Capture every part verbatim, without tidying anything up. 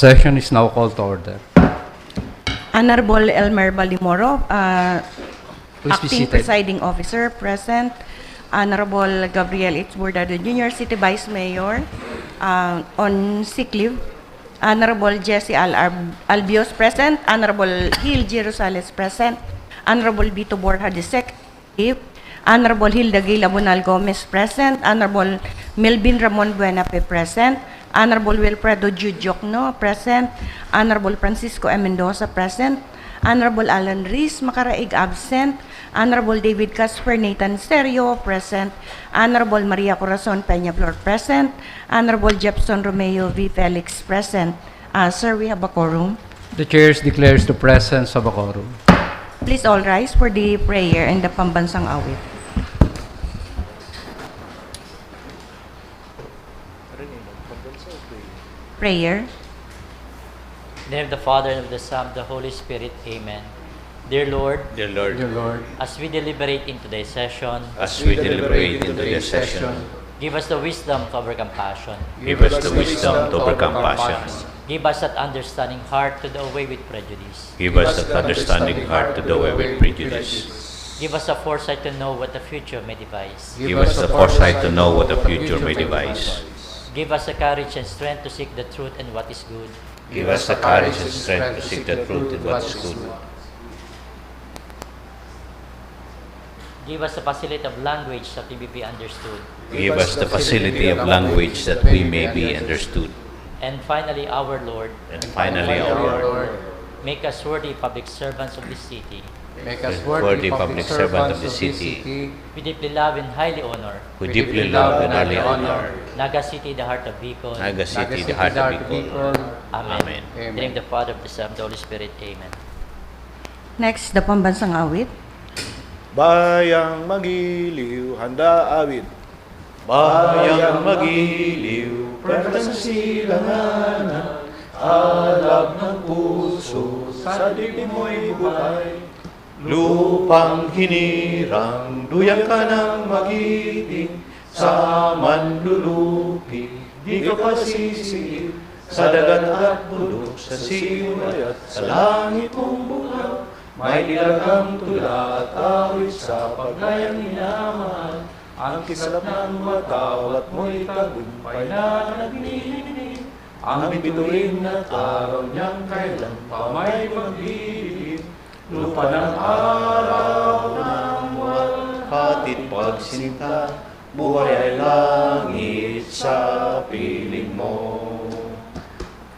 Session is now called to order. Honorable Elmer Balimoro, uh, Please be Acting seated. Presiding Officer, present. Honorable Gabriel H. Bordado Junior, City Vice Mayor, uh, on sick leave. Honorable Jesse Al Arb-, Albios, present. Honorable Gil G. Rosales, present. Honorable Vito Borja the second, Honorable Hilda Gil Abonal Gomez, present. Honorable Melvin Ramon Buenafe, present. Honorable Wilfredo Jude Diokno, present. Honorable Francisco M. Mendoza, present. Honorable Alan Reese Macaraig, absent. Honorable David Casper Nathan Serio, present. Honorable Maria Corazon Peñaflor, present. Honorable Jefferson Romeo V. Felix, present. Ah, sir, we have a quorum. The chair declares the presence of a quorum. Please all rise for the prayer and the pambansang awit. Prayer. In the name of the Father, and of the Son, and of the Holy Spirit. Amen. Dear Lord, Dear Lord, Dear Lord, as we deliberate in today's session, as we deliberate in today's session, give us the wisdom to overcome passion. Give us the wisdom to overcome passion. Give us that understanding heart to do away with prejudice. Give us that understanding heart to do away with prejudice. Give us a foresight to know what the future may devise. Give us the foresight to know what the future may devise. Give us the courage and strength to seek the truth and what is good. Give us the courage and strength to seek the truth and what is good. Give us the facility of language that we may be understood. Give us the facility of language that we may be understood. And finally, our Lord, And finally, our Lord, make us worthy public servants of this city. Make us worthy public servants of this city. We deeply love and highly honor. We deeply love and highly honor. Naga City, the heart of Bicol. Naga City, the heart of Bicol. Amen. Amen. In the name of the Father, of the Son, of the Holy Spirit. Amen. Next, the pambansang awit. Bayang magiliw, handa awit. Bayang magiliw, pwerta sa silanganan, alab ng puso, sa dibdib mo'y buhay. Lupang hinirang, duyang ka nang magiting, sa manlulupi, di ka pasisiin, sa dagat at bundok, sa simoy at sa langit mong bughaw, may dilag kang tula at awit sa paglayang minamahal. Ang kislap ng mataw at mo'y tagumpay na nagninining. Ang bituin at araw niyang kailan pa may magbibigay. Lupa ng araw ng walhati at pagsinta, buhay ay langit sa piling mo.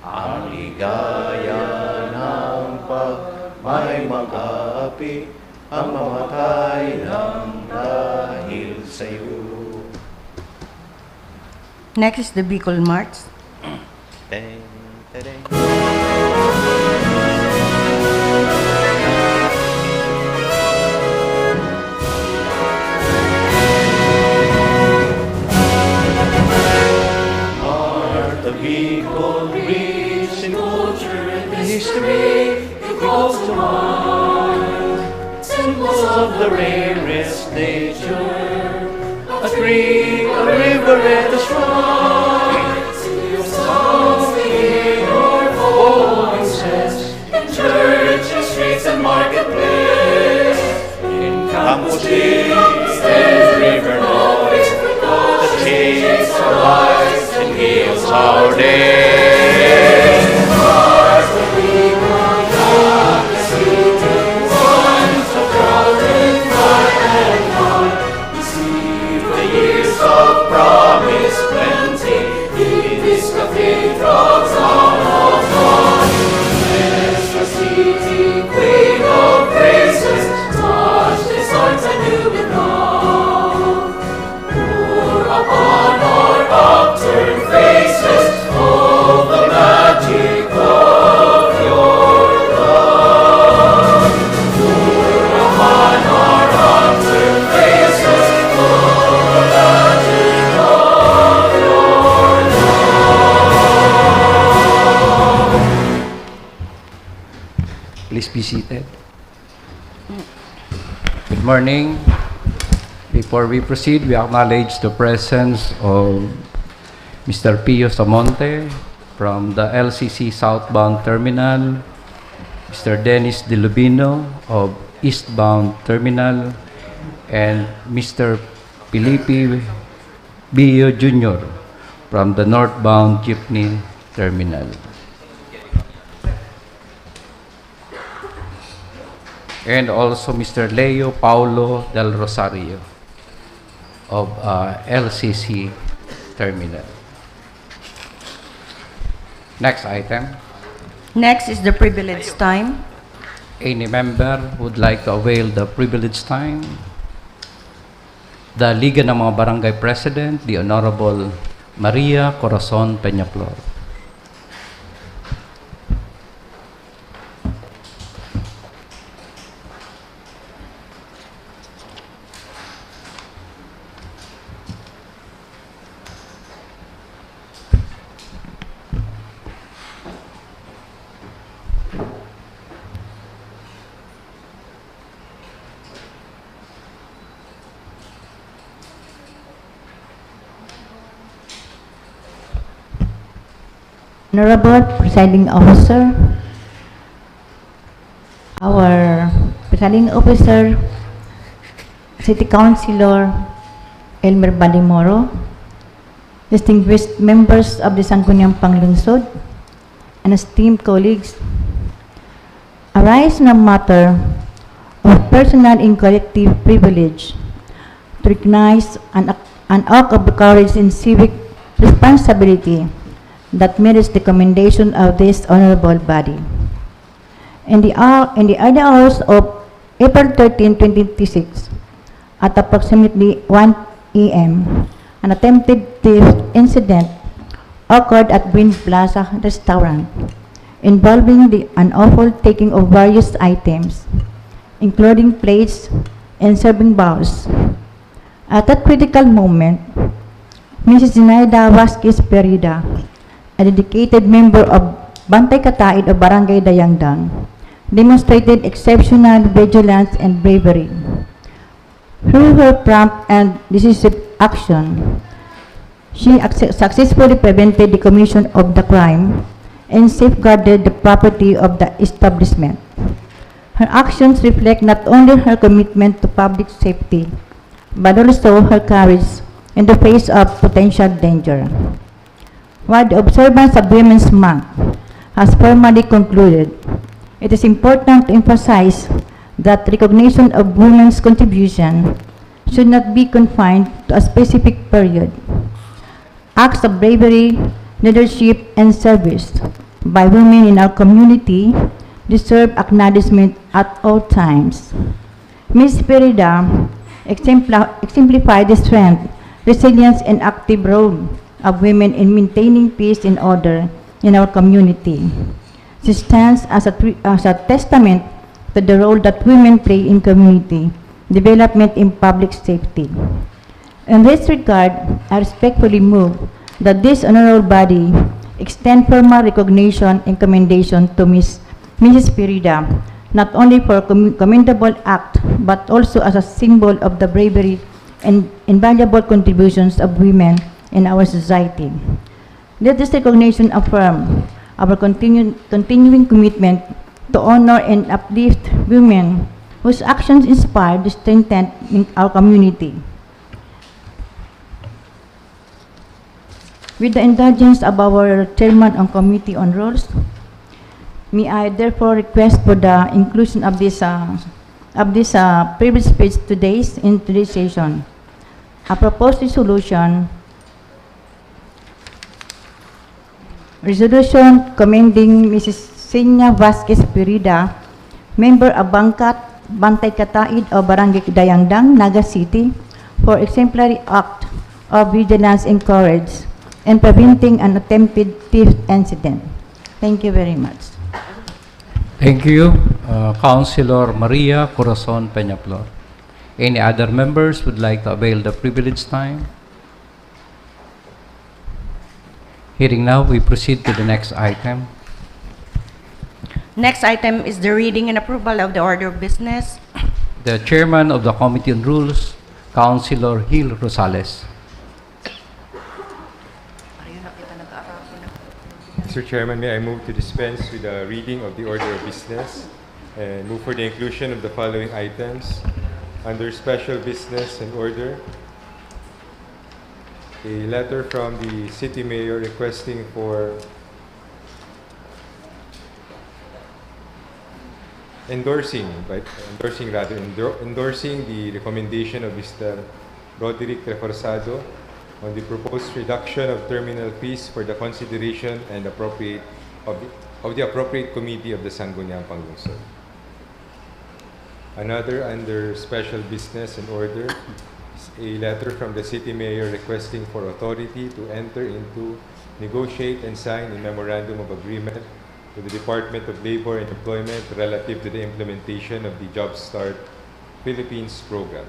Ang ligaya ng pag-, may mag-aapi, ang mamatay ng dahil sa'yo. Next is the Bicol March. Teng, tereng. Heart of Bicol, rich in culture and history, equal to wine. Symbols of the rarest nature, a tree, a river, and a shrine. Your songs we hear, your voices in church, in streets, and marketplace. In campus, in river, noise, the shapes our lives and heals our days. The years of promise plenty, in this cathedral town of God. Bless your city, Queen of Graces, touch these hearts anew with love. Pour upon our upturned faces, Please be seated. Good morning. Before we proceed, we acknowledge the presence of Mister Pio Samonte from the L C C Southbound Terminal, Mister Dennis Delubino of Eastbound Terminal, and Mister Felipe Bio Junior from the Northbound Jeepney Terminal. And also Mister Leo Paulo Del Rosario of, uh, L C C Terminal. Next item. Next is the privilege time. Any member would like to avail the privilege time? The Liga ng mga Barangay President, the Honorable Maria Corazon Peñaflor. Honorable Presiding Officer, our Presiding Officer, City Councilor Elmer Balimoro, distinguished members of the Sangguniang Panglungsod, and esteemed colleagues, arise in a matter of personal and collective privilege to recognize an, an act of courage and civic responsibility that merits the commendation of this honorable body. In the hour, in the early hours of April thirteen, twenty twenty-six, at approximately one A M, an attempted theft incident occurred at Green Plaza Restaurant, involving the unlawful taking of various items, including plates and serving bowls. At that critical moment, Missus Zinaida Vasquez Perida, a dedicated member of Bantay Kataid of Barangay Dayangdang, demonstrated exceptional vigilance and bravery. Through her prompt and decisive action, she acce-, successfully prevented the commission of the crime and safeguarded the property of the establishment. Her actions reflect not only her commitment to public safety, but also her courage in the face of potential danger. While the observance of Women's Month has formally concluded, it is important to emphasize that recognition of women's contribution should not be confined to a specific period. Acts of bravery, leadership, and service by women in our community deserve acknowledgement at all times. Miss Perida exempla-, exemplified the strength, resilience, and active role of women in maintaining peace and order in our community. She stands as a, tre-, as a testament to the role that women play in community development and public safety. In this regard, I respectfully move that this honorable body extend formal recognition and commendation to Miss, Missus Perida, not only for com-, commendable act, but also as a symbol of the bravery and invaluable contributions of women in our society. Let this recognition affirm our continu-, continuing commitment to honor and uplift women whose actions inspire the strength in our community. With the indulgence of our chairman on Committee on Rules, may I therefore request for the inclusion of this, uh, of this, uh, privilege speech today's, in today's session. A proposed resolution, resolution commending Missus Senia Vasquez Pirida, member of Bangkat, Bantay Kataid of Barangay Dayangdang, Naga City, for exemplary act of vigilance and courage in preventing an attempted theft incident. Thank you very much. Thank you, uh, Councilor Maria Corazon Peñaflor. Any other members would like to avail the privilege time? Hearing now, we proceed to the next item. Next item is the reading and approval of the order of business. The chairman of the Committee on Rules, Councilor Gil Rosales. Mister Chairman, may I move to dispense with the reading of the order of business and move for the inclusion of the following items under special business and order. A letter from the city mayor requesting for endorsing, by, endorsing rather, endor- endorsing the recommendation of Mister Roderick Reforzado on the proposed reduction of terminal fees for the consideration and appropriate of the, of the appropriate committee of the Sangguniang Panglungsod. Another under special business and order is a letter from the city mayor requesting for authority to enter into, negotiate, and sign a memorandum of agreement with the Department of Labor and Employment relative to the implementation of the JobStart Philippines program.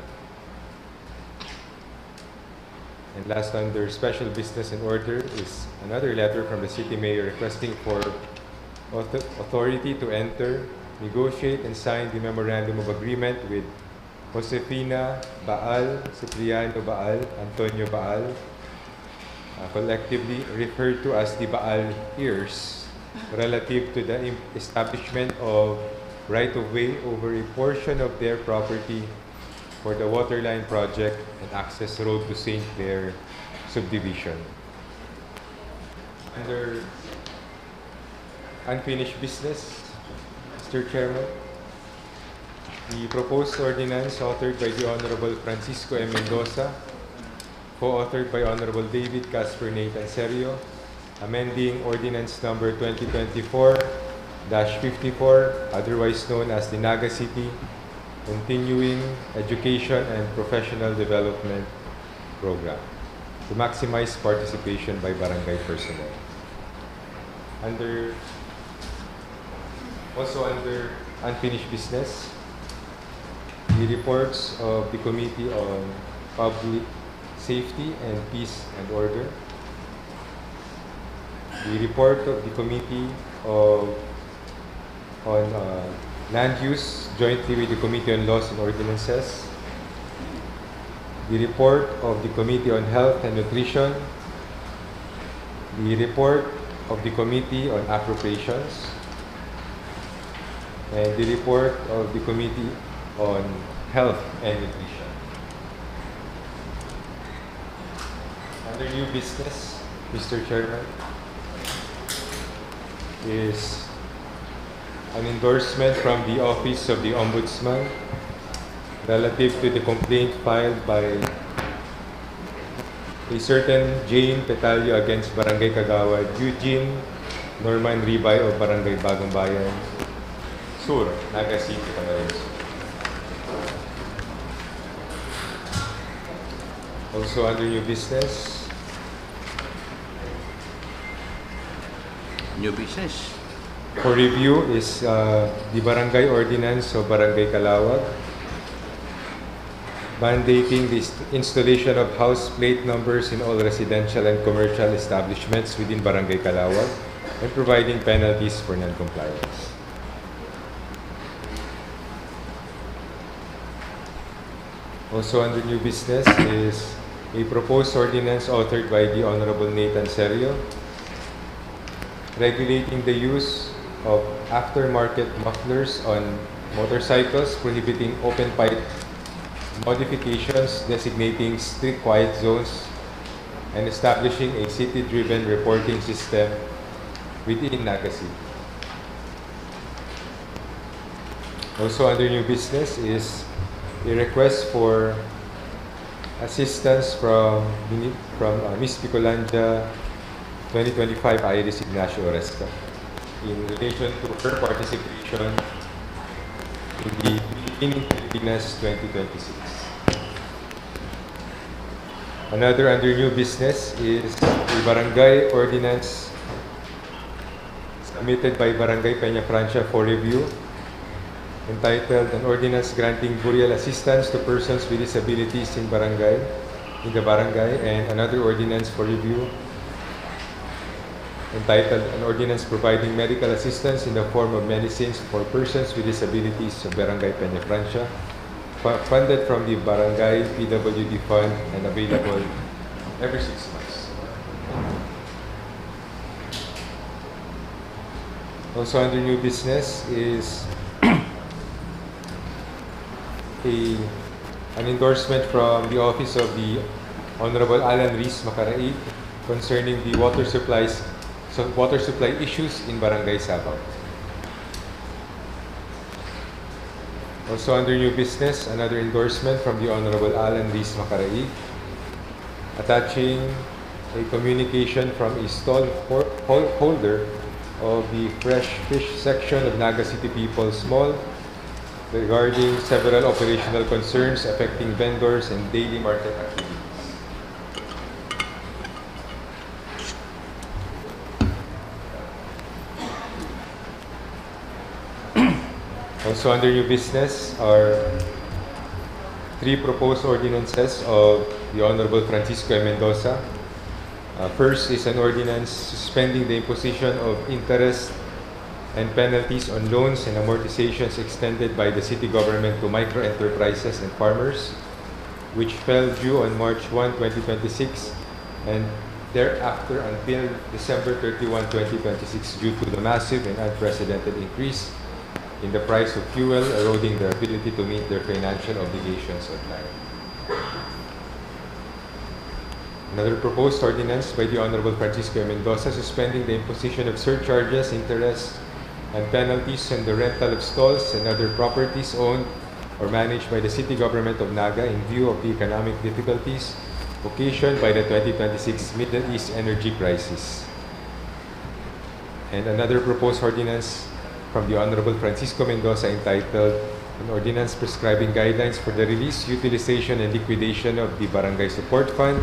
And last, under special business and order is another letter from the city mayor requesting for author- authority to enter, negotiate, and sign the memorandum of agreement with Josefina Baal, Cipriano Baal, Antonio Baal, uh, collectively referred to as the Baal Heirs, relative to the im- establishment of right-of-way over a portion of their property for the Waterline Project and Access Road to Saint Clair Subdivision. Under unfinished business, Mister Chairman, the proposed ordinance authored by the Honorable Francisco M. Mendoza, co-authored by Honorable David Casper Nathan Serio, amending Ordinance Number twenty twenty-four dash fifty-four, otherwise known as the Naga City Continuing Education and Professional Development Program, to maximize participation by barangay personnel. Under, also under unfinished business, the reports of the Committee on Public Safety and Peace and Order, the report of the Committee of, on, uh, Land Use jointly with the Committee on Laws and Ordinances, the report of the Committee on Health and Nutrition, the report of the Committee on Appropriations, and the report of the Committee on Health and Nutrition. Under new business, Mister Chairman, is an endorsement from the Office of the Ombudsman relative to the complaint filed by a certain Jane Petalio against Barangay Kagawad Eugene Norman Ribay of Barangay Bagong Bayan Sur, Naga City, Camarines Sur. Also under new business, New business. for review is, uh, the Barangay Ordinance of Barangay Calawag, mandating the inst- installation of house plate numbers in all residential and commercial establishments within Barangay Calawag and providing penalties for non-compliance. Also under new business is a proposed ordinance authored by the Honorable Nathan Serio, regulating the use of aftermarket mufflers on motorcycles, prohibiting open pipe modifications, designating strict quiet zones, and establishing a city-driven reporting system within Naga City. Also under new business is a request for assistance from mini- from, uh, Miss Bicolandia twenty twenty-five Iris Ignacio Oresca in relation to her participation in the Cleaning Pilipinas twenty twenty-six. Another under new business is the barangay ordinance submitted by Barangay Peña Francia for review, entitled An Ordinance Granting Burial Assistance to Persons with Disabilities in Barangay, in the Barangay, and another ordinance for review entitled An Ordinance Providing Medical Assistance in the Form of Medicines for Persons with Disabilities of Barangay Peñafrancia, fu- funded from the Barangay P W D Fund and available every six months. Also under new business is a, an endorsement from the office of the Honorable Alan Reese Macaraig concerning the water supplies, so water supply issues in Barangay Sabang. Also under new business, another endorsement from the Honorable Alan Reese Macaraig, attaching a communication from a stall ho- hol- holder of the fresh fish section of Naga City People's Mall regarding several operational concerns affecting vendors and daily market activities. Also under new business are three proposed ordinances of the Honorable Francisco M. Mendoza. Uh, first is an ordinance suspending the imposition of interest and penalties on loans and amortizations extended by the city government to micro-enterprises and farmers, which fell due on March one, twenty twenty-six, and thereafter until December thirty-one, twenty twenty-six, due to the massive and unprecedented increase in the price of fuel, eroding their ability to meet their financial obligations on time. Another proposed ordinance by the Honorable Francisco Mendoza suspending the imposition of surcharges, interest, and penalties on the rental of stalls and other properties owned or managed by the city government of Naga in view of the economic difficulties occasioned by the twenty twenty-six Middle East energy crisis. And another proposed ordinance from the Honorable Francisco Mendoza entitled An Ordinance Prescribing Guidelines for the Release, Utilization, and Liquidation of the Barangay Support Fund,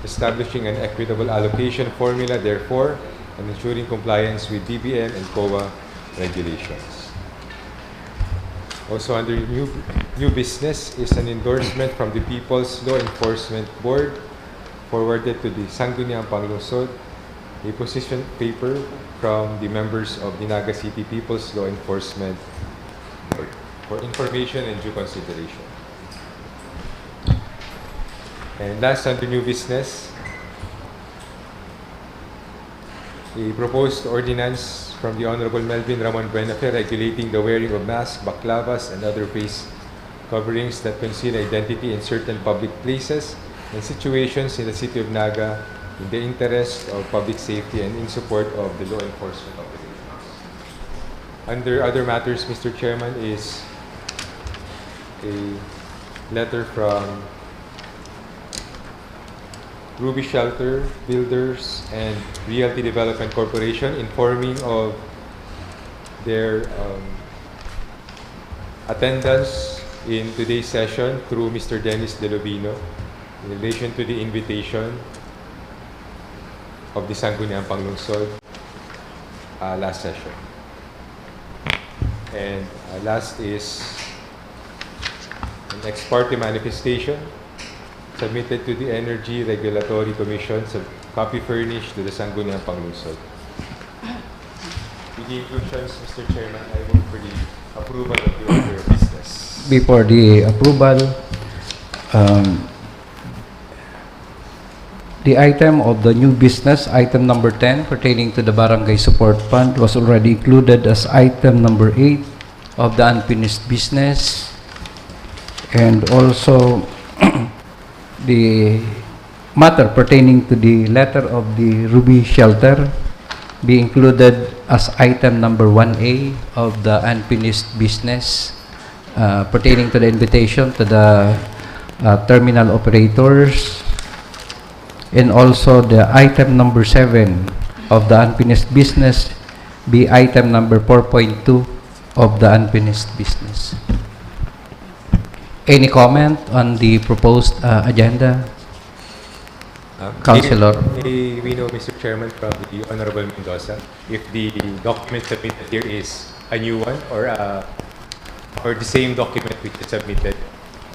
establishing an equitable allocation formula therefore, and ensuring compliance with D B M and COA regulations. Also under new, new business is an endorsement from the People's Law Enforcement Board forwarded to the Sangguniang Panglungsod, a position paper from the members of the Naga City People's Law Enforcement Board for information and due consideration. And last, under new business, a proposed ordinance from the Honorable Melvin Ramon Buenafe regulating the wearing of masks, baklavas, and other face coverings that conceal identity in certain public places and situations in the city of Naga in the interest of public safety and in support of the law enforcement obligations. Under other matters, Mister Chairman, is a letter from Ruby Shelter Builders and Realty Development Corporation informing of their um, attendance in today's session through Mister Dennis Delobino in relation to the invitation of the Sangguniang Panglungsod uh, last session. And uh, last is an ex parte manifestation submitted to the Energy Regulatory Commission, sub- copy furnished to the Sangguniang Panglungsod. With the inclusions, Mister Chairman, I move for the approval of the order of business. Before the approval, um, the item of the new business, item number ten, pertaining to the Barangay Support Fund, was already included as item number eight of the unfinished business. And also, the matter pertaining to the letter of the Ruby Shelter be included as item number one A of the unfinished business uh, pertaining to the invitation to the uh, terminal operators, and also the item number seven of the unfinished business be item number four point two of the unfinished business. Any comment on the proposed uh, agenda? Uh, Councilor. May, may we know, Mister Chairman, from the Honorable Mendoza, if the document submitted here is a new one or uh, or the same document which is submitted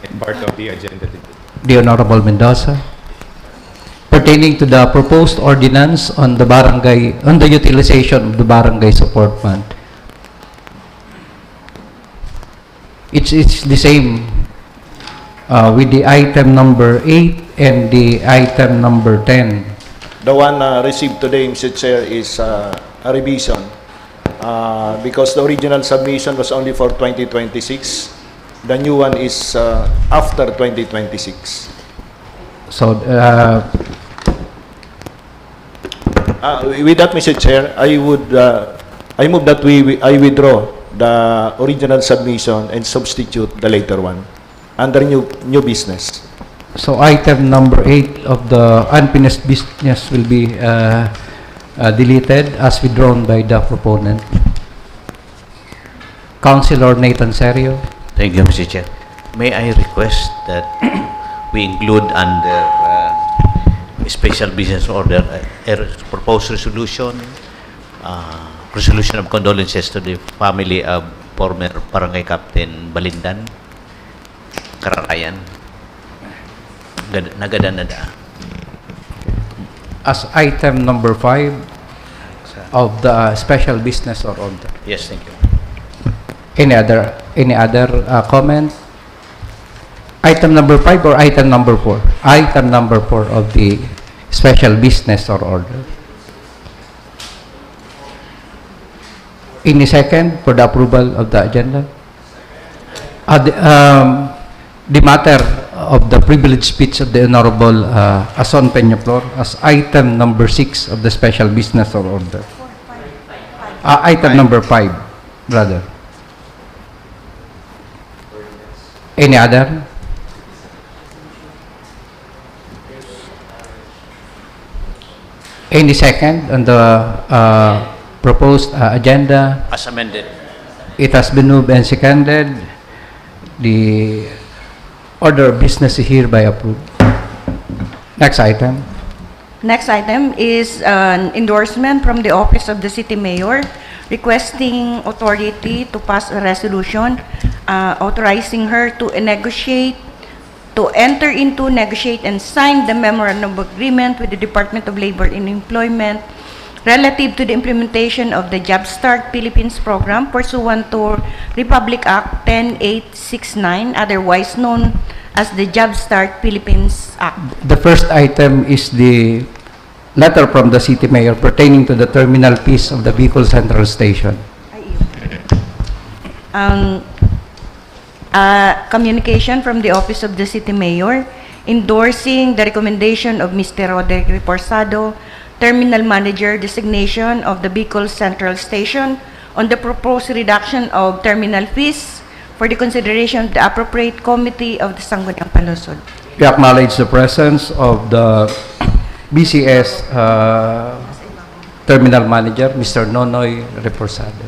and part of the agenda today. The Honorable Mendoza. For pertaining to the proposed ordinance on the barangay, on the utilization of the barangay support fund. It's, it's the same, uh, with the item number eight and the item number ten. The one uh, received today, Mister Chair, is uh, a revision uh, because the original submission was only for twenty twenty-six. The new one is uh, after twenty twenty-six. So, uh, Uh, with that, Mister Chair, I would uh, I move that we, we I withdraw the original submission and substitute the later one under new new business. So item number eight of the unfinished business will be uh, uh, deleted as withdrawn by the proponent. Councilor Nathan Serio. Thank you, Mister Chair. May I request that we include under uh, special business order uh, a proposed resolution, uh, resolution of condolences to the family of former Barangay Captain Balindan, Kararayan, Gad- Nagadan na da. As item number five of the special business or order. Yes, thank you. Any other, any other uh, comment? Item number five or item number four? Item number four of the special business or order. Any second for the approval of the agenda? Uh, the, um, the matter of the privileged speech of the Honorable uh, Ason Peñaflor as item number six of the special business or order. Uh, item number five, brother. Any other? Any second on the uh, proposed uh, agenda? As amended. It has been moved and seconded. The order of business is hereby approved. Next item. Next item is an endorsement from the Office of the City Mayor requesting authority to pass a resolution uh, authorizing her to negotiate, to enter into, negotiate, and sign the memorandum of agreement with the Department of Labor and Employment relative to the implementation of the JobStart Philippines program pursuant to Republic Act ten eight six nine, otherwise known as the JobStart Philippines Act. The first item is the letter from the city mayor pertaining to the terminal fees of the Bicol Central Station. Ang uh, communication from the Office of the City Mayor endorsing the recommendation of Mister Roderick Reforzado, Terminal Manager Designation of the Bicol Central Station, on the proposed reduction of terminal fees for the consideration of the appropriate committee of the Sangguniang Panlungsod. We acknowledge the presence of the B C S uh, Terminal Manager, Mister Nonoy Reforzado.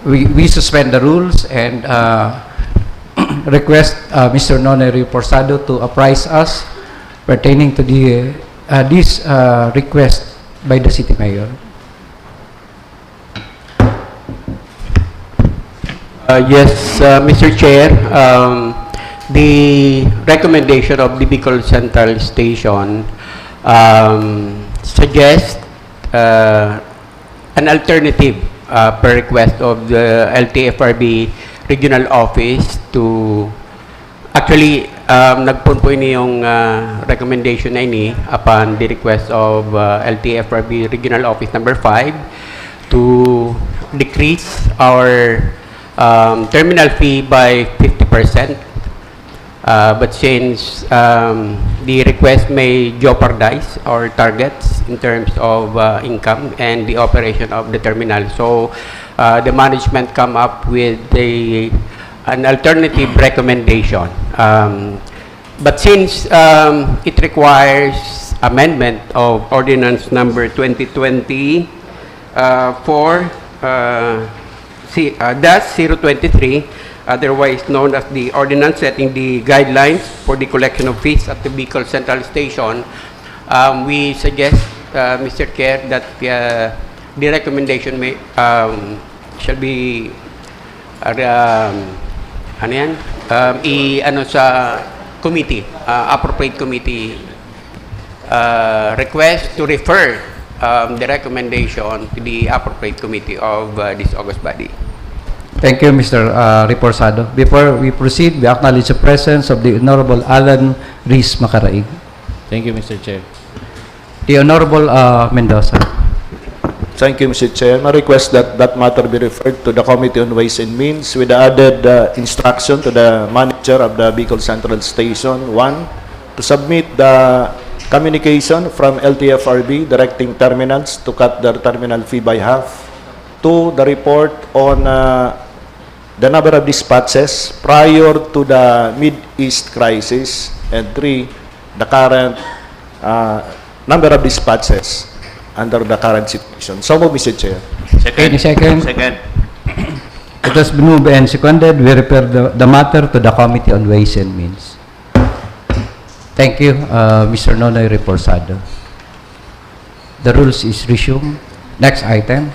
We, we suspend the rules and uh, request uh, Mister Nonoy Reforzado to apprise us pertaining to the uh, this uh, request by the city mayor. Uh, yes, uh, Mister Chair, um, the recommendation of the Bicol Central Station um, suggests uh, an alternative uh, per request of the L T F R B Regional Office to Actually, um, nagpoon po ini yung uh, recommendation na ini upon the request of uh, L T F R B Regional Office Number five to decrease our um, terminal fee by fifty percent. Uh, but since um, the request may jeopardize our targets in terms of uh, income and the operation of the terminal, so uh, the management come up with the an alternative recommendation. Um, but since um, it requires amendment of Ordinance Number twenty twenty uh, four uh, si, uh, dash zero twenty-three, otherwise known as the Ordinance Setting the Guidelines for the Collection of Fees at the Bicol Central Station, um, we suggest, uh, Mister Chair, that uh, the recommendation may um, shall be uh, um, ano yan? Um, i ano sa committee, uh, appropriate committee, uh, request to refer, um, the recommendation to the appropriate committee of, uh, this august body. Thank you, Mister uh, Reporsado. Before we proceed, we acknowledge the presence of the Honorable Alan Reese Macaraig. Thank you, Mister Chair. The Honorable uh, Mendoza. Thank you, Mister Chair. My request that that matter be referred to the Committee on Ways and Means with the added uh, instruction to the manager of the Bicol Central Station one to submit the communication from L T F R B directing terminals to cut their terminal fee by half. Two, the report on uh, the number of dispatches prior to the Mid East crisis, and three, the current uh, number of dispatches under the current situation. So move, Mister Chair. Any second? Second. It has been moved and seconded. We refer the, the matter to the Committee on Ways and Means. Thank you, uh, Mister Nonoy Reporsado. The rules is resumed. Next item.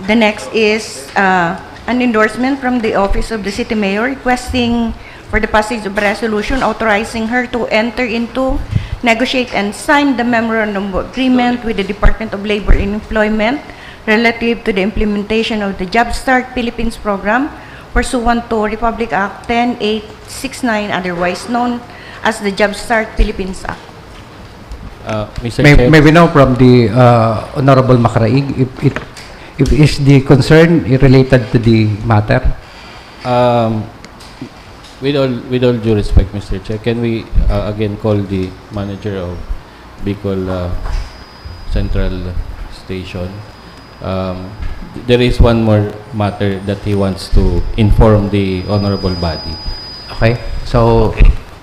The next is uh, an endorsement from the Office of the City Mayor requesting for the passage of a resolution authorizing her to enter into, negotiate, and sign the memorandum of agreement with the Department of Labor and Employment relative to the implementation of the JobStart Philippines program pursuant to Republic Act ten eight six nine, otherwise known as the JobStart Philippines Act. Uh, Mister May, Chair, may we know from the uh, Honorable Macaraig if it if is the concern related to the matter? um, with all with all due respect, Mister Chair, can we uh, again call the manager of Bicol uh, Central Station? Um, there is one more matter that he wants to inform the honorable body. Okay. So,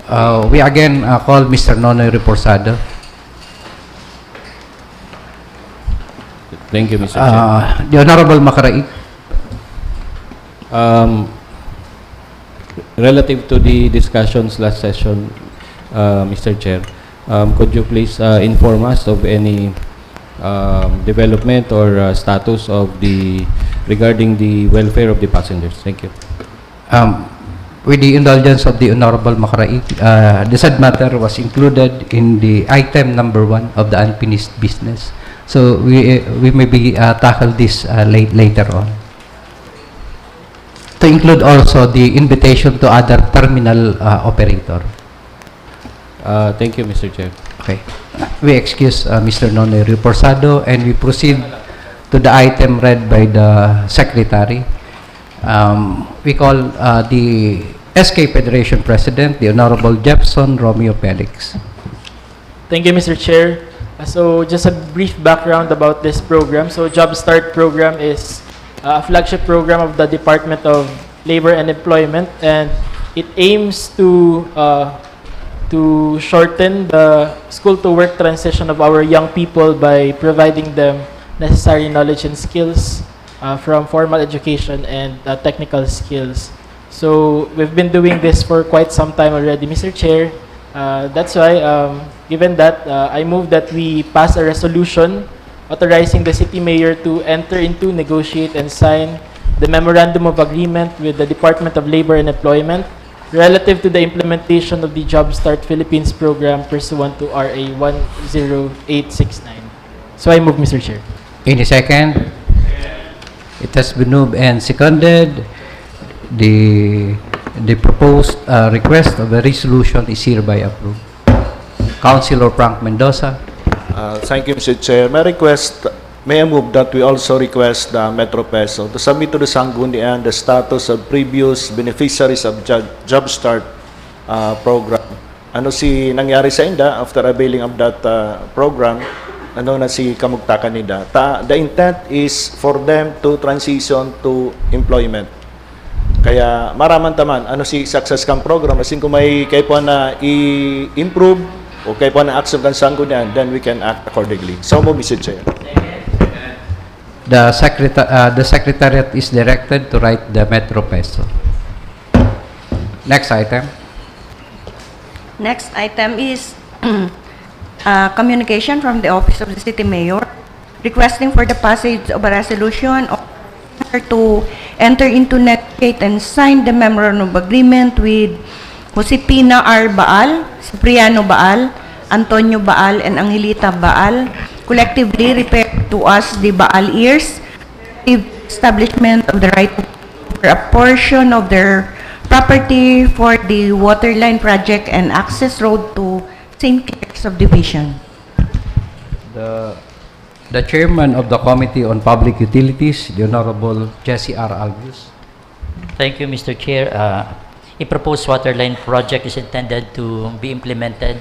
uh, we again uh, call Mister Nonoy Reporsado. Thank you, Mister Chair. Uh, the Honorable Macaraig. Um, relative to the discussions last session, uh, Mister Chair, um, could you please uh, inform us of any um, development or uh, status of the regarding the welfare of the passengers? Thank you. Um, with the indulgence of the Honorable Macaraig, uh, the said matter was included in the item number one of the unfinished business. So we we may be uh, tackle this uh, late, later on. To include also the invitation to other terminal uh, operator. Uh, thank you, Mister Chair. Okay. We excuse uh, Mister Nonoy Reporsado and we proceed to the item read by the Secretary. Um, we call uh, the S K Federation President, the Honorable Jefferson Romeo Felix. Thank you, Mister Chair. Uh, So, just a brief background about this program. So, JobStart program is uh, a flagship program of the Department of Labor and Employment, and it aims to uh, to shorten the school-to-work transition of our young people by providing them necessary knowledge and skills uh, from formal education and uh, technical skills. So, we've been doing this for quite some time already, Mister Chair. Uh, that's why, um, given that, uh, I move that we pass a resolution authorizing the city mayor to enter into, negotiate, and sign the memorandum of agreement with the Department of Labor and Employment relative to the implementation of the JobStart Philippines program pursuant to R A one zero eight six nine. So I move, Mister Chair. Any second? It has been moved and seconded. The the proposed uh, request of a resolution is hereby approved. Councilor Frank Mendoza. Uh, thank you, Mister Chair. My request, may I move that we also request the Metro Peso to submit to the Sanggunian the status of previous beneficiaries of Job, JobStart uh, program. Ano si nangyari sa inda after availing of that uh, program? Ano na si kamugtakan ninda? Ta, the intent is for them to transition to employment. Kaya maraman taman, ano si success kan program? Asin kung may kaipuhan na i-improve o kaipuhan na action kan Sanggunian, then we can act accordingly. So mo, Mister Chair. The, secreta- uh, the Secretariat is directed to write the Metro Peso. Next item. Next item is uh, communication from the Office of the City Mayor requesting for the passage of a resolution or to enter into, negotiate, and sign the memorandum of agreement with Josefina R. Baal, Cipriano Baal, Antonio Baal, and Angelita Baal, collectively referred to as the Baal heirs, establishment of the right for a portion of their property for the water line project and access road to Saint Clair Subdivision. The, the chairman of the Committee on Public Utilities, the Honorable Jesse R. Albius. Thank you, Mister Chair. Uh, a proposed water line project is intended to be implemented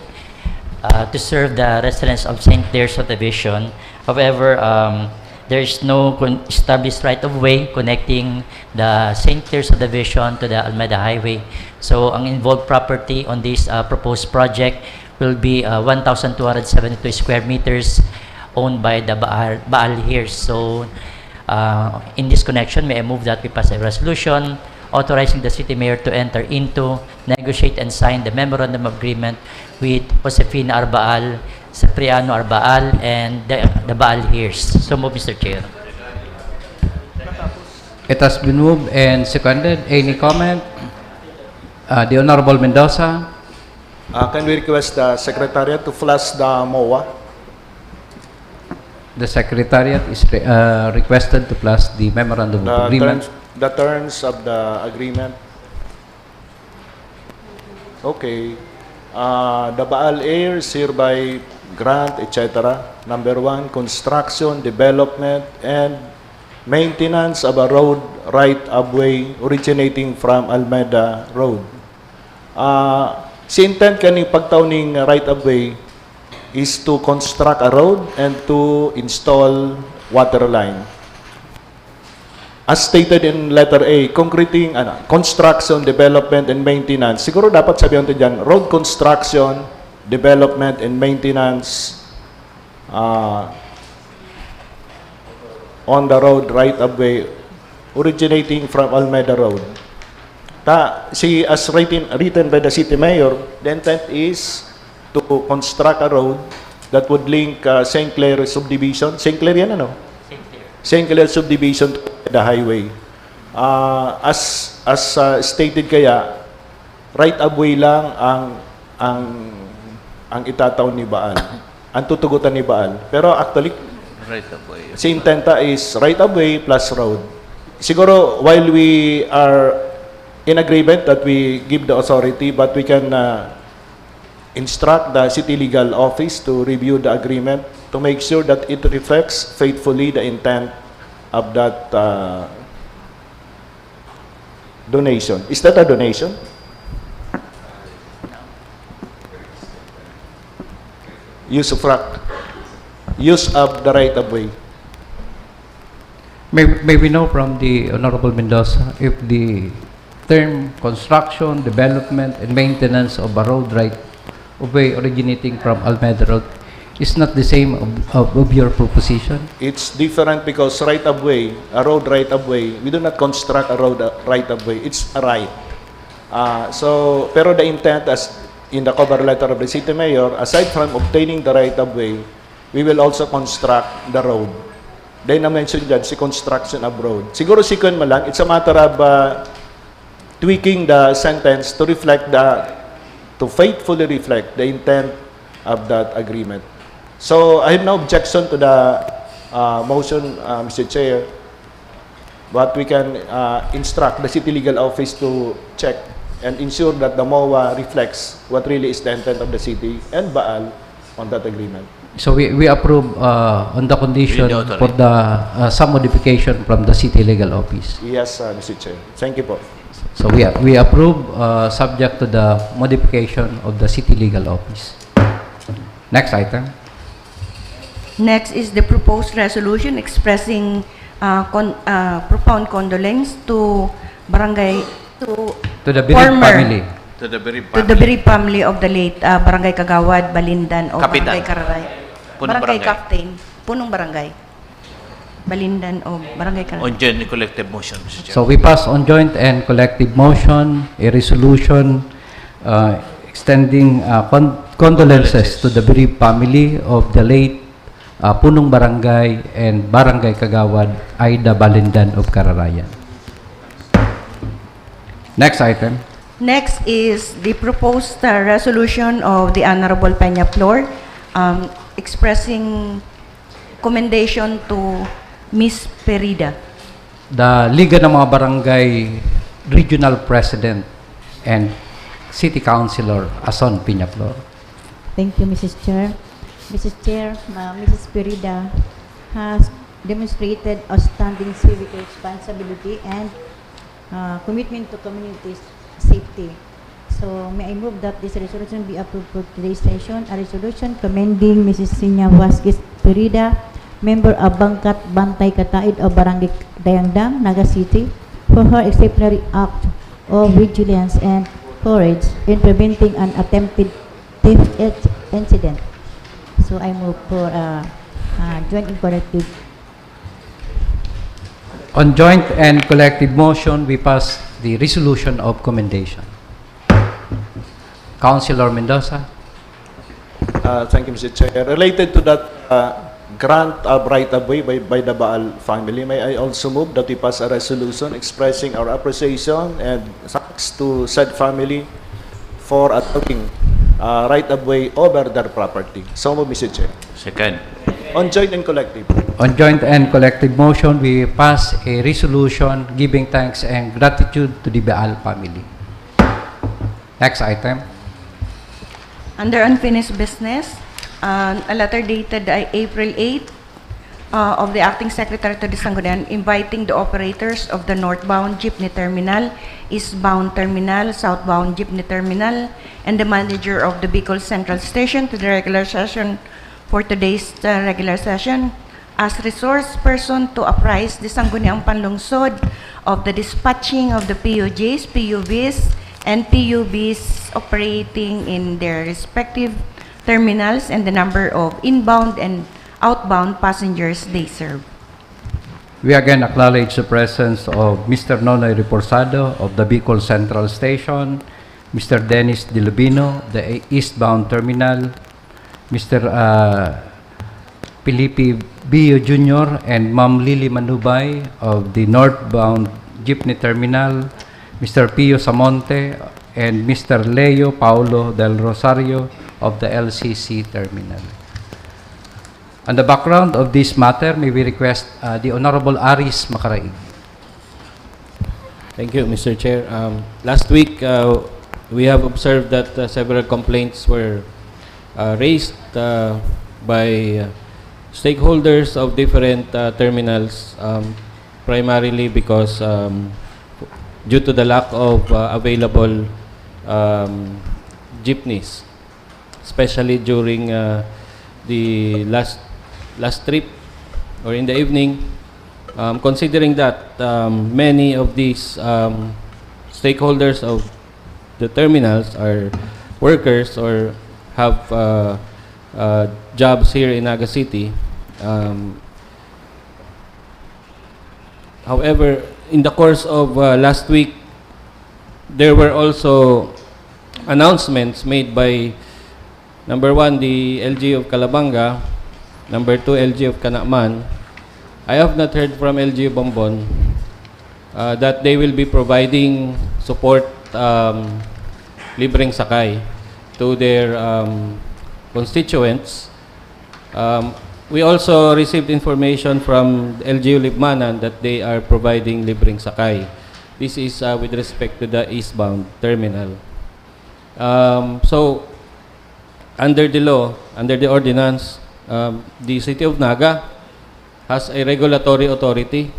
uh, to serve the residents of Saint Clair Subdivision. However, um, there is no con- established right of way connecting the Saint Clair Subdivision to the Almeda Highway. So, ang involved property on this uh, proposed project will be uh, one thousand two hundred seventy-two square meters owned by the Baal, Baal Heirs. So, uh, in this connection, may I move that we pass a resolution authorizing the city mayor to enter into, negotiate, and sign the memorandum of agreement with Josefina R. Baal, Cipriano R. Baal, and the, the Baal Heirs. So move, Mister Chair. It has been moved and seconded. Any comment? Uh, the Honorable Mendoza. Uh, can we request the Secretariat to flash the MOA? The Secretariat is re- uh, requested to flash the memorandum of The agreement. terms, the terms of the agreement. Okay. Uh, the Baal Heirs hereby grant, et cetera. Number one, construction, development, and maintenance of a road right of way originating from Almeda Road. Ah, si intent kaning pagtao ning right of way is to construct a road and to install water line. As stated in letter A, concreting, ano, construction, development, and maintenance. Siguro dapat sabihin natin dyan, road construction, development, and maintenance uh, on the road right of way originating from Almeda Road. Ta, si, as written, written by the city mayor, the intent is to construct a road that would link uh, Saint Clair subdivision. Saint Clair yan, ano? Saint Clair subdivision to the highway. Uh, as as uh, stated kaya, right of way lang ang ang ang itataw ni Baal, ang tutugutan ni Baal. Pero actually, Right of way. si intenta is right of way plus road. Siguro while we are in agreement that we give the authority, but we can uh, instruct the city legal office to review the agreement to make sure that it reflects faithfully the intent of that uh, donation. Is that a donation? Usufruct. Use of the right of way. May, may we know from the Honorable Mendoza if the term construction, development, and maintenance of a road right of way originating from Almeda Road is not the same of, of, of your proposition? It's different because right of way, a road right of way, we do not construct a road uh, right of way. It's a right. Uh, so, pero the intent as in the cover letter of the city mayor, aside from obtaining the right of way, we will also construct the road. Then na-mention dyan si construction of road. Siguro second mo lang, it's a matter of uh, tweaking the sentence to reflect the, to faithfully reflect the intent of that agreement. So I have no objection to the uh, motion, uh, Mister Chair, but we can uh, instruct the City Legal Office to check and ensure that the MOA reflects what really is the intent of the city and Baal on that agreement. So we, we approve uh, on the condition With the authority. for the uh, some modification from the City Legal Office. Yes, uh, Mister Chair. Thank you po. So we, we approve uh, subject to the modification of the City Legal Office. Next item. Next is the proposed resolution expressing uh, con- uh, profound condolence to barangay to, To the bereaved former, family. To the very to the bereaved family of the late uh, Barangay Kagawad Balindan of Kapitan. Barangay Kararay. Punong barangay barangay. Captain, Punong Barangay Balindan of Barangay Kararay. On joint collective motion, Mister Chair. So we pass on joint and collective motion, a resolution uh, extending uh, con- condolences to the bereaved family of the late uh, Punong Barangay and Barangay Kagawad Aida Balindan of Kararayan. Next item. Next is the proposed uh, resolution of the Honorable Peñaflor, um, expressing commendation to Miss Perida. The Liga ng mga Barangay Regional President and City Councilor Ason Peñaflor. Thank you, Missus Chair. Missus Chair, uh, Missus Perida has demonstrated outstanding civic responsibility and uh, commitment to community safety. So, may I move that this resolution be approved for today's session, a resolution commending Missus Sinya Vasquez Perida, member of Bangkat Bantay Kataid of Barangay Dayangdang, Naga City, for her exemplary act of vigilance and courage in preventing an attempted theft inc- incident. So, I move for uh, uh, joint and collective. On joint and collective motion, we pass the resolution of commendation. Councilor Mendoza. Uh, thank you, Mister Chair. Related to that uh, grant of right of way by, by the Baal family, may I also move that we pass a resolution expressing our appreciation and thanks to said family for allowing uh, right of way over their property. So move, Mister Chair. Second. On joint and collective. On joint and collective motion, we pass a resolution giving thanks and gratitude to the Baal family. Next item. Under unfinished business, uh, a letter dated uh, April eight uh, of the Acting Secretary to the Sanggunian inviting the operators of the northbound jeepney terminal, eastbound terminal, southbound jeepney terminal, and the manager of the Bicol Central Station to the regular session for today's uh, regular session as resource person to apprise the Sangguniang Panlungsod of the dispatching of the P U Js, P U Vs, and P U Bs operating in their respective terminals and the number of inbound and outbound passengers they serve. We again acknowledge the presence of Mister Nonoy Reporsado of the Bicol Central Station, Mister Dennis Dilubino, the eastbound terminal, Mister uh, Felipe Bio Junior and Ma'am Lily Manubay of the northbound jeepney terminal, Mister Pio Samonte and Mister Leo Paulo del Rosario of the L C C terminal. On the background of this matter, may we request uh, the Honorable Aris Macaraig. Thank you, Mister Chair. Um, last week, uh, we have observed that uh, several complaints were uh, raised uh, by uh, stakeholders of different uh, terminals, um, primarily because um, due to the lack of uh, available um, jeepneys, especially during uh, the last last trip or in the evening. Um, considering that um, many of these um, stakeholders of the terminals are workers or have uh, uh, jobs here in Naga City. Um, however, in the course of uh, last week, there were also announcements made by number one, the L G U of Calabanga, number two, L G U of Canaman. I have not heard from L G U Bombon uh, that they will be providing support, um, libreng sakay, to their um, constituents. Um, we also received information from L G U Libmanan that they are providing libreng sakay. This is uh, with respect to the eastbound terminal. Um, so, under the law, under the ordinance, um, the City of Naga has a regulatory authority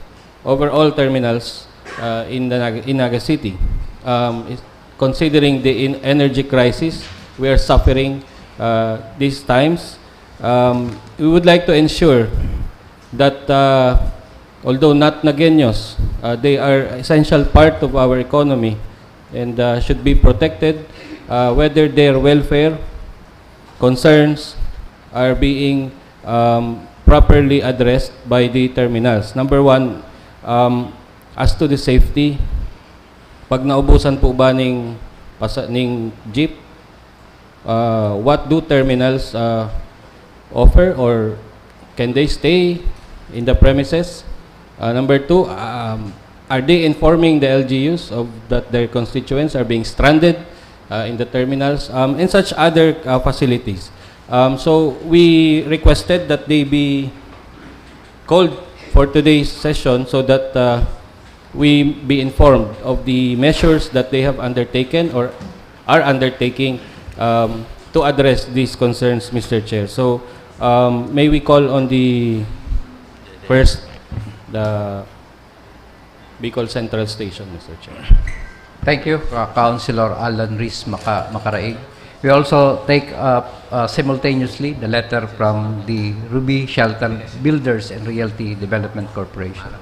over all terminals uh, in, the Naga, in Naga City. Um, is- considering the in energy crisis we are suffering uh, these times, um, we would like to ensure that uh, although not Nagueños, uh, they are essential part of our economy and uh, should be protected, uh, whether their welfare concerns are being um, properly addressed by the terminals. Number one, um, as to the safety, pag naubusan po ba ning, pasa, ning jeep, uh, what do terminals uh, offer, or can they stay in the premises? Uh, number two, um, are they informing the L G Us of that their constituents are being stranded uh, in the terminals um, and such other uh, facilities? Um, so we requested that they be called for today's session so that uh, we be informed of the measures that they have undertaken or are undertaking um, to address these concerns, Mister Chair. So um, may we call on the first, the Bicol Central Station, Mister Chair. Thank you, uh, Councilor Alan Reese Maka Makaraig. We also take uh, uh, simultaneously the letter from the Ruby Shelter Builders and Realty Development Corporation.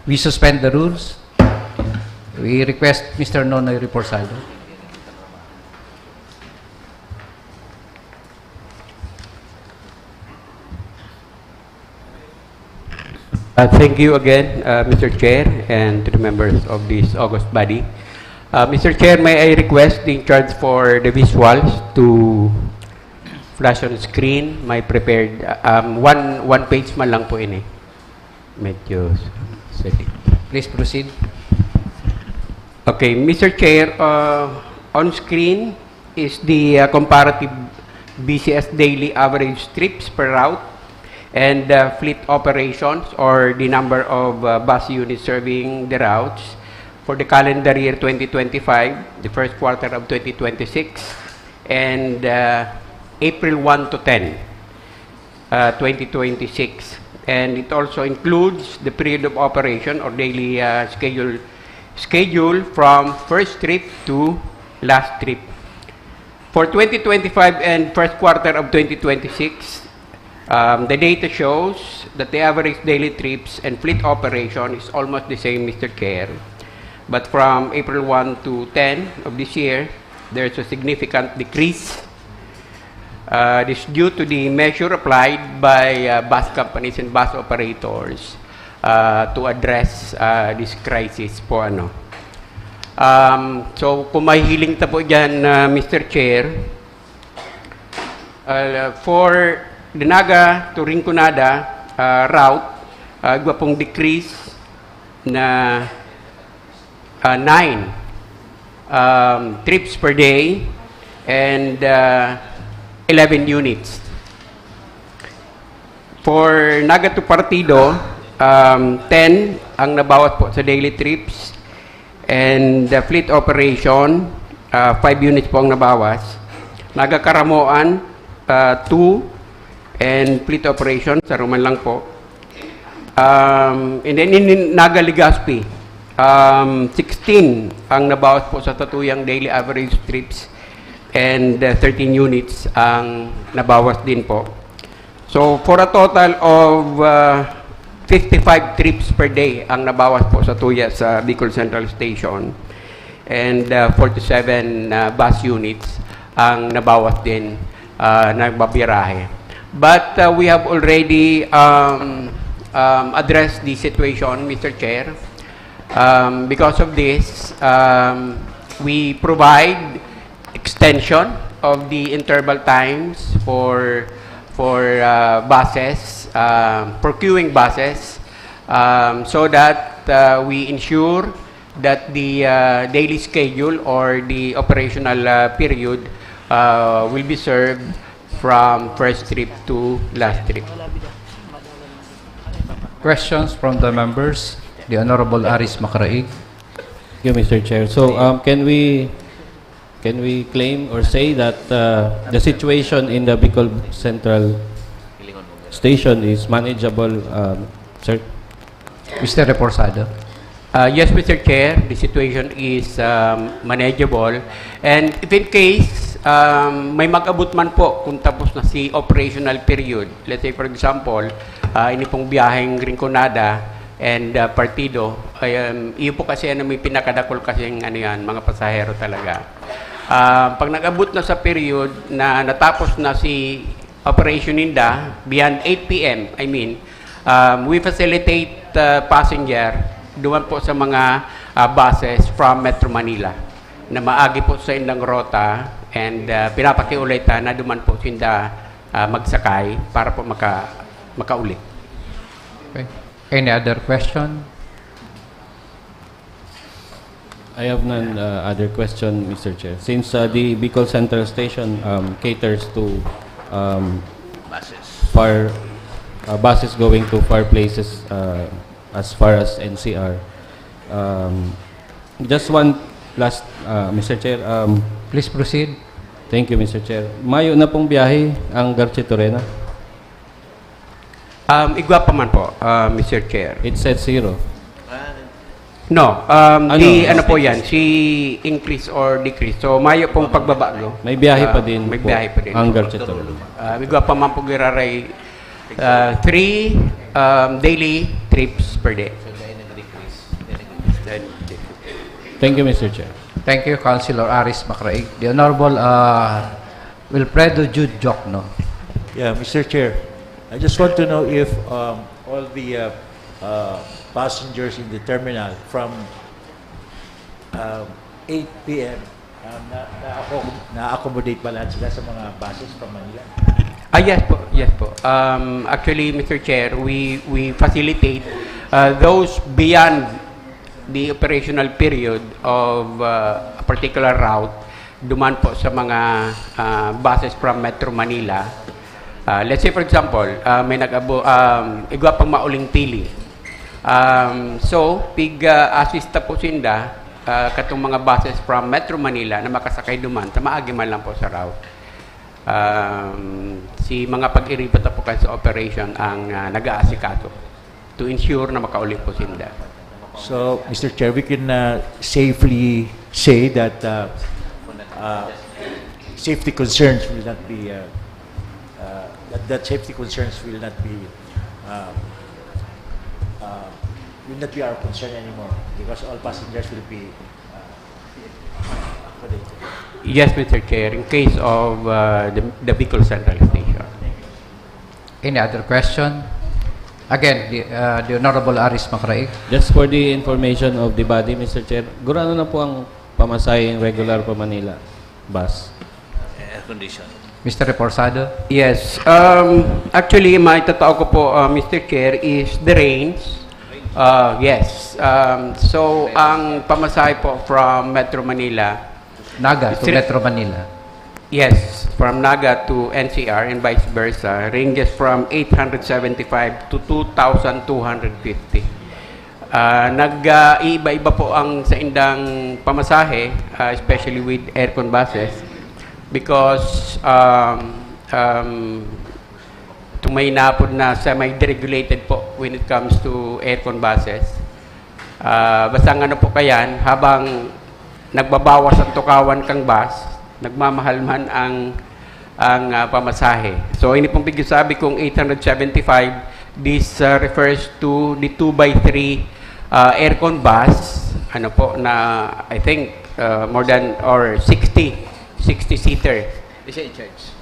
We suspend the rules. We request Mister Nonoy Reporsado. Uh, thank you again, uh, Mister Chair, and to the members of this august body. Uh, Mister Chair, may I request the in charge for the visuals to flash on screen? My prepared, uh, um, one, one page man lang po ini. Medyo, sige. Please proceed. Okay, Mister Chair, uh, on screen is the uh, comparative B C S daily average trips per route and uh, fleet operations, or the number of uh, bus units serving the routes for the calendar year twenty twenty-five, the first quarter of twenty twenty-six, and uh, April one to ten, uh, twenty twenty-six. And it also includes the period of operation or daily uh, schedule schedule from first trip to last trip. For twenty twenty-five and first quarter of twenty twenty-six, um, the data shows that the average daily trips and fleet operation is almost the same, Mister Chair. But from April one to ten of this year, there's a significant decrease. Uh, this due to the measure applied by uh, bus companies and bus operators uh, to address uh, this crisis po, ano. Um, so, kung mahihiling ta po dyan, uh, Mister Chair, uh, for the Naga to Rinconada uh, route, uh, igwa pong decrease na uh, nine um, trips per day and uh, eleven units. For Naga to Partido, um, ten ang nabawas po sa daily trips, and the fleet operation, uh, five units po ang nabawas. Naga Caramoan, uh, two, and fleet operation, saro man lang po. Um, and then in, in Naga Legazpi, um, sixteen ang nabawas po sa satuyang daily average trips, and uh, thirteen units ang nabawas din po. So, for a total of uh, fifty-five trips per day ang nabawas po satuya sa Bicol Central Station, and uh, forty-seven uh, bus units ang nabawas din uh, nagbabirahe. But uh, we have already um, um, addressed the situation, Mister Chair. Um, because of this, um, we provide extension of the interval times for for uh, buses, uh, for queuing buses, um, so that uh, we ensure that the uh, daily schedule or the operational uh, period uh, will be served from first trip to last trip. Questions from the members? The Honorable Aris Macaraig. Thank you, Mister Chair. So, um, can we can we claim or say that uh, the situation in the Bicol Central Station is manageable, um, sir? Mister Reporsado. Uh, yes, Mister Chair, the situation is um, manageable. And if in case um, may mag-abot man po kung tapos na si operational period, let's say for example, uh, ini pong biyaheng Rinconada and uh, Partido, ay, um, iyo po kasi ano, may pinakadakol kasing ano yan, mga pasahero talaga. Uh, pag nag-abot na sa period na natapos na si operation ninda beyond eight p m, I mean, um, we facilitate uh, passenger duman po sa mga uh, buses from Metro Manila na maagi po sa indang rota, and uh, pinapakiulay ta na duman po sinda uh, magsakay para po maka makauli. Okay. Any other question? I have none uh, other question, Mister Chair. Since uh, the Bicol Central Station um, caters to um, far uh, buses going to far places uh, as far as N C R, um, just one last, uh, Mister Chair. Um, Please proceed. Thank you, Mister Chair. Mayo na pong biyahe ang Garchitorena. Um, igwa pa man po, uh, Mister Chair. It's at zero. No, um, Ano? di ano po yan, si increase or decrease. So, mayo pong pagbabago. May biyahe pa Ah, din May po biyahe pa din. ang Garchitorena. Uh, igwa pa man po giraray uh, three um, daily trips per day. Thank you, Mister Chair. Thank you, Councilor Aris Macraig. The Honorable uh, Wilfredo Jude Jokno. Yeah, Mister Chair, I just want to know if um, all the uh, uh, passengers in the terminal from um, eight p.m. Um, na, na, na-accommodate ba lahat sila sa mga buses from Manila? Ah, yes po, yes po. Um, actually, Mister Chair, we we facilitate uh, those beyond the operational period of uh, a particular route duman po sa mga uh, buses from Metro Manila. Uh, let's say, for example, uh, may nag-abo, um, igwa pang mauling pili. Um, so, pig-assista po sinda uh, katong mga buses from Metro Manila na makasakay duman sa maagi man lang po sa route. Um, si mga pag-iriba ta po kan sa operation ang uh, nag-aasikaso to ensure na makauli po sinda. So, Mister Chair, we can uh, safely say that uh, uh, safety concerns will not be uh, uh, that, that safety concerns will not be uh, uh, will not be our concern anymore because all passengers will be uh, accommodated. Yes, Mister Chair, in case of uh, the, the Bicol Central Station. Any other question? Again, the, uh, the Honorable Aris Macraig. Just for the information of the body, Mister Chair, gurano na po ang pamasaheng regular pa Manila bus? Air condition. Mister Reporsado. Yes. Um, actually, maitatao ko po, uh, Mister Chair, is the range. Uh, yes. Um, so, ang pamasahe po from Metro Manila, Naga to Sir- Metro Manila. Yes, from Naga to N C R and vice versa, ranges from eight hundred seventy-five to two thousand two hundred fifty. Ah, nag-iiba-iba po ang saindang pamasahe, ah, especially with aircon buses, because um, um, itong may napod na semi-deregulated po when it comes to aircon buses. Ah, basta ang ano po kayan, habang nagbabawas ang tukawan kang bus, nagmamahal man ang ang ah, pamasahe. So, ini pong pigsasabi kong eight hundred seventy-five, this ah, refers to the two by three ah, aircon bus, ano po, na I think ah, more than or sixty, sixty seater. Di siya in-charge.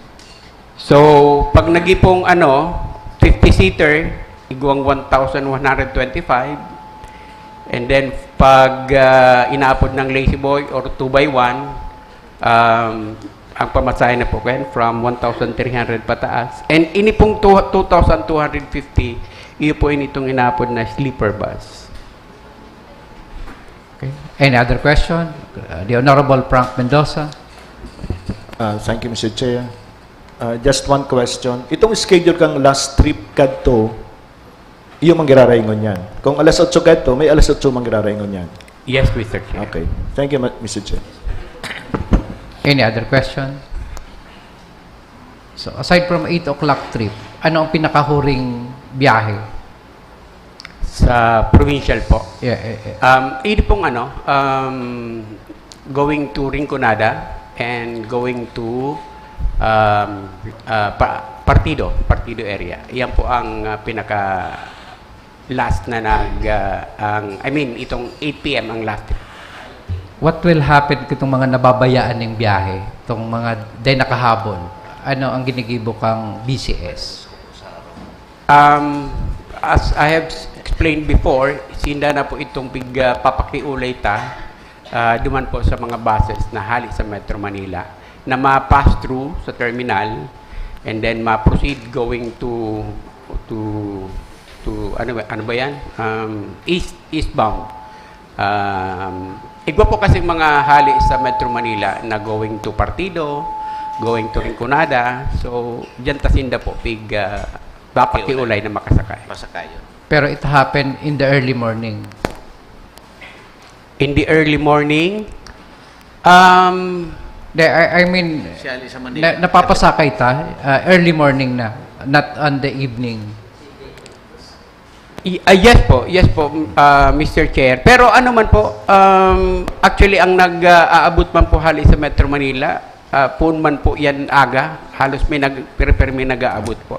So, pag nagipong ano, fifty seater, igwang one thousand one hundred twenty-five. And then, pag ah, inaapod ng Lazy Boy or two by one, um, ang pamasahe na po kayan from one thousand three hundred pataas. And ini pong two- two thousand two hundred fifty, iyo po ini itong inaapod na sleeper bus. Okay. Any other question? Uh, the Honorable Frank Mendoza. Uh, thank you, Mister Chair. Uh, just one question. Itong schedule kang last trip kadto, iyo man giraraingon yan. Kung alas otso kadto, may alas otso man giraraingon yan. Yes, Mister Chair. Okay. Thank you, Ma- Mister Chair. Any other question? So, aside from eight o'clock trip, ano ang pinakahuring biyahe? Sa provincial po. Yeah, eh, eh. Um, ini pong ano, um, going to Rinconada and going to um, uh, pa- Partido, Partido area. Yan po ang uh, pinaka last na nag uh, ang I mean itong eight p.m. ang last. What will happen kitong mga nababayaan ning biyahe? Itong mga di nakahabol? Ano ang ginigibo kang B C S? Um, as I have s- explained before, sinda na po itong pig uh, papakiulay ta uh, duman po sa mga buses na hali sa Metro Manila na ma-pass through sa terminal and then ma-proceed going to to to ano ba, ano ba yan? Um, east eastbound. Um, Igwa po kasing mga hali sa Metro Manila na going to Partido, going to Rinconada. So, diyan ta sinda po pig, ah, papakiulay na makasakay. Masakay yun. Pero it happened in the early morning. In the early morning, um, Hindi, I, I mean, Siya ali sa Manila. na, napapasakay ta, uh, early morning na, not on the evening. Y- ah, yes po, yes po, ah, Mister Chair. Pero ano man po, um, actually, ang nag-aabot man po hali sa Metro Manila, ah, poon man po yan aga. Halos may nag-, pero, pero may nag-aabot po.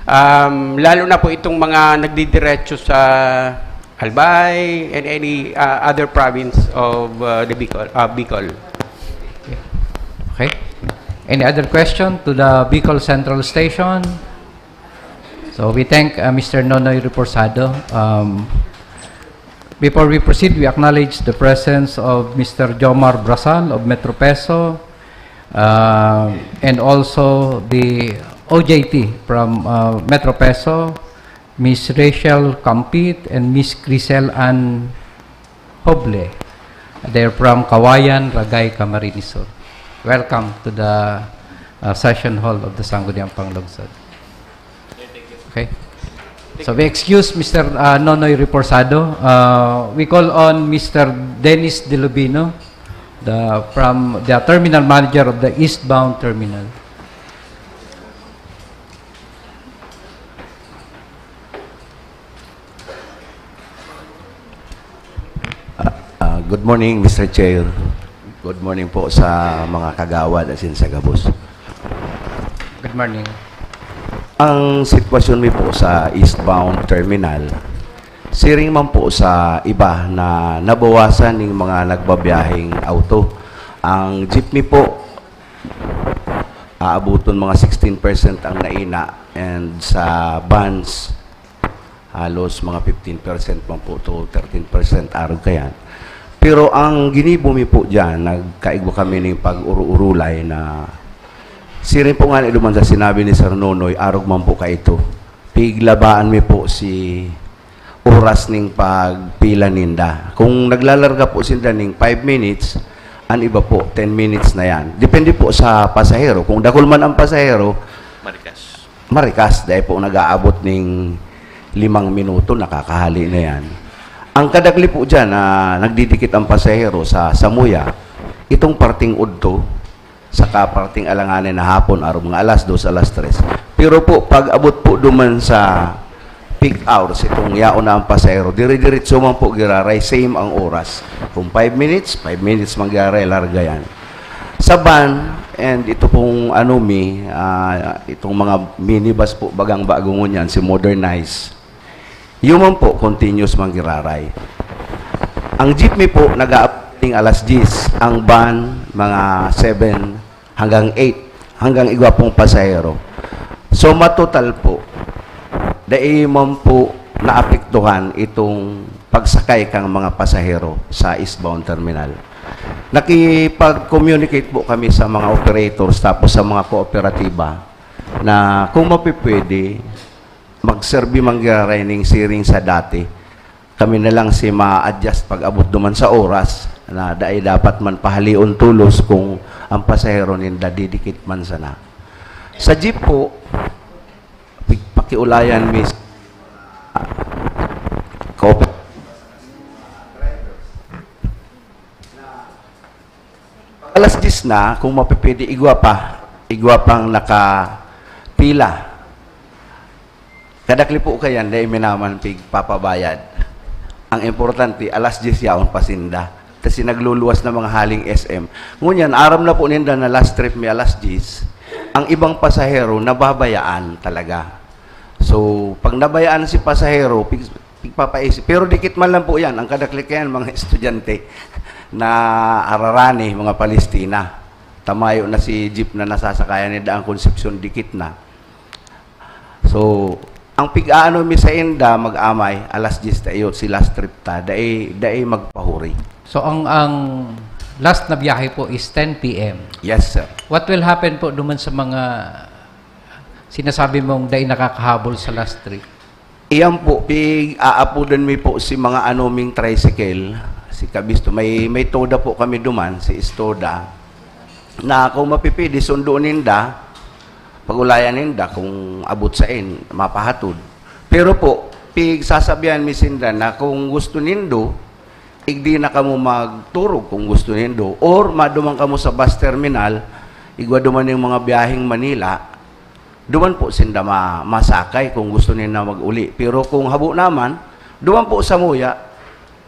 Um, lalo na po itong mga nagdidiretso sa Albay and any ah, other province of ah, the Bicol. ah, Bicol. Okay. Any other question to the Bicol Central Station? So we thank uh, Mister Nonoy Reporsado. Um, before we proceed, we acknowledge the presence of Mister Jomar Brasal of Metro Peso, uh, and also the O J T from uh, Metro Peso, Miss Rachel Campit and Miss Grisel Ann Hoble. They're from Kawayan, Ragay, Camarines Sur. Welcome to the uh, session hall of the Sangguniang Panglungsod. Okay. So we excuse Mister uh, Nonoy Reporsado. Uh, we call on Mister Dennis Delubino, the, from the terminal manager of the eastbound terminal. Ah, good morning, Mister Chair. Good morning po sa mga kagawad asin sa gabos. Good morning. Ang sitwasyon mi po sa eastbound terminal, siring man po sa iba na nabawasan ning mga nagbabiyaheng auto. Ang jeepney po, aabuton mga sixteen percent ang naina, and sa vans, halos mga fifteen percent man po to thirteen percent arog kayan. Pero ang ginibo mi po diyan, nagkaigwa kami ning pag-uru-urulay na siring po nga ni duman sa sinabi ni Sir Nonoy, arog man po kaito. Piglabaan mi po si oras ning pagpila ninda. Kung naglalarga po sinda ning five minutes, an iba po, ten minutes na yan. Depende po sa pasahero. Kung dakul man ang pasahero, Marikas. marikas, dahil po nag-aabot ning limang minuto, nakakahali na yan. Ang kadakli po dyan na nagdidikit ang pasahero sa Samuya, itong parting udto, saka parting alanganin na hapon, araw mga alas dos, alas tres. Pero po, pag abot po duman sa peak hours, itong yaon na ang pasahero, dire-diretso man po giraray, same ang oras. Kung five minutes, five minutes man giraray, larga yan. Sa van, and ito pong ano mi, ah, itong mga minibus po, bagang bago ngunyan, si Modernize. Yun man po, continuous man giraray. Ang jeepney po, nag-aabot ning alas diyes. Ang van, mga seven hanggang eight. Hanggang igwa pong pasahero. So, matotal po, dai man po naapektuhan itong pagsakay kang mga pasahero sa eastbound terminal. Nakipag-communicate po kami sa mga operators tapos sa mga kooperatiba na kung mapipwede, magserbi man giraray ning siring sa dati. Kami na lang si ma-adjust pag-abot duman sa oras na dai dapat man pahalion tolos kung ang pasahero ninda didikit man sana. Sa jeep po, pi-, pakiulayan mi sa, ah, kooper-, Alas diyes na, kung mapipwede, igwa pa. Igwa pang nakapila. Kadakli po kayan, dai mi naman pigpapabayad. Ang importante, alas diyes yaon pa sinda. Kasi nagluluwas na mga haling S M. Ngunyan, aram na po ninda na last trip mi alas diyes. Ang ibang pasahero, nababayaan talaga. So, pag nabayaan si pasahero, pig-, pigpapaisip. Pero dikit man lang po yan. Ang kadakli kayan, mga estudyante na ararani, mga Palestina. Tamayo na si jeep na nasasakayan ni Daan Concepcion, dikit na. So, ang pig-aano mi sa inda, mag-amay, alas diyes tayo, si last trip ta, dai, dai magpahuri. So ang ang last na biyahe po is ten P M. Yes, sir. What will happen po duman sa mga sinasabi mong dai nakakahabol sa last trip? Iyan po, pig-aapodan mi po si mga ano ming tricycle, Si Kabisto, may, may toda po kami duman, si Istoda, na kung mapipili, sundo ninda, pag-ulayan ninda kung abot sain, mapahatod. Pero po, pigsasabihan mi sinda na kung gusto nindo, igdi na kamo magturog kung gusto nindo. Or maduman kamo sa bus terminal, igwa duman yung mga biyaheng Manila, duman po sinda ma-, masakay kung gusto ninda mag-uli. Pero kung habo naman, duman po sa Muya.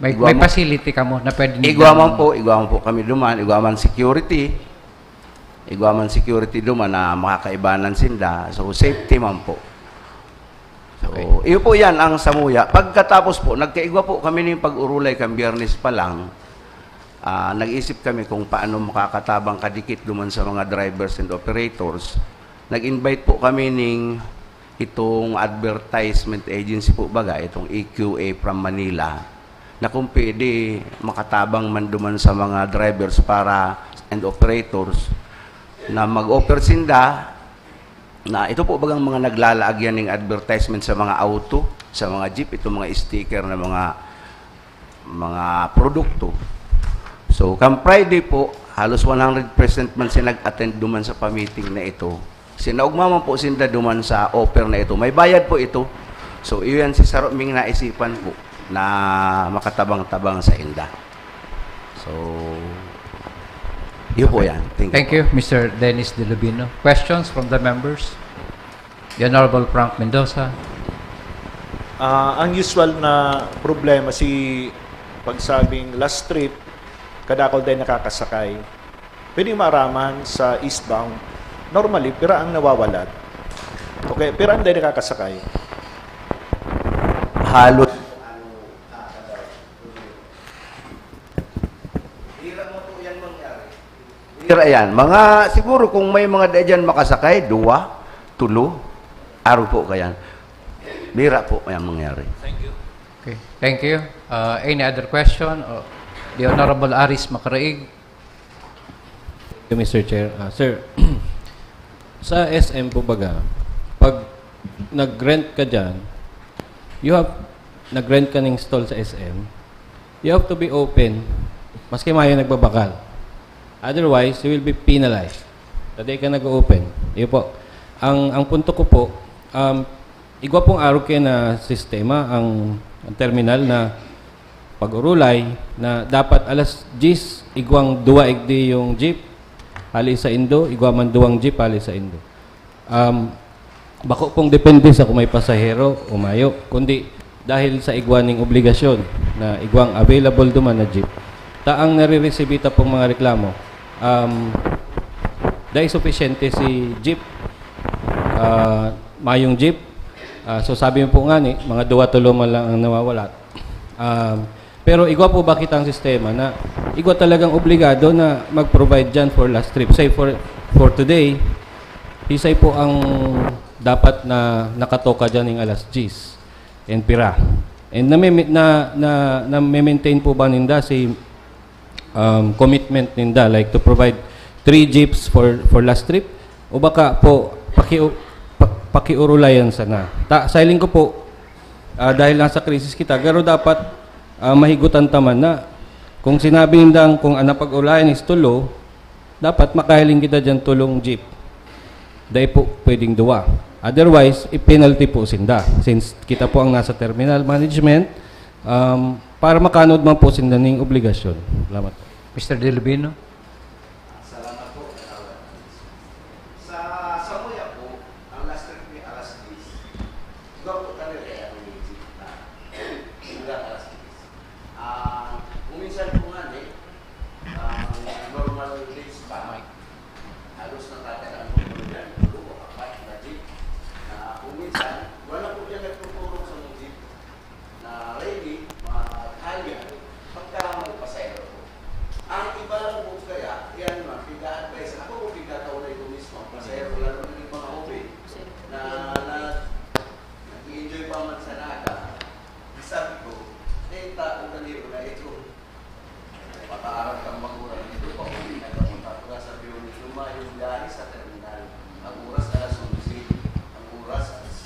May, Igwa may mo- facility kamo na pwede Igwa ninyo man po, igwa man po kami duman, igwa man security. Igwa man security duman na makakaibanan sinda. So, safety man po. So, Okay. iyo po yan ang Samuya. Pagkatapos po, nagkaigwa po kami ng pag-urulay kan Biyernes pa lang. Ah, nag-isip kami kung paano makakatabang kadikit duman sa mga drivers and operators. Nag-invite po kami ning itong advertisement agency po baga, itong E Q A from Manila, na kung pwede makatabang man duman sa mga drivers para, and operators na mag-offer sinda na ito po bagang mga naglalaag yan ng advertisement sa mga auto, sa mga jeep, itong mga sticker na mga, mga produkto. So, come Friday po, halos one hundred percent man siya nag-attend duman sa pamiting na ito. Sinaugma man po sinda duman sa offer na ito. May bayad po ito. So, iyan si Saro Ming naisipan po na makatabang-tabang sa inda. So, yun po Okay. yan. Thank you Thank po. you, Mister Dennis Delubino. Questions from the members? The Honorable Frank Mendoza. Ah, ang usual na problema si pagsabing last trip, kadakol din nakakasakay. Pwede maaraman sa eastbound. Normally, pira ang nawawalat. Okay, pira ang din nakakasakay. Halos Bira mo po yan mangyari. Bira yan. Mga, siguro kung may mga dai dyan makasakay, duwa, tulo, aro po kayan. Bira po yan mangyari. Thank you. Okay. Thank you. Uh, any other question? Uh, the Honorable Aris Macaraig. Thank you, Mister Chair. Ah, sir, sa S M po baga, pag nag-rent ka dyan, you have, nag-rent ka ng stall sa S M, you have to be open, maski mayo nagbabakal. Otherwise, you will be penalized. Dai ka nag-open. Iyo po. Ang, ang punto ko po, um, igwa pong arog kayo na sistema, ang, ang terminal na pag-urulay, na dapat alas diyes, igwang duwa igdi yung jeep, hali sa indo, igwa man duwang jeep, hali sa indo. Um, bako pong depende sa kung may pasahero o mayo, kundi dahil sa igwa ning obligasyon na igwang available duman na jeep. Ta ang nare-resibi ta pong mga reklamo, um, dai sufisyente si jeep, ah, mayong jeep. Ah, so sabi mo po nga ni, mga duwa-tulo man lang ang nawawala. Um, pero igwa po ba kitang sistema na igwa talagang obligado na mag-provide dyan for last trip? Say for, for today, hisay po ang dapat na nakatoka dyan ng alas diyes and pira. And na, na, na, na-maintain po ba ninda si, um, commitment ninda, like to provide three jeeps for, for last trip? O baka po, paki-, pa-, pakiurulayan sana. Ta, sa hiling ko po, ah, dahil nasa krisis kita, garo dapat, ah, mahigutan ta man na kung sinabi nindang kung ang napag-ulayan is tulo, dapat makahiling kita dyan tulong jeep. Dai po pwedeng duwa. Otherwise, i-penalty po sinda. Since kita po ang nasa terminal management, um, para makanod man po sinda ning obligasyon. Salamat. Mister Delubino? Salamat po. Sa Samuya po, ang last trip ni alas diyes. Iba po talaga yung jeep na hanggang alas diyes. Ah, kung minsan po nga, eh, ang normal days pa, halos natatandaan ko po yan, tulo o apat na jeep. Na kung minsan, wala po yan nagtuturo sa mga jeep na ready, maghaya, pagka may pasahero po. Ang iba lang po kaya, yan ma'am, pig-a-advise. Ako po, pigkataon na ito mismo, ang pasahero, lalo na yung mga open, na, na nag-i-enjoy pa man sa Naga. Sabi ko, eh, ta-, ang kanilo na ito. Pataaran kang magurang dito, pauwi na kamo. Tapos sabi ko, "Medyo mayong biyahe sa terminal. Ang oras alas onse. Ang oras, alas,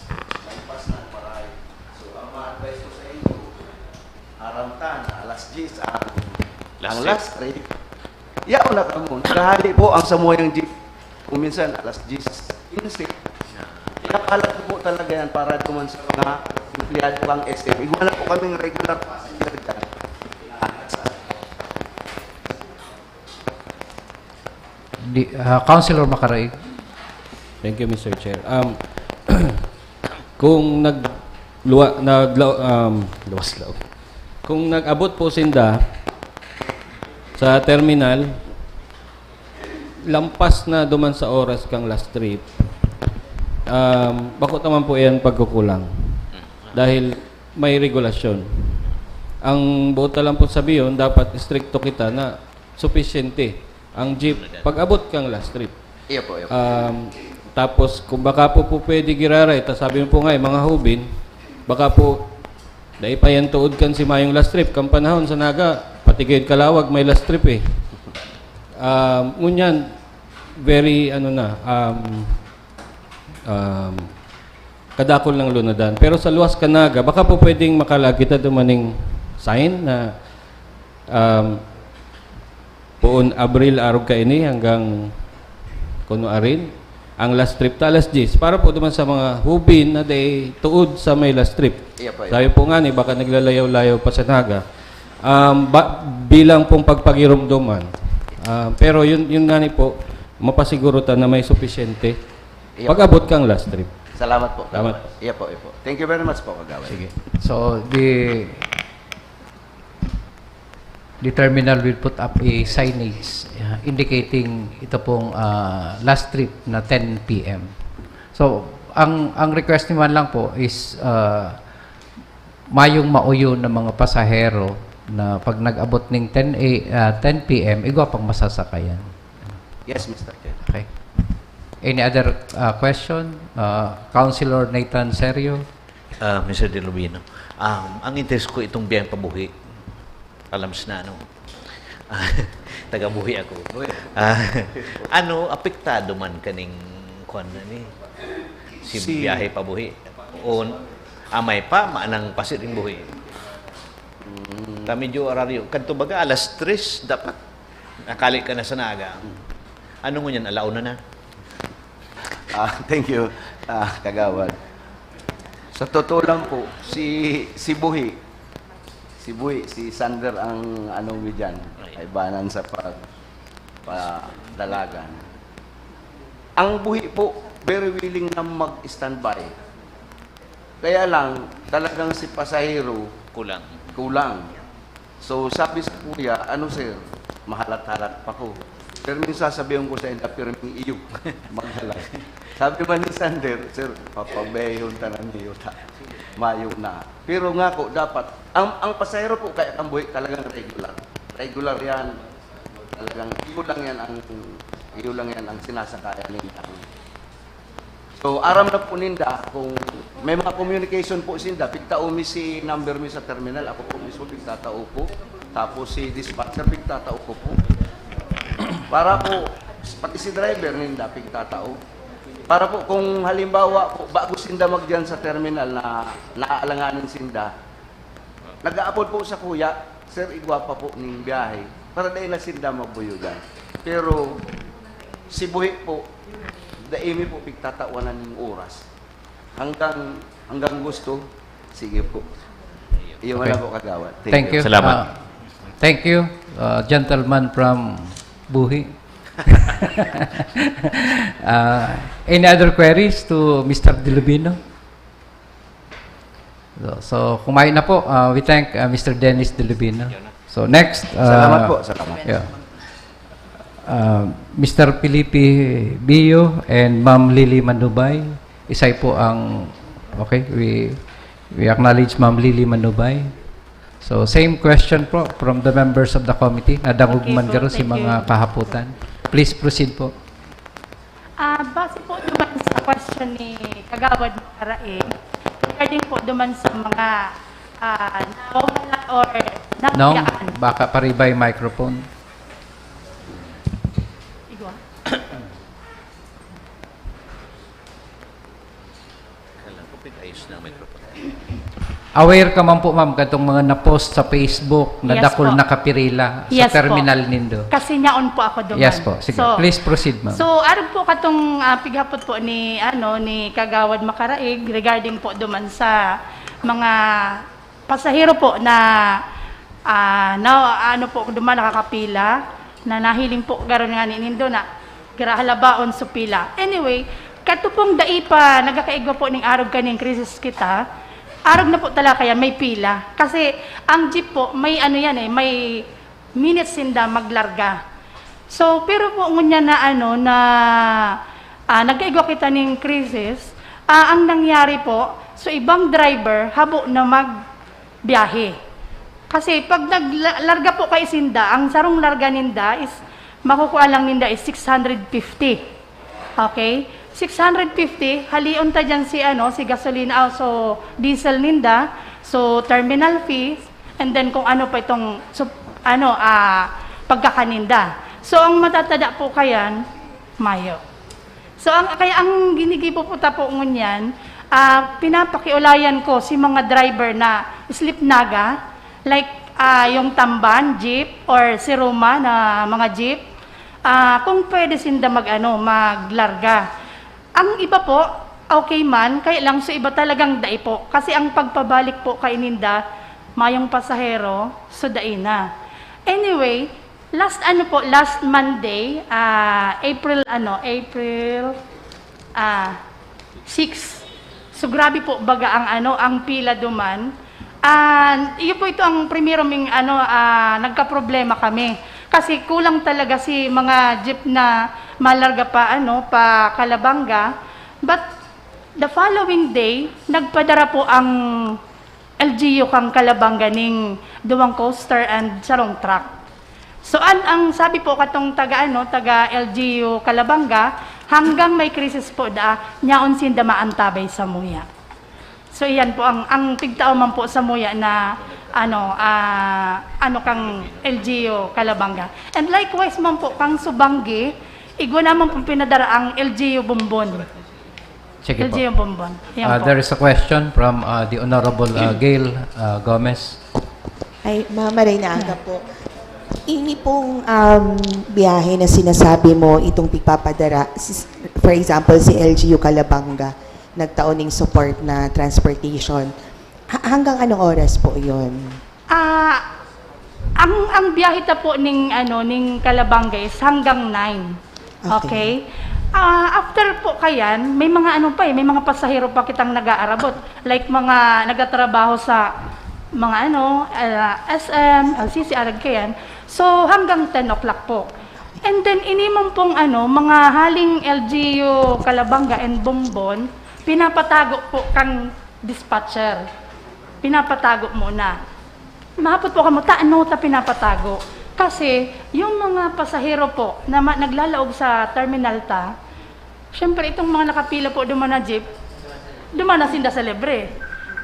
lampas na ang paray." So, ang ma-advise ko sa inyo, aram ta na alas diyes, ah, Ang last trip, yaon na kamo. Naghahali po ang samuyang jeep. Kung minsan, alas diyes quince. Pinakalat ko po talaga yan para duman sa mga empleyado ng S M. Igwa na po kaming regular passenger dyan. Di, ah, Councilor Macaraig. Thank you, Mister Chair. Um, kung nag luwa, nagla, um, luwas loob. Kung nag-abot po sinda sa terminal, lampas na duman sa oras kang last trip, um, bako naman po yan pagkukulang. Dahil may regulasyon. Ang buot na lang po sabiyon, dapat istrikto kita na supisyente ang jeep pag-abot kang last trip. Iya po, iya po. Um, tapos, kung baka po, po pwede giraray, ta sabi mo po nga, eh, mga hubin, baka po, dai pa yan tuod kan si Mayong last trip, kan panahon sa Naga, pati gayud Calawag, may last trip eh. Um, ngunyan, very, ano na, um, um, kadakol ng lunadan. Pero sa luwas kan Naga, baka po pwedeng makalag kita dumaning sign na um, poon Abril arog kaini hanggang kuno arin ang last trip ta alas diyes para po duman sa mga hubin na day tuod sa may last trip. Iya po, iya. Sabi po nga ni baka naglalayaw-layaw pa sa Naga. Um, ba, bilang pong pagpagirumduman. Um, pero yun yun nga ni po mapasiguro ta na may supisyente Iya po. Pag-abot kang last trip. Salamat po. Salamat. Iya po, iya po. Thank you very much po, Kagawad. Sige. So, the the terminal will put up a signage uh, indicating ito pong uh, last trip na ten p m. So, ang ang request ni man lang po is uh, mayong mauyo ng mga pasahero na pag nag-abot ning ten a, uh, ten p m, igwa pang masasakayan. Yes, Mister Chair. Okay. Any other uh, question? Uh, Councilor Nathan Serio? Ah, Mister Delubino, um, ang interes ko itong biyayeng pabuhi. Alam na, ano? Taga-buhi ako. Ah, ano, apektado man kaning kwan na ni? Si, Si- biyahe pabuhi. O amay pa, manang pasiring buhi. Ta medyo araryo. Kadto baga, alas tres, dapat nakali ka na sa Naga. Ano ngunyan, alauna na? Ah, thank you, ah, Kagawad. Sa totoo lang po, si si Buhi, si Buhi, si Sander ang ano mi diyan, kaibanan sa pag padalagan. Ang Buhi po, very willing na mag-standby. Kaya lang, talagang si pasahero Kulang. kulang. So sabi sa kuya, "Ano sir, mahalat-halat pa ko." Pero minsan sasabihin ko sa inda, "Pirming iyo, maghalat." Sabi man ni Sander, "Sir, papabehon ta na niyo ta. Mayo na." Pero nga ko, dapat, ang, ang pasahero po kaya kan Buhi talagang regular. Regular yan. Talagang iyo lang yan ang, iyo lang yan ang sinasakayan ninda. So, aram na po ninda kung may mga communication po sinda, pigtao mi si number mi sa terminal, ako po mismo pigtatao po. Tapos si dispatcher, pigtatao ko po. Para po, pati si driver ninda, pigtatao. Para po kung halimbawa po, bago sinda magdiyan sa terminal na naaalanganin sinda, nag-aapod po sa kuya, "Sir, igwa pa po ning biyahe." Para dahil na sinda mabuyo dyan. Pero si Buhi po, dai mi po pigtatawanan ning oras. Hanggang, hanggang gusto, sige po. Iyo man Okay. lang po, Kagawad. Thank you. Salamat. Ah, thank you, uh, gentleman from Buhi. Uh, any other queries to Mister Delubino? So, so kung may na po, uh, we thank uh, Mister Dennis Delubino. So next, uh, Salamat po, salamat. Yeah. Uh, Mister Felipe Bio and Ma'am Lily Manubay. Isay po ang, okay, we we acknowledge Ma'am Lily Manubay. So same question po from the members of the committee. Nadangog Okay man po, garo si thank mga you. kahapotan. Please proceed po. Ah, base po duman sa question ni Kagawad Makaraig, regarding po duman sa mga ah, nawawala or Nong, nabiyaan. Baka paribay microphone. Igwa. Kailangan ko pig-ayos na ang microphone. Aware ka man po, ma'am, katong mga na-post sa Facebook na Yes dakul po. nakapirila sa Yes po. terminal nindo? Kasi nyaon po ako duman. Yes po. Sige, So, please proceed, ma'am. So, arog po katong ah, pighapot po ni ano ni Kagawad Makaraig regarding po duman sa mga pasahero po na ah, na ano po duman nakakapila na nahiling po garon nga ni nindo na gira halabaon sa pila. Anyway, kato pong dai pa nagkakaigwa po ning arog kaning krisis kita, arog na po talaga yan, may pila. Kasi ang jeep po, may ano yan eh, may minutes sinda maglarga. So, pero po ngunyan na ano, na ah, nagkaigwa kita ning krisis, ah, ang nangyari po, so ibang driver, habo na magbiyahe. Kasi pag naglarga po kay sinda, ang sarong larga ninda is makukuha lang ninda is six hundred fifty. Okay? Six hundred fifty, halion ta dyan si, ano, si gasolina, ah, so diesel ninda, so terminal fees, and then kung ano pa itong, so, ano, ah, pagkakaninda. So, ang matatada po kayan, mayo. So, ang, kaya ang ginigibo po ta po ngunyan, ah, pinapakiulayan ko si mga driver na sleep naga, like ah, yung tamban, jeep, or si Roma na mga jeep, ah, kung pwede sinda mag-ano, maglarga. Ang iba po, okay man, kaya lang sa iba talagang dai po. Kasi ang pagpabalik po kay ninda, mayong pasahero, so dai na. Anyway, last ano po, last Monday, ah, April ano, April ah, six. So grabe po baga ang ano, ang pila duman. Ah, iyo po ito ang primero ming ano, ah, nagkaproblema kami. Kasi kulang talaga si mga jeep na malarga pa ano, pa Calabanga. But the following day, nagpadara po ang L G U kang Calabanga ning duwang coaster and sarong truck. So an ang sabi po katong taga ano, taga L G U Calabanga, hanggang may krisis po daa, nyaon sinda maantabay sa muya. So iyan po ang ang pigtao man po sa muya na ano ah, ano kang L G U Calabanga. And likewise man po kang Subanggi, igwa naman pong pinadara ang L G U Bombon. Sige po. L G U Bombon. Yan Uh, po. There is a question from uh, the Honorable uh, Gail uh, Gomez. Ay, ma'am, maray na aga po. Ini pong um, biyahe na sinasabi mo, itong pigpapadara, si- for example, si L G U Calabanga, nagtao ning support na transportation. Ha- hanggang anong oras po yon? Ah, ang ang biyahe ta po ning ano ning Calabanga is hanggang nine. Okay. Okay. Ah, after po kayan, may mga ano pa eh, may mga pasahero pa kitang nag-aarabot. Like mga nagtatrabaho sa mga ano, ah, S M, L C C, arag kayan. So hanggang ten o'clock po. And then inimon pong ano, mga haling L G U Calabanga and Bombon, pinapatago po kang dispatcher. Pinapatago muna. Mahapot po kamo, ta ano ta pinapatago? Kasi yung mga pasahero po na ma- naglalaog sa terminal ta, syempre itong mga nakapila po duman na jeep, duman na sinda sa libre.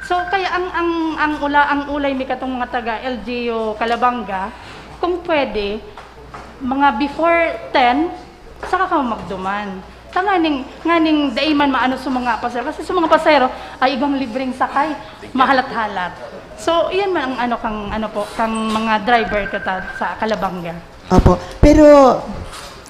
So kaya ang ang ang ula ang ulay mi katong mga taga L G U Calabanga, kung pwede mga before ten saka kamo magduman. Sa nganing, nganing dai man maano sa mga pasahero. Kasi sa mga pasahero, ay igwang libreng sakay, mahalat-halat. So, iyan man ang ano kang ano po, kang mga driver kata sa Calabanga. Opo. Pero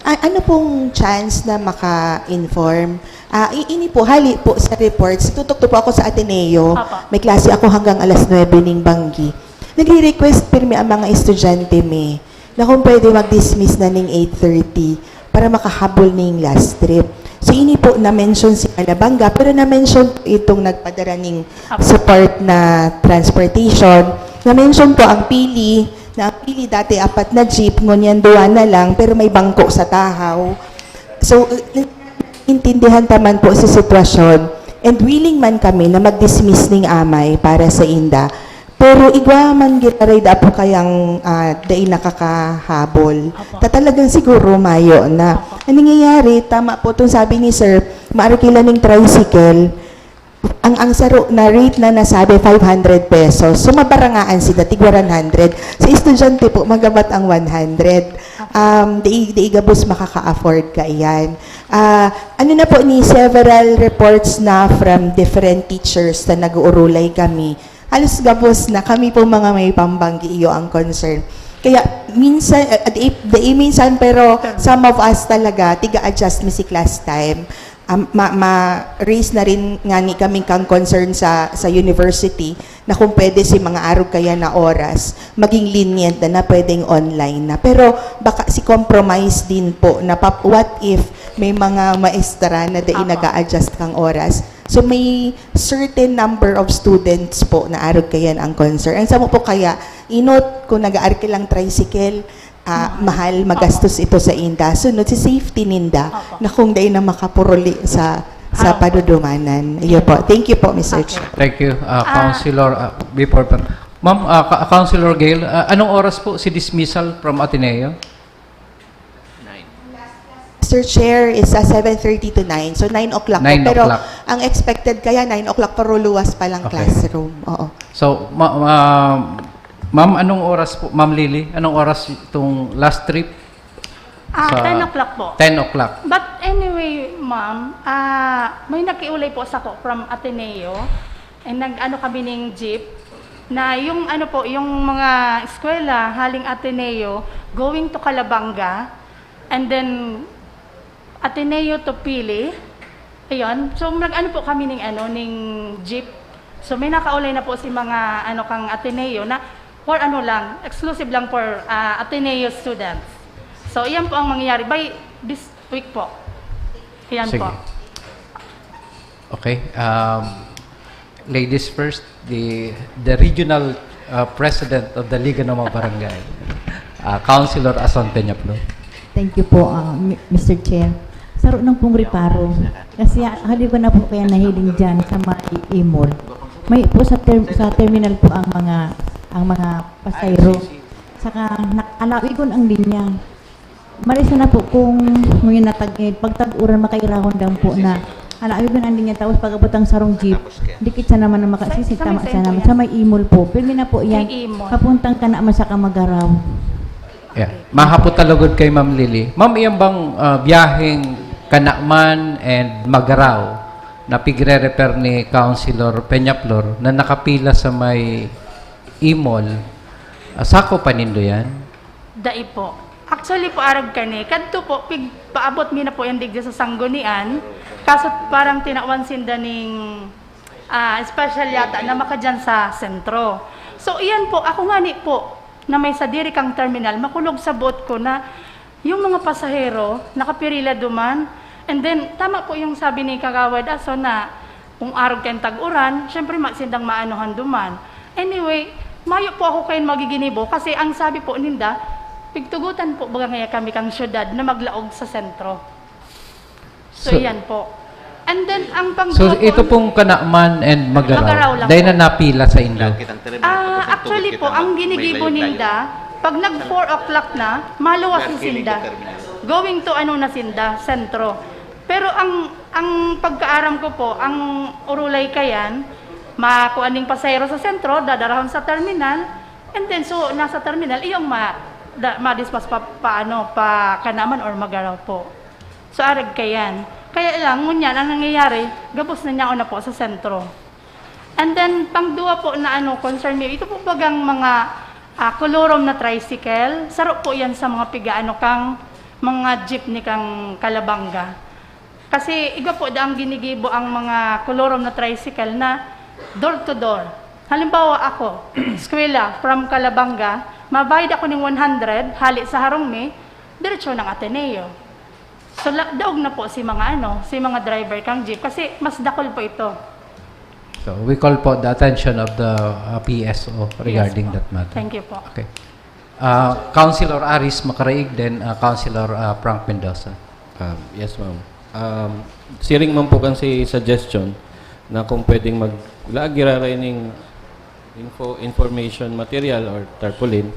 a- ano pong chance na maka-inform? Ah, i- ini po, hali po sa reports. Tutok to po ako sa Ateneo. Opo. May klase ako hanggang alas nuebe ning banggi. Nagre-request pirmi ang mga estudyante mi na kung pwede mag-dismiss na ning eight thirty para makahabol ning last trip. So ini po na-mention si Calabanga, pero na-mention po itong nagpadara ning support na transportation. Na-mention po ang Pili, na ang Pili dati apat na jeep, ngunyan duwa na lang, pero may bangko sa tahaw. So, uh, intindihan ta man po sa sitwasyon and willing man kami na mag-dismiss ning amay para sa inda. Pero igwa man giraray da po kayang ah, dai nakakahabol. Apo. Ta talagang siguro mayo na. Apo. Ang nangyayari, tama po itong sabi ni Sir, maarkila ning tricycle, ang ang saro na rate na nasabi, five hundred pesos. So, mabarangaan sila, tig one hundred. Sa estudyante po, magabat ang one hundred. Um, di, di gabos makaka-afford ka iyan. Ah, ano na po ni several reports na from different teachers na nag-uurulay kami. Alos gabos na kami po mga may pambanggi, iyo ang concern. Kaya minsan, uh, di, di minsan, pero some of us talaga, tiga-adjust mi si class time. Um, ma-, ma-raise na rin nga ni kaming kang concern sa, sa university na kung pwede si mga arog kaya na oras, maging lenient na, na pwedeng online na. Pero baka si compromise din po na pap-, what if may mga maestra na dai Apo. nag-a-adjust kang oras? So may certain number of students po na arog kaya ang concern. Ang samo po kaya, inot, kung nag-aarkil lang tricycle, ah, mahal, magastos ito sa inda. Sunod, si safety ninda Opo. na kung dai na makapuruli sa sa Opo. padudumanan. Iyo po. Thank you po, Mister Okay. Chair. Thank you, uh, Ah. Councilor, uh, before pa. Ma'am, uh, Ka-, Councilor Gail, uh, anong oras po si dismissal from Ateneo? Mister Chair, is, ah, seven thirty to nine. So, nine o'clock po. Nine Pero o'clock. ang expected kaya, nine o'clock, pero luwas pa lang Okay. classroom. Oo. So, ma-, ma-, ma'am, anong oras po, Ma'am Lily? Anong oras itong last trip? Ah, Sa ten o'clock po. ten o'clock. But anyway, ma'am, ah, may nakiulay po sako from Ateneo. And nag-ano kami ning jeep na yung ano po, yung mga eskwela haling Ateneo going to Calabanga, and then Ateneo to Pili. Ayun. So, nag-ano po kami ning ano, ning jeep. So, may nakaulay na po si mga ano kang Ateneo na for ano lang, exclusive lang for, ah, Ateneo students. So, iyan po ang mangyayari by this week po. Iyan Sige. po. Okay. Um, ladies first, the, the regional, uh, president of the Liga ng mga Barangay, uh, Councilor Ason Peñaflor. Thank you po, uh, Mi-, Mister Chair. Saro nang pong reparo. Kasi, ah, hali ko na po kaya nahiling dyan sa may Imol. May po sa term-, sa terminal po ang mga, ang mga pasahero. Saka, na-, alawigon ang linya. Marisa na po kung ngunyan na tag-, eh, pagtag-uran, makairahon lang po na alawigon ang linya. Tapos pag-abot ang sarong jeep, dikit siya naman na makasisi, Sa, sa tama may siya naman. centro Sa may Imol po. Pirmi na po yan. May Imol. Papuntang Canaman sa Camagaraw. Yeah. Mahapot talagod kay Ma'am Lily. Ma'am, iyan bang, ah, biyaheng Canaman and Magarao na pigre-repair ni Councilor Peñaflor na nakapila sa may Imol, ah, sako pa nindo yan? Dai po. Actually po, arog kani, kadto po, pig-, paabot mi na po yan digdi sa Sanggunian. Kaso parang tinawan sinda ning, ah, special yata na makadyan sa sentro. So, iyan po, ako ngani po, na may sadiri kang terminal, makulog sa boot ko na yung mga pasahero, nakapirila duman. And then, tama po yung sabi ni Kagawad Aso na kung arog kayong tag-uran, syempre, ma-, sindang maanuhan duman. Anyway, mayo po ako kayo magiginibo kasi ang sabi po ninda, pigtugutan po baga ngaya kami kang syudad na maglaog sa sentro. So, So, iyan po. And then, ang pangduwa So, po, ito ang pong Canaman and Magaraw, Magaraw lang dahil po. na napila sa indo. Ah, actually po, ang ginigibo ninda, pag nag four o'clock na, maluwas na sinda. Going to ano na sinda, sentro. Pero ang, ang pagkaaram ko po, ang urulay kayan, makuha ning pasahero sa sentro, dadarahon sa terminal, and then, so, nasa terminal, iyong ma-, da-, madispas pa, pa, ano, pa Canaman or Magaraw po. So, arog kayan. Kaya lang, ngunyan, ang nangyayari, gabos na niya na po sa sentro. And then, pangduwa po na ano, concern mi, ito po bagang mga, ah, kolorom na tricycle, saro po yan sa mga pigaano kang mga jeepney kang Calabanga. Kasi iga po daang ginigibo ang mga kolorom na tricycle na door to door. Halimbawa ako, eskwela, from Calabanga, mabayad ako ng one hundred, hali sa harong mi, diretso ng Ateneo. So, la-, daog na po si mga ano, si mga driver kang jeep kasi mas dakul po ito. So, we call po the attention of the, uh, P S O regarding Yes po. that matter. Thank you po. Okay. Uh, Councilor Aris Macaraig, then, uh, Councilor, uh, Frank Mendoza. Um, yes, ma'am. Um, siring man po kan si suggestion na kung pwedeng mag-, la-, giraray ning info-, information material or tarpaulin,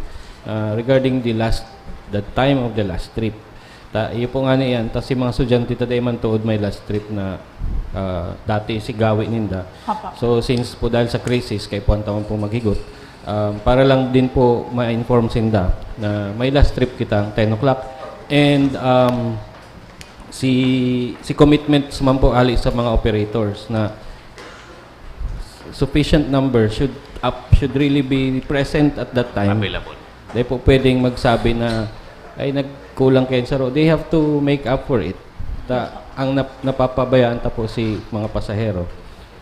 ah, regarding the last, the time of the last trip. Ta, iyo po nga niyan, ta si mga estudyante ta dai man tuod may last trip na, ah, dati si gawi ninda. Apa. So, since po dahil sa crisis, kaipuhan ta man po maghigot, um, para lang din po ma-inform sinda na may last trip kita, ten o'clock. And, um, si, si commitments man po ali sa mga operators na sufficient number should up should really be present at that time. Available. Di po pwedeng magsabi na, "Ay, nagkulang kayo sa ro-," They have to make up for it. Ta-, ang nap-, napapabayaan ta po si mga pasahero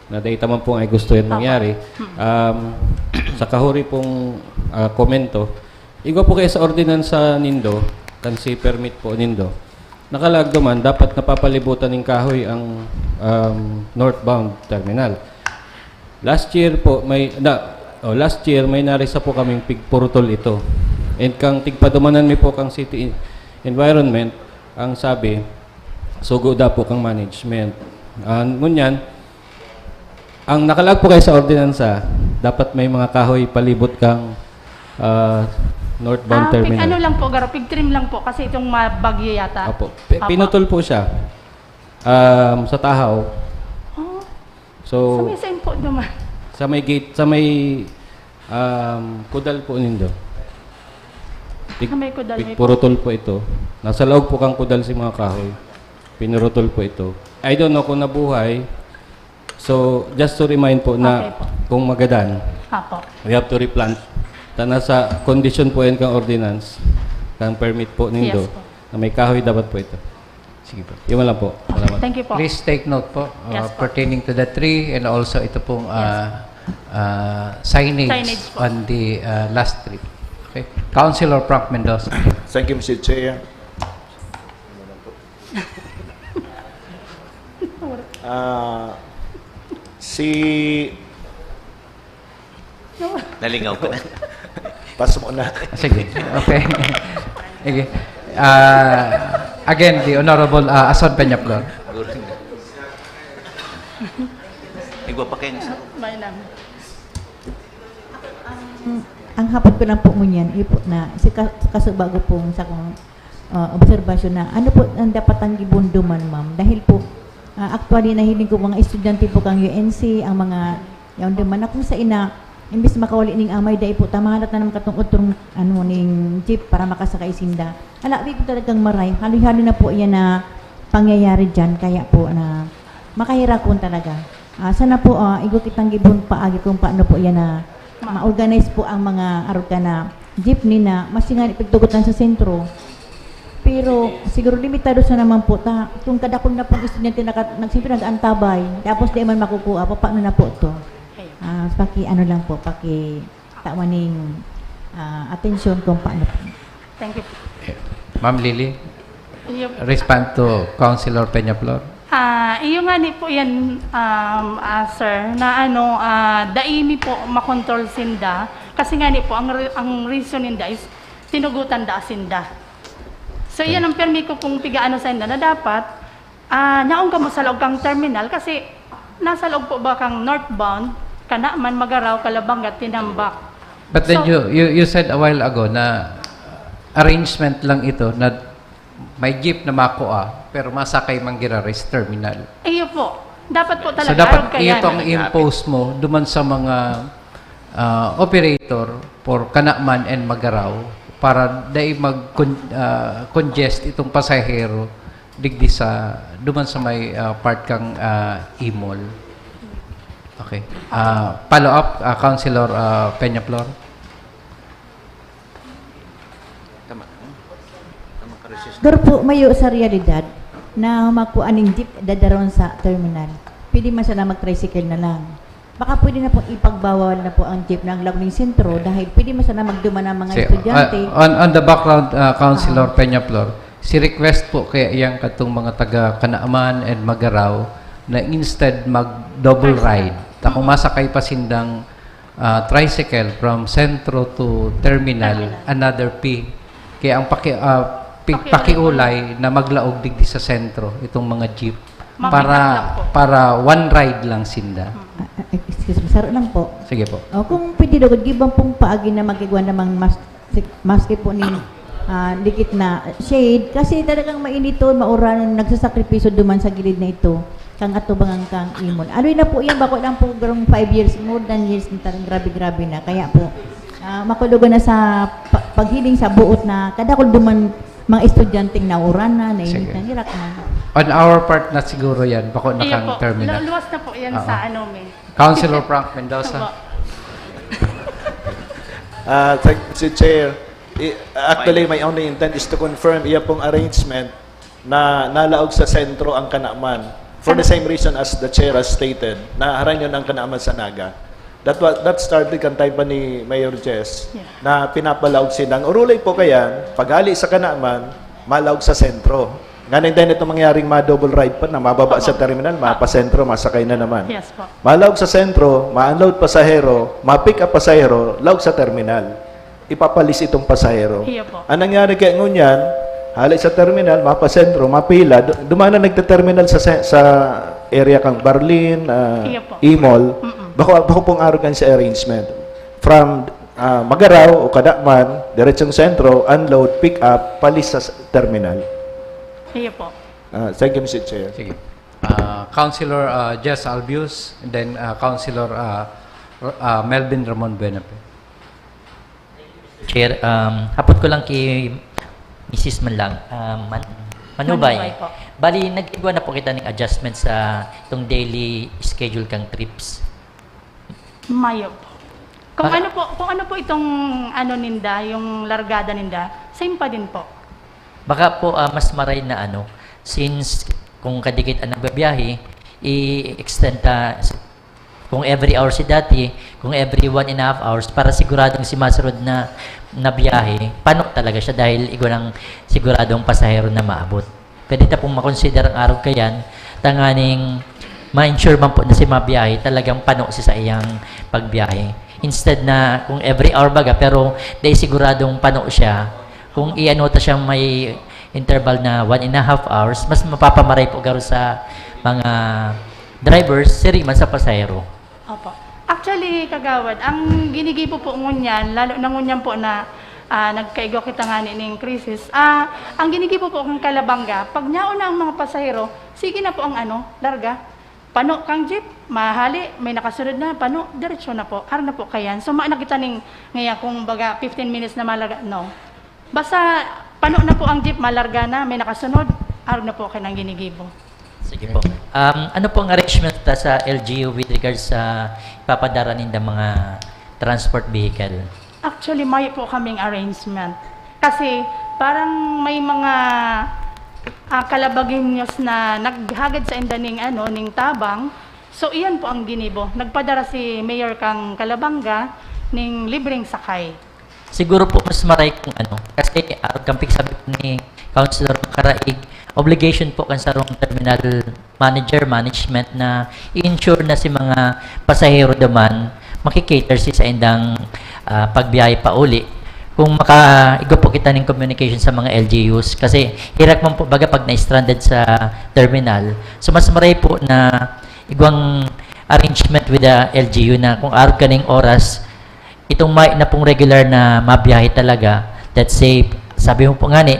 na dahil taman po ay gusto yan Tama. mangyari. Hmm. Um, sa kahuri pong, ah, komento, igwa po kayo sa ordinansa nindo, kan si permit po nindo, nakalagdo man, dapat napapalibutan ng kahoy ang, um, northbound terminal. Last year po, may, na, oh, last year, may narisa po kaming pigpurutol ito. And kang tigpadumanan mi po kang city en-, environment, ang sabi, sugo da po kang management. Ah, ngunyan, ang nakalag po kayo sa ordinansa, dapat may mga kahoy palibot kang, ah, northbound Ah, pig-, terminal. ano lang po, Garo, pig-trim lang po kasi itong mabagyo yata. Opo. Pi-, Opo. pinutol po siya, um, sa Tahaw. Oh, So, sa may saan po naman? sa may gate, sa may, um, kudal po nindo. Pig-, Sa may kudal, may pigpurutol po ito. Nasa laog po kang kudal si mga kahoy. Pinurutol po ito. I don't know kung nabuhay. So, just to remind po na Okay po. kung magadan, Apo. we have to replant. Ta nasa kondisyon po yan kang ordinance, kang permit po nindo, Yes po. na may kahoy dapat po ito. Sige po. Yun lang po. Salamat. Thank you po. Please take note po, uh, Yes po. pertaining to the tree and also ito pong, Yes. uh, uh, signage Signage po. on the, uh, last tree. Okay. Councilor Frank Mendoza. Thank you, Mister Chair. Ah, si Nalingaw ka na. Pass mo na. Sige. Okay. Sige. Ah, again, the Honorable, ah, Ason Peñaflor. Gulang na. Igwa pa kayo sa May lang. Ang, ang hapot ko lang po ngunyan, iyo po na, si ka-, kasubago pong sa kong, ah, obserbasyon na, ano po ang dapat ang gibon duman, ma'am? Dahil po, ah, actually, nahiling ko mga estudyante po kang U N C, ang mga yaon duman, na kung sa ina, imbis makawali ning amay, dai po, tamahalat na naman katong utrong, ano, ning jeep para makasakay sinda. Ala, di po talagang maray. Haloy-haloy na po yan na pangyayari dyan. Kaya po na makahirakon talaga. Ah, sana po, ah, igwa kitang gibon paagi kung paano po yan na ma-organize po ang mga arog ka na jeepney na maski nga pigtugot lang sa sentro. Pero siguro limitado sa naman po ta, kung kadakul na pong estudyante naka-, nag-, siyempre nag-antabay, tapos di man makukuha, pa-, paano na po to? Ah, paki-ano lang po, paki-tawan ning, ah, atensyon kung paano po. Thank you po. Yeah. Ma'am Lily, Iyo. respond to Councilor Peñaflor. Ah, iyo nga ni po yan, um, ah, sir, na ano, ah, dai mi po makontrol sinda. Kasi nga ni po, ang re-, ang reason ninda is tinugutan da sinda. So, Thank yan ang permi ko pong pigaano sa inda na dapat, ah, naong kamo sa laog kang terminal kasi nasa laog po ba kang northbound, kana man, Magaraw, Calabanga, Tinambac. But then So you, you, you said a while ago na arrangement lang ito na may jeep na makua, pero masakay man gira sa terminal. Iyo po. Dapat po So, talaga, dapat arog ka iyo yan. tong i-impose mo duman sa mga, ah, operator for Canaman and Magaraw para dai mag con-, ah, congest itong pasahero digdi sa, duman sa may, ah, part kang, ah, Imol. Okay. Ah, follow up, ah, Councilor, ah, Peñaflor. Tama. Tama ka, Resist. Pero po, mayo sa realidad na makuha ning jeep dadaron sa terminal. Pwede man sana mag-tricycle na lang. Baka pwede na po ipagbawal na po ang jeep ng Lagning Sentro dahil pwede man sana magduman ang mga Si, estudyante. ah, on, on the background, ah, Councilor Ah. Peñaflor, si request po kaya yang katong mga taga Canaman and Magaraw na instead mag double Tricycle. ride. Ta kung Mm. masakay pa sindang, ah, tricycle from Sentro to Terminal, Terminal. another fee. Kaya ang paki-, ah, pi-, Pakiulay. pakiulay na maglaog digdi sa sentro itong mga jeep Mabigat para, lang po. para one ride lang sinda. Mm. Ah, ah, excuse me, saro lang po. Sige po. Oh, kung pwede daw, gibang pong paagi na magigwa namang mas-, si-, maski po ni, ah, dikit na shade, kasi talagang mainiton, mauranon, nagsasakripisyo duman sa gilid na ito, kang atubangan kang Imol. Aloy na po yan, bako lang po, garong five years, more than years na talagang grabe-grabe na. Kaya po, ah, makulugan na sa pa-, paghiling sa buot na kadakul duman mga estudyanteng nauran na, nainit Sige. na, hirak na. On our part na siguro yan, bako na Iyo kang po. terminal. Lu-, luwas na po yan Ah. sa ano, may. Councilor Frank Mendoza. Opo. Ah, thank you, Mister Chair. I- actually, my only intent is to confirm iya pong arrangement na nalaog sa sentro ang Kanaman. For the same reason as the chair has stated, na haran yun ang Kanaman sa Naga. That was, that started kan time pa ni Mayor Jess, yeah, na pinapalaog silang. Urulay po kayan, paghali sa Kanaman, malaog sa sentro. Nganing din itong mangyaring ma-double ride pa na mababa sa terminal, mapasentro, masakay na naman. Yes po. Malaog sa sentro, ma-unload pasahero, ma-pick up pasahero, laog sa terminal. Ipapalis itong pasahero. Iyo po. Ang nangyari kaya ngunyan, hali sa terminal, mapasentro, mapila, du- dumaan na nagte-terminal sa, se- sa area kang Barlin, ah, Iyo po. Imol. Mm-mm. Bako, bako pong arrogance arrangement. From ah, Magarao o Kanaman, diretsong sentro, unload, pick up, palis sa s- terminal. Iyo po. Ah, thank you, Mister Chair. Sige. Ah, Councilor, ah, Jess Albius, and then, ah, Councilor, ah, R- ah, Melvin Ramon Buenape. Chair, um, hapot ko lang kay Misis man lang, um, Man- Manubay. Manubay po. Bali, nag-igwa na po kita ng adjustment sa itong daily schedule kang trips. Mayo po. Kung Baka- ano po, kung ano po itong ano ninda, yung largada ninda, same pa din po. Baka po ah, mas maray na ano, since kung kadikit ang nagbabiyahe, i-extend ta kung every hour si dati, kung every one and a half hours, para siguradong si Masrod na, na biyahe, pano talaga siya dahil igwa ng siguradong pasahero na maabot. Pwede ta pong makonsider ang arog kayan, tanganing ma-ensure man po na si mabiyahe, talagang pano si sa iyang pagbiyahe. Instead na kung every hour baga, pero dahil siguradong pano siya, kung iano ta siyang may interval na one and a half hours, mas mapapamaray po garo sa mga drivers, siri man sa pasahero. Opo. Actually, kagawad, ang ginigibo po ngunyan, lalo na ngunyan po na ah, nagkaigwa kita nga ni ning crisis, ah, ang ginigibo po kang Kalabanga, pag nyaon na ang mga pasahero, sige na po ang ano, larga. Pano kang jeep, mahali, may nakasunod na, pano, diretso na po, haro na po kayan. So, ma na kita ning, ngaya kung baga fifteen minutes na malaga, no. Basta, pano na po ang jeep, malarga na, may nakasunod, haro na po kayan ang ginigibo. Sige po. Um, ano po ang arrangement ta sa L G U with regards sa ipapadara ninda mga transport vehicle? Actually, mayo po kaming arrangement. Kasi parang may mga ah, Calabagueños na naghagad sa inda ning, ano, ning tabang. So, iyan po ang ginibo. Nagpadara si Mayor kang Calabanga ning libreng sakay. Siguro po mas maray kung ano, kasi uh, kampik sabi po ni Councilor Macaraig, obligation po kan sarong terminal manager, management na i-ensure na si mga pasahero naman makikater si sa indang uh, pagbiyahe pa uli. Kung maka-igo po kita ng communication sa mga L G Us, kasi hirak man po baga pag na-stranded sa terminal. So mas maray po na igwang arrangement with the L G U na kung arog kaning oras, itong may na pong regular na mabiyahe talaga, let's say, sabi mo po nga ni,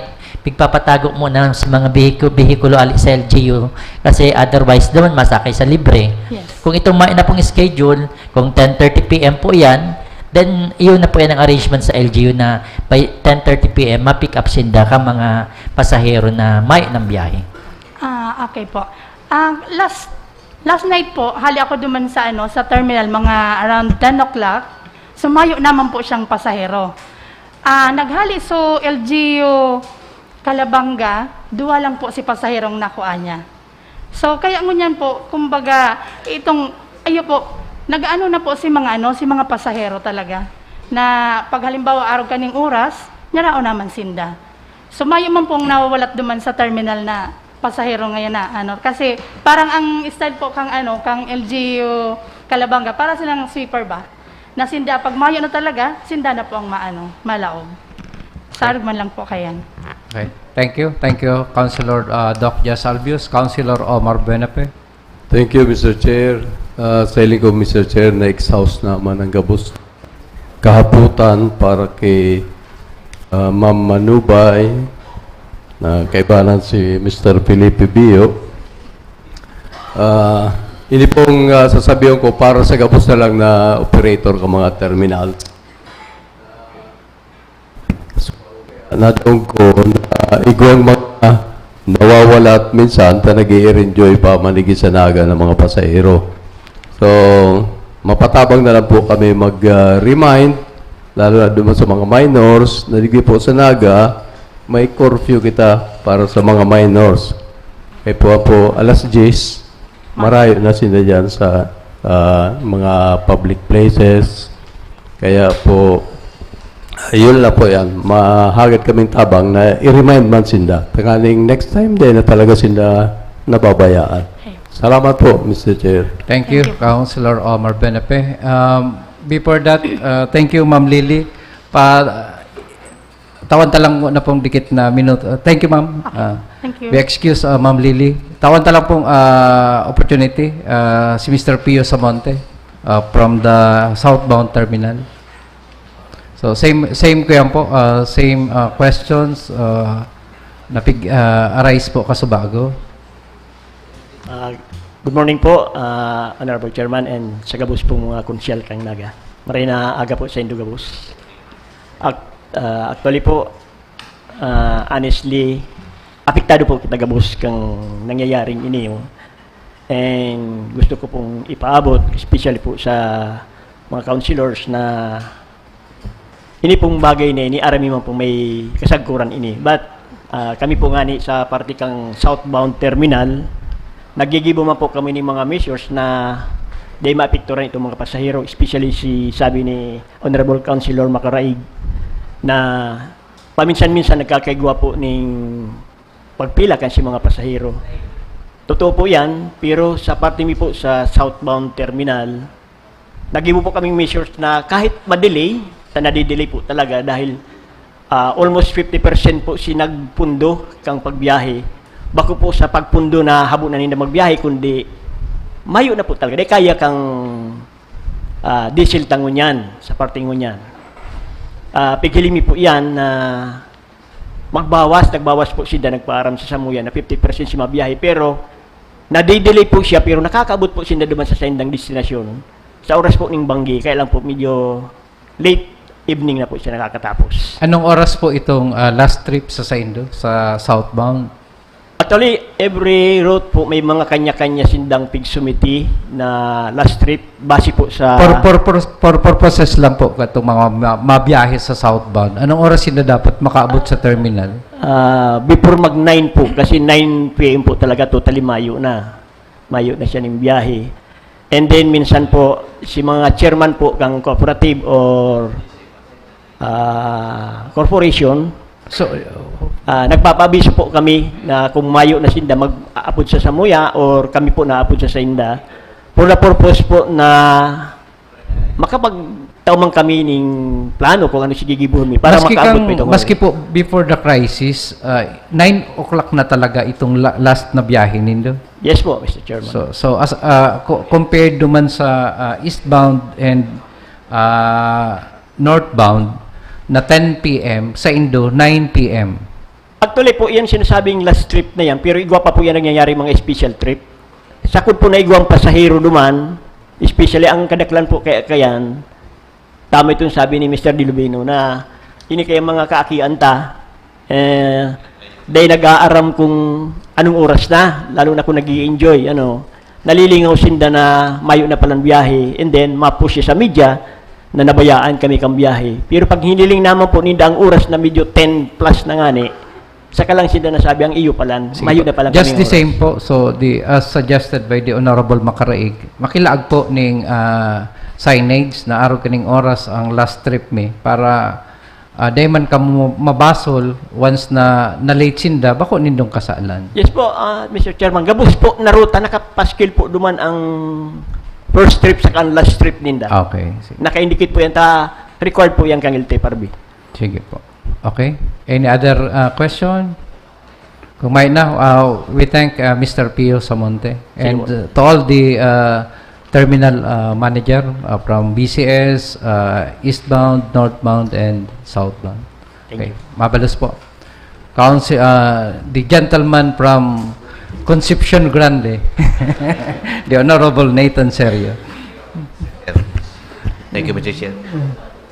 pigpapatago mo na sa mga bihiko, bihikulo ali sa L G U kasi otherwise naman masakay sa libre. Yes. Kung itong may na pong schedule, kung ten thirty p m po yan, then iyon na po yan ang arrangement sa L G U na by ten thirty p m ma-pick up sinda ka mga pasahero na may ng biyahe. Ah, okay po. Ah, last last night po, hali ako duman sa ano, sa terminal mga around ten o'clock. Sumayo naman po siyang pasahero. Ah, naghali so L G U Calabanga, duwa lang po si pasaherong nakuha niya. So kaya ngunyan po, kumbaga, itong ayo po, nag-ano na po si mga ano, si mga pasahero talaga na pag halimbawa arog kaning oras, nyarao naman sinda. So mayo man pong nawawalat duman sa terminal na pasahero ngayon na ano, kasi parang ang style po kang ano, kang L G U Calabanga, para silang sweeper ba? Na sinda pag mayo na talaga, sinda na po ang maano, malaog. Sarog man lang po kayan. Okay. Thank you. Thank you, Councilor uh, Doc Jazz Albius. Councilor Omar Buenape. Thank you, Mister Chair. Uh, sa hiling ko, Mister Chair, na-exhaust naman ang gabos kahaputan para kay uh, Ma'am Manubay, na kaibanan si Mister Felipe Bio. Uh, ini pong uh, sasabihin ko para sa gabos na lang na operator ka mga terminal. Nadong ko na igwang mga nawawala at minsan ta nag enjoy pa manigit sa naga ng mga pasahero. So, mapatabang na lang po kami mag-remind lalo na duman sa mga minors, na digdi po sa Naga, may curfew kita para sa mga minors. Kaya po, po alas diyes, marayo na sila dyan sa ah, mga public places. Kaya po, yun lang po yan. Mahagad kaming tabang na i-remind man sinda. Tanganing next time din na talaga sinda nababayaan. Salamat po, Mister Chair. Thank you, Thank you. Councilor Omar Benepe. Um, before that, uh, thank you, Ma'am Lily. Pa, tawan ta lang na pong dikit na minuto. Uh, thank you, Ma'am. Uh, Thank you. Be excused, uh, Ma'am Lily. Tawan ta lang pong uh, opportunity uh, si Mister Pio Samonte uh, from the southbound terminal. So same same ko yan po, uh, same uh, questions uh, na pig uh, arise po kasubago. Ah, good morning po, ah, Honorable Chairman, and sa gabos pong mga konsyal kang Naga. Maray na aga po sa indo gabos. Ac- ah, actually po, ah, honestly, apektado po kita gabos kang nangyayaring ini. Oh. And gusto ko pong ipaabot, especially po sa mga councilors na ini pong bagay na ini, aram man po may kasagkuran ini. But ah, kami po ngani sa parte kang southbound terminal, nagigibo man po kami ng mga measures na di maapekturan itong mga pasahero, especially si sabi ni Honorable Councilor Macaraig na paminsan-minsan nagkakaigwa po ning pagpila kan si mga pasahero. Totoo po yan, pero sa parte mi po sa southbound terminal, nagibo po kaming measures na kahit ma-delay, sa nadidelay po talaga dahil ah, almost fifty percent po si nagpundo kang pagbiyahe. Bako po sa pagpundo na habo na ninda magbiyahe, kundi mayo na po talaga. Di kaya kang ah, diesel ta ngunyan, sa parte ngunyan. Ah, pighiling mi po yan na magbawas, nagbawas po sinda, nagpaaram sa samuya na fifty percent si mabiyahe. Pero nadidelay po siya, pero nakakaabot po sinda duman sa saindang destinasyon. Sa oras po ning banggi, kaya lang po medyo late evening na po siya nakakatapos. Anong oras po itong ah, last trip sa saindo, sa southbound? Actually, every route po may mga kanya-kanya sindang pigsumiti na last trip base po sa... For, for, for, for purposes lang po, katong mga ma- mabiyahe sa southbound, anong oras sila dapat makaabot sa terminal? Ah, before mag nine po, kasi nine p.m. po talaga totally mayo na. Mayo na siya ng biyahe. And then minsan po, si mga chairman po kang cooperative or ah, corporation, So, ah, nagpapaabiso po kami na kung mayo na sinda mag-aapod sa samuya or kami po naapod sa sainda for the purpose po na makapagtao man kami ning plano kung ano sigigibuhon mi para maski, makaabot kang, pa itong maski po before the crisis, uh, nine o'clock na talaga itong la- last na biyahe nindo. Yes po, Mister Chairman. So, so as, uh, co- compared duman sa uh, eastbound and uh, northbound na ten p.m., saindo nine p.m. Actually po, yan sinasabing last trip na yan, pero igwa pa po yan nangyayari mga special trip. Sakod po na igwang pasahero duman, especially ang kadaklan po kaya kayan, tama itong sabi ni Mister Dilubino na ini kaya mga kaakian ta, eh, dahil nag-aaram kung anong oras na, lalo na kung nag enjoy ano, nalilingaw sinda na mayo na palang biyahe, and then mapush siya sa media na nabayaan kami kang biyahe. Pero pag hiniling naman po ninda ang oras na medyo ten plus na ngani, saka lang sinda nasabi ang iyo palan, Sige mayo po. na palang Just kami the oras. Same po. So, the, as suggested by the Honorable Macaraig, makilaag po ning ah, signage na araw kining oras ang last trip mi para uh, di man kamo mabasol once na na-late sinda, bako nindong kasalan. Yes po, ah, Mister Chairman. Gabos po na ruta, nakapaskil po duman ang first trip sa kan last trip ninda. Okay. Sige. Naka-indicate po yan, ta required po yan kang L T F R B. Sige po. Okay. Any other uh, question? Kung may na, uh, we thank uh, Mister Pio Samonte and Sige po. uh, to all the uh, terminal uh, manager uh, from B C S, uh, eastbound, northbound, and southbound. Thank Okay. you. Mabalos po. Council, uh, the gentleman from Concepcion Grande, the Honorable Nathan Serio. Thank you, Mister Chair.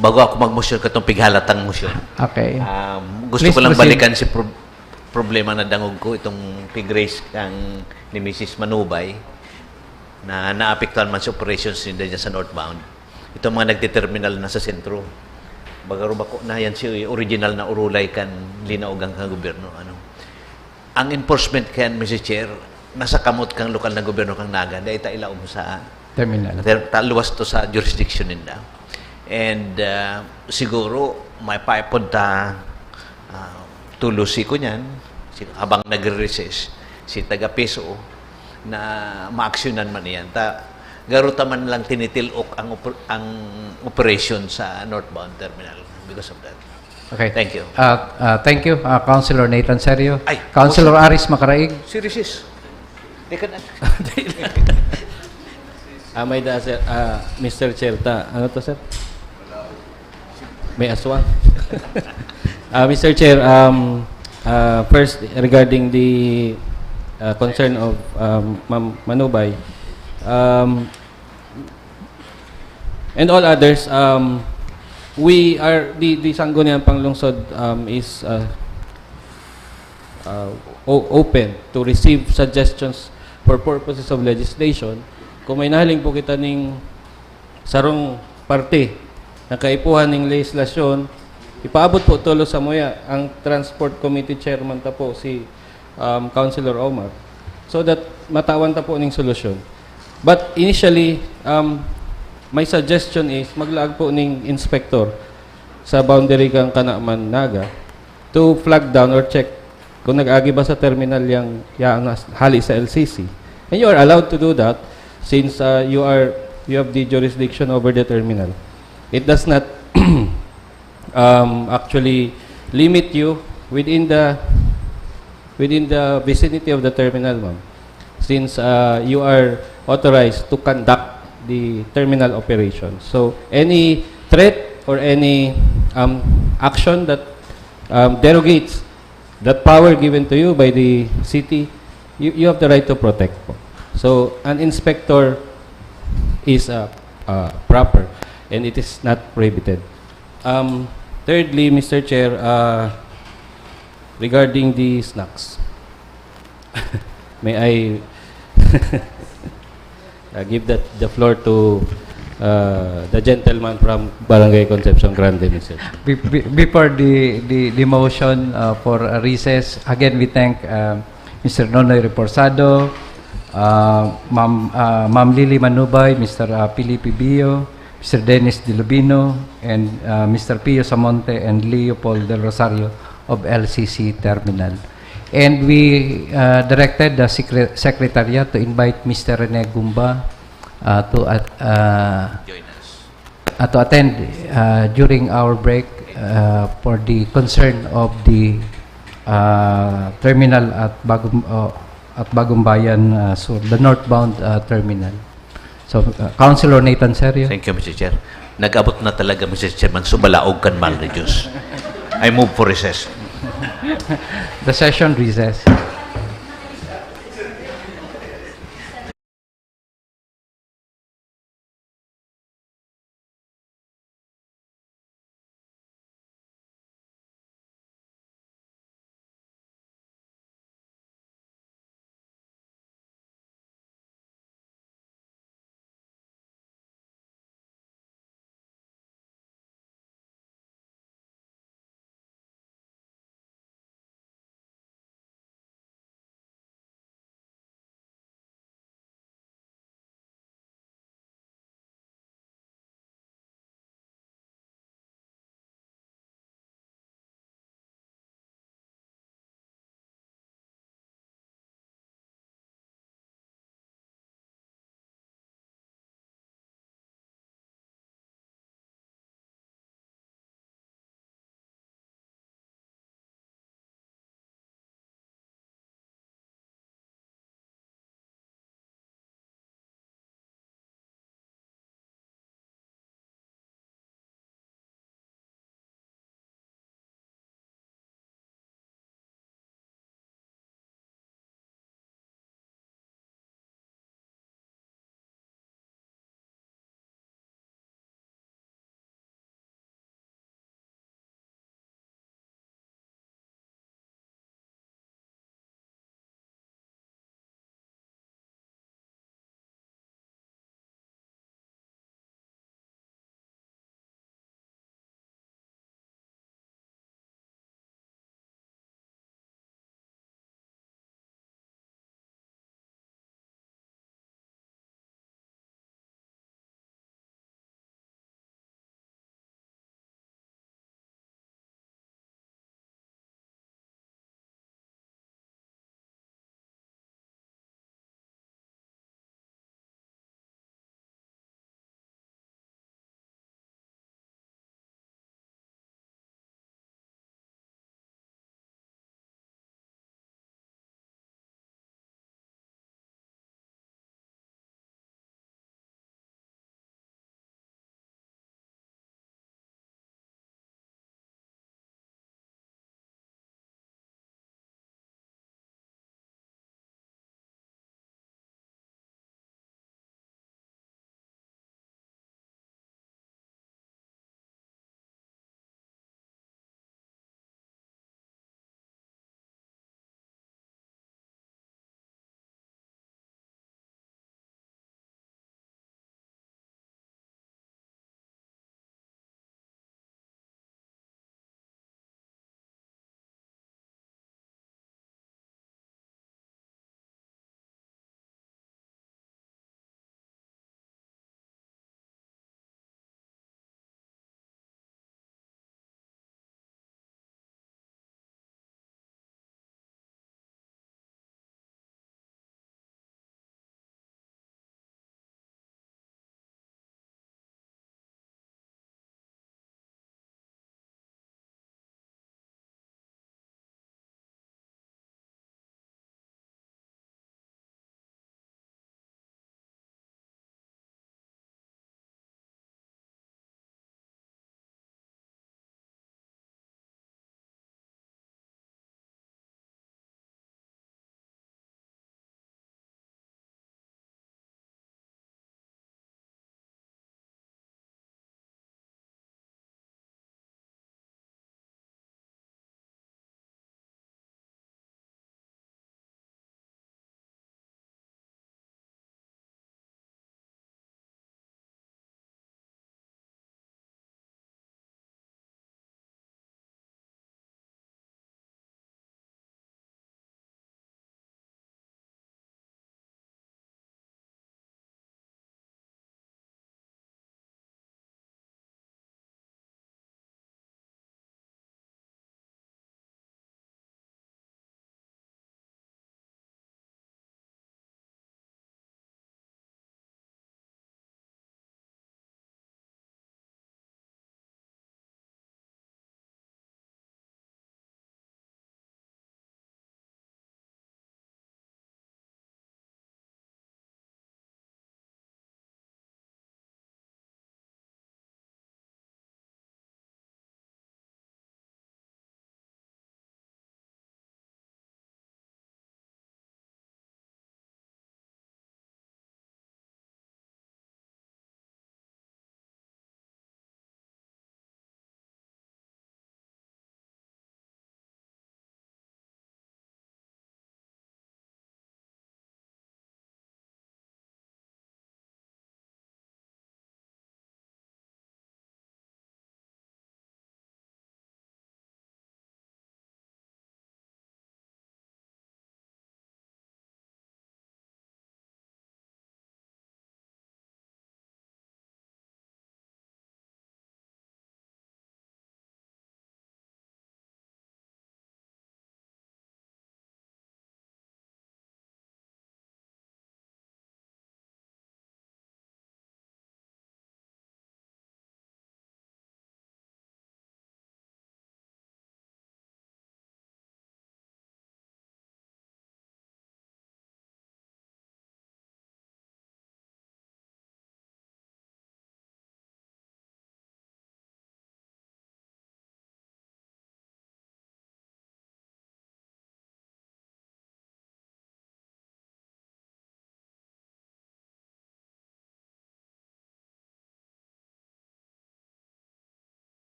Bago ako magmotion katong pighalatang motion, Okay. um, gusto Please ko lang proceed. Balikan si pro- problema na dangog ko, itong pig-raise kang ni Missus Manubay na naapektuhan man sa operations ninda dyan sa northbound. Itong mga nagdeterminal na sa sentro. Baga ro bako na yan si original na urulay kan linaogan kan gobyerno, ano. Ang enforcement kan, Mister Chair, nasa kamot kan lokal na gobyerno kan Naga, dai ta ilaom sa Terminal. ter-, ta luwas to sa jurisdiction ninda. And, ah, siguro, may paipod ta, ah, tulusi ko niyan, si-, habang nagre-recess, si taga P S O, na maaksyonan man iyan. Ta, garo ta man lang tinitilok ang oper-, ang operasyon sa northbound terminal because of that. Okay. Thank you. Ah, ah, thank you, ah, Councilor Nathan Serio. Ay, Councilor Aris Macaraig. Si recess. Teka na. Ah, may da, sir. Ah, Mister Chair, ta. Ano to, sir? May aswang. Ah, Mister Chair, um, ah, first, regarding the, ah, concern of, um, Ma'am Manubay, um, and all others, um, we are, the, the Sangguniang Panglungsod, um, is, uh, uh, o-, open to receive suggestions for purposes of legislation. Kung may nahiling po kita ning sarong parte na kaipuhan ning lehislasyon, ipaabot po tolos samuya. Ang Transport Committee Chairman ta po, si, um, Councilor Omar, so that matawan ta po ning solusyon. But initially, um, my suggestion is maglaag po ning inspector sa boundary kan Canaman, Naga, to flag down or check kung nag-agi ba sa terminal yang, yang nas-, hali sa L C C. And you are allowed to do that since, uh, you are, you have the jurisdiction over the terminal. It does not, um, actually limit you within the, within the vicinity of the terminal, ma'am, since, uh, you are authorized to conduct the terminal operation. So, any threat or any, um, action that, um, derogates that power given to you by the city, you, you have the right to protect po. So, an inspector is, uh, uh, proper and it is not prohibited. Um, thirdly, Mister Chair, uh, regarding the snacks, may I, uh, give that, the floor to, uh, the gentleman from Barangay Concepcion Grande, Mister Chair. Be-, be-, before the, the, the motion, uh, for a recess, again, we thank, uh, Mister Nonoy Reporsado, uh, Ma'am, uh, Ma'am Lily Manubay, Mister, uh, Felipe Bio, Mister Dennis Dilubino, and, uh, Mister Pio Samonte and Leopold Del Rosario of L C C Terminal. And we, uh, directed the secre-, secretariat to invite Mister Rene Gumba, uh, to at-, uh, Join us. uh, to attend, uh, during our break, uh, for the concern of the, uh, terminal at Bagum-, uh, at Bagumbayan, uh, Sur, the northbound, uh, terminal. So, uh, Councilor Nathan Serio. Thank you, Mister Chair. Nag-abot na talaga, Mister Chairman, so balaog kan mahal na Diyos. I move for recess. The session recess.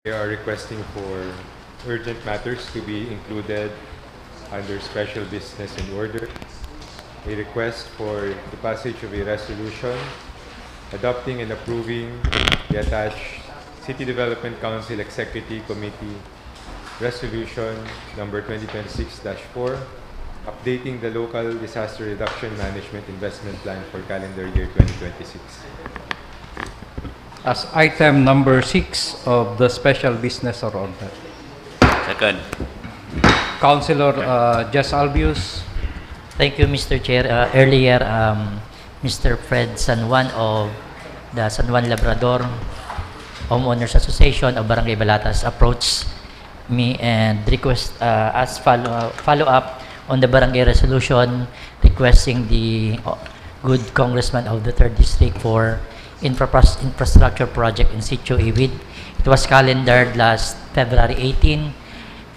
They are requesting for urgent matters to be included under special business and order. A request for the passage of a resolution adopting and approving the attached City Development Council Executive Committee Resolution number twenty twenty-six dash four, updating the local disaster reduction management investment plan for calendar year twenty twenty-six. As item number six of the special business or order. Second. Councilor uh, Jess Albius. Thank you, Mister Chair. Uh, earlier, um, Mister Fred San Juan of the San Juan Labrador Homeowners Association of Barangay Balatas approached me and request uh, as follow, follow up on the barangay resolution requesting the uh, good congressman of the third district for infra- infrastructure project in Sitio Iwid. It was calendared last February eighteen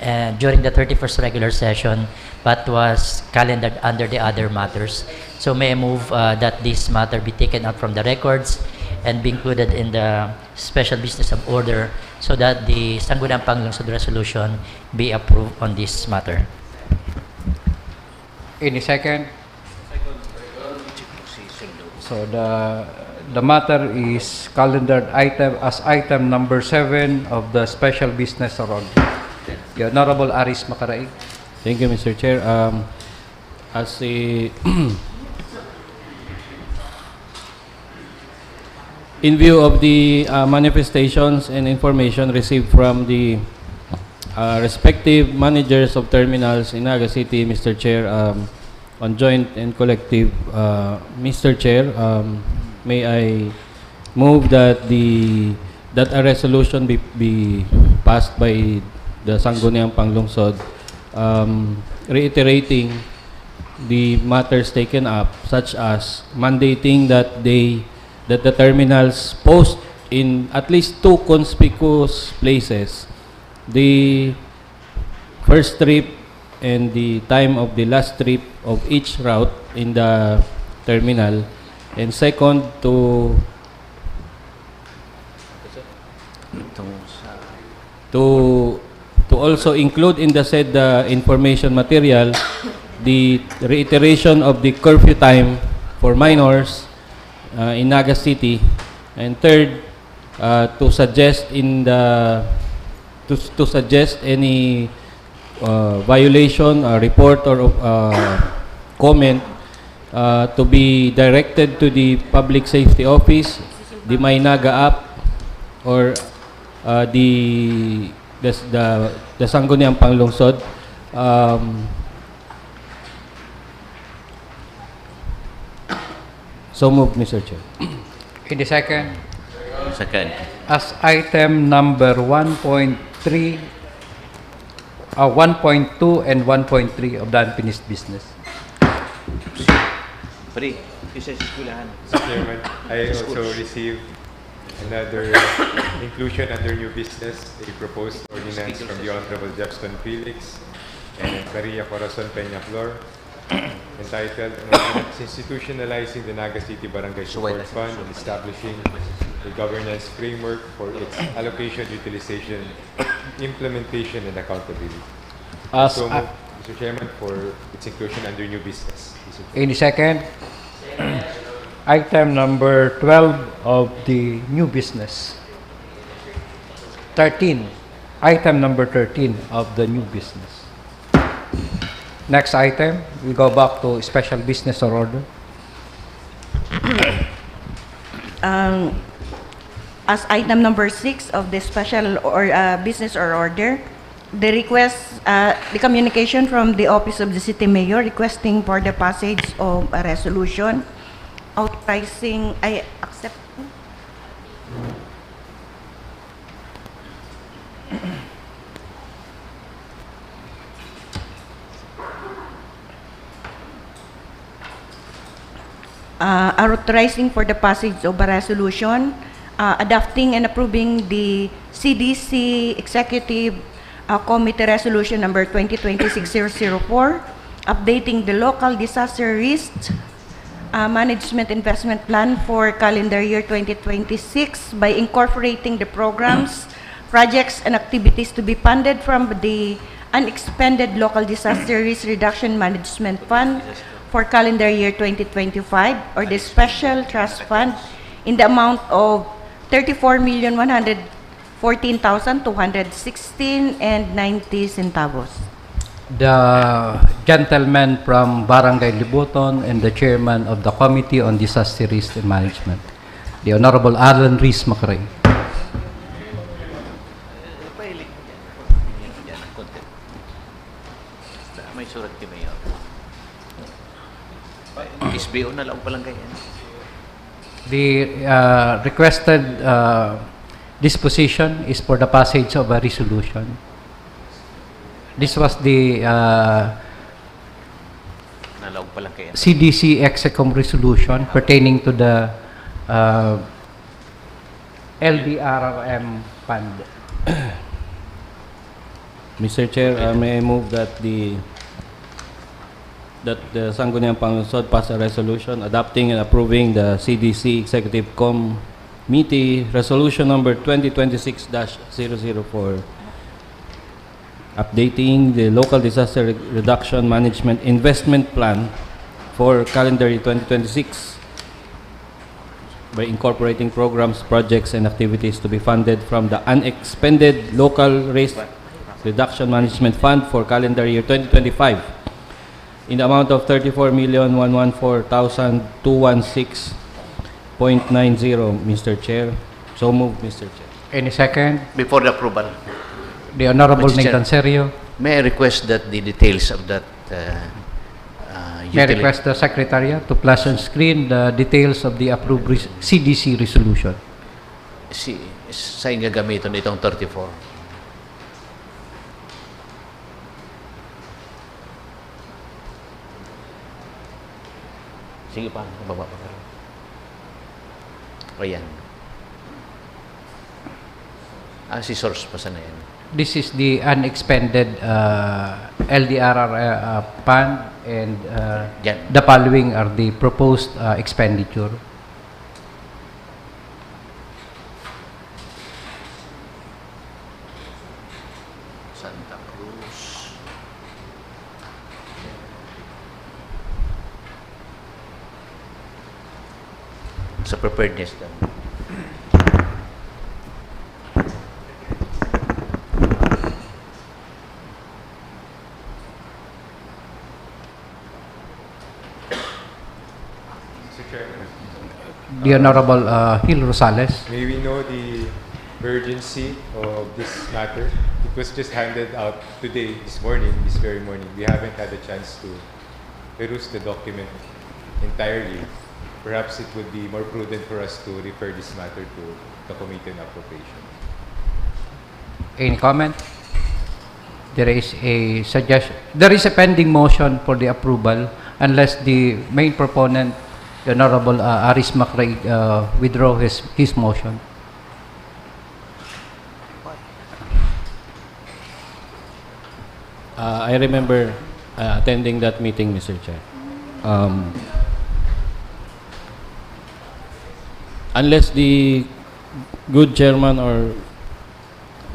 uh, during the thirty-first regular session, but was calendared under the other matters. So may I move uh, that this matter be taken out from the records and be included in the special business of order so that the Sangguniang Panglungsod resolution be approved on this matter. Any second? So the the matter is calendared item as item number seven of the special business or order. The Honorable Aris Macaraig. Thank you, Mister Chair. Um, as a In view of the uh, manifestations and information received from the uh, respective managers of terminals in Naga City, Mister Chair, um, on joint and collective, uh, Mister Chair, um, may I move that the that a resolution be, be passed by the Sangguniang Panglungsod, um, reiterating the matters taken up, such as mandating that they that the terminals post in at least two conspicuous places the first trip and the time of the last trip of each route in the terminal, and second, to to to also include in the said uh, information material the reiteration of the curfew time for minors uh, in Naga City, and third, uh, to suggest in the to, to suggest any uh, violation, uh, report or uh, comment uh, to be directed to the Public Safety Office, the My Naga app, or uh, the the the, the Sangguniang Panglungsod. Um, so moved, Mister Chair. In the second, Second. as item number one point three, uh, one point two and one point three of the unfinished business. Pre, isa sa eskwelahan. Mister Chairman, I also received another inclusion under new business, a proposed ordinance from the Honorable Jefferson Felix and Maria Corazon Peña Flor, entitled an ordinance institutionalizing the Naga City Barangay Support Fund and establishing a governance framework for its allocation, utilization, implementation, and accountability. As So, a- moved, Mister Chairman, for its inclusion under new business. Any second? Item number twelve of the new business. Thirteen. Item number thirteen of the new business. Next item, we go back to special business or order. Um, as item number six of the special or uh, business or order, the request, uh, the communication from the Office of the City Mayor requesting for the passage of a resolution authorizing, I accept. Uh, authorizing for the passage of a resolution uh, adopting and approving the C D C Executive uh, Committee Resolution number twenty twenty-six zero zero four, updating the local disaster risk uh, management investment plan for calendar year twenty twenty-six by incorporating the programs projects and activities to be funded from the unexpended Local Disaster Risk Reduction Management Fund for calendar year twenty twenty-five or the Special Trust Fund in the amount of thirty-four million one hundred fourteen thousand two hundred sixteen and ninety centavos. The gentleman from Barangay Libuton and the chairman of the Committee on Disaster Risk and Management, the Honorable Alan Reese Macrae. May surat kay Mayor. S B O na lang palang kayo. The uh, requested uh, disposition is for the passage of a resolution. This was the uh, Nalaog palang kayo. C D C Execom resolution pertaining to the uh, L D R R M fund. Mister Chair, uh, may I move that the that the Sangguniang Panglungsod pass a resolution adopting and approving the C D C Executive Committee Resolution Number twenty twenty-six dash zero zero four, updating the Local Disaster Re- Reduction Management Investment Plan for calendar year twenty twenty-six by incorporating programs, projects, and activities to be funded from the unexpended Local Risk Reduction Management Fund for calendar year twenty twenty-five in the amount of thirty-four million one hundred fourteen thousand two hundred sixteen point nine zero, Mister Chair. So moved, Mister Chair. Any second? Before the approval, The Honorable Mister Chair. Nathan Serio. May I request that the details of that uh, uh, May I utility- request the Secretariat to flash on screen the details of the approved res- C D C resolution. Si, saan gagamitin itong thirty-four? Sige pa, baba pa. O yan. Ah, si source pa sana yan. This is the unexpended uh, L D R R uh, fund and uh, Yan. The following are the proposed uh, expenditure. Santa Cruz. Sa preparedness daw. Mister Chairman, The Honorable uh, Gil Rosales. May we know the urgency of this matter? It was just handed out today, this morning, this very morning. We haven't had a chance to peruse the document entirely. Perhaps it would be more prudent for us to refer this matter to the Committee on Appropriation. Any comment? There is a suggestion. There is a pending motion for the approval unless the main proponent, the Honorable uh, Aris Macraig, uh, withdraw his, his motion. Uh, I remember uh, attending that meeting, Mister Chair. Um, unless the good chairman or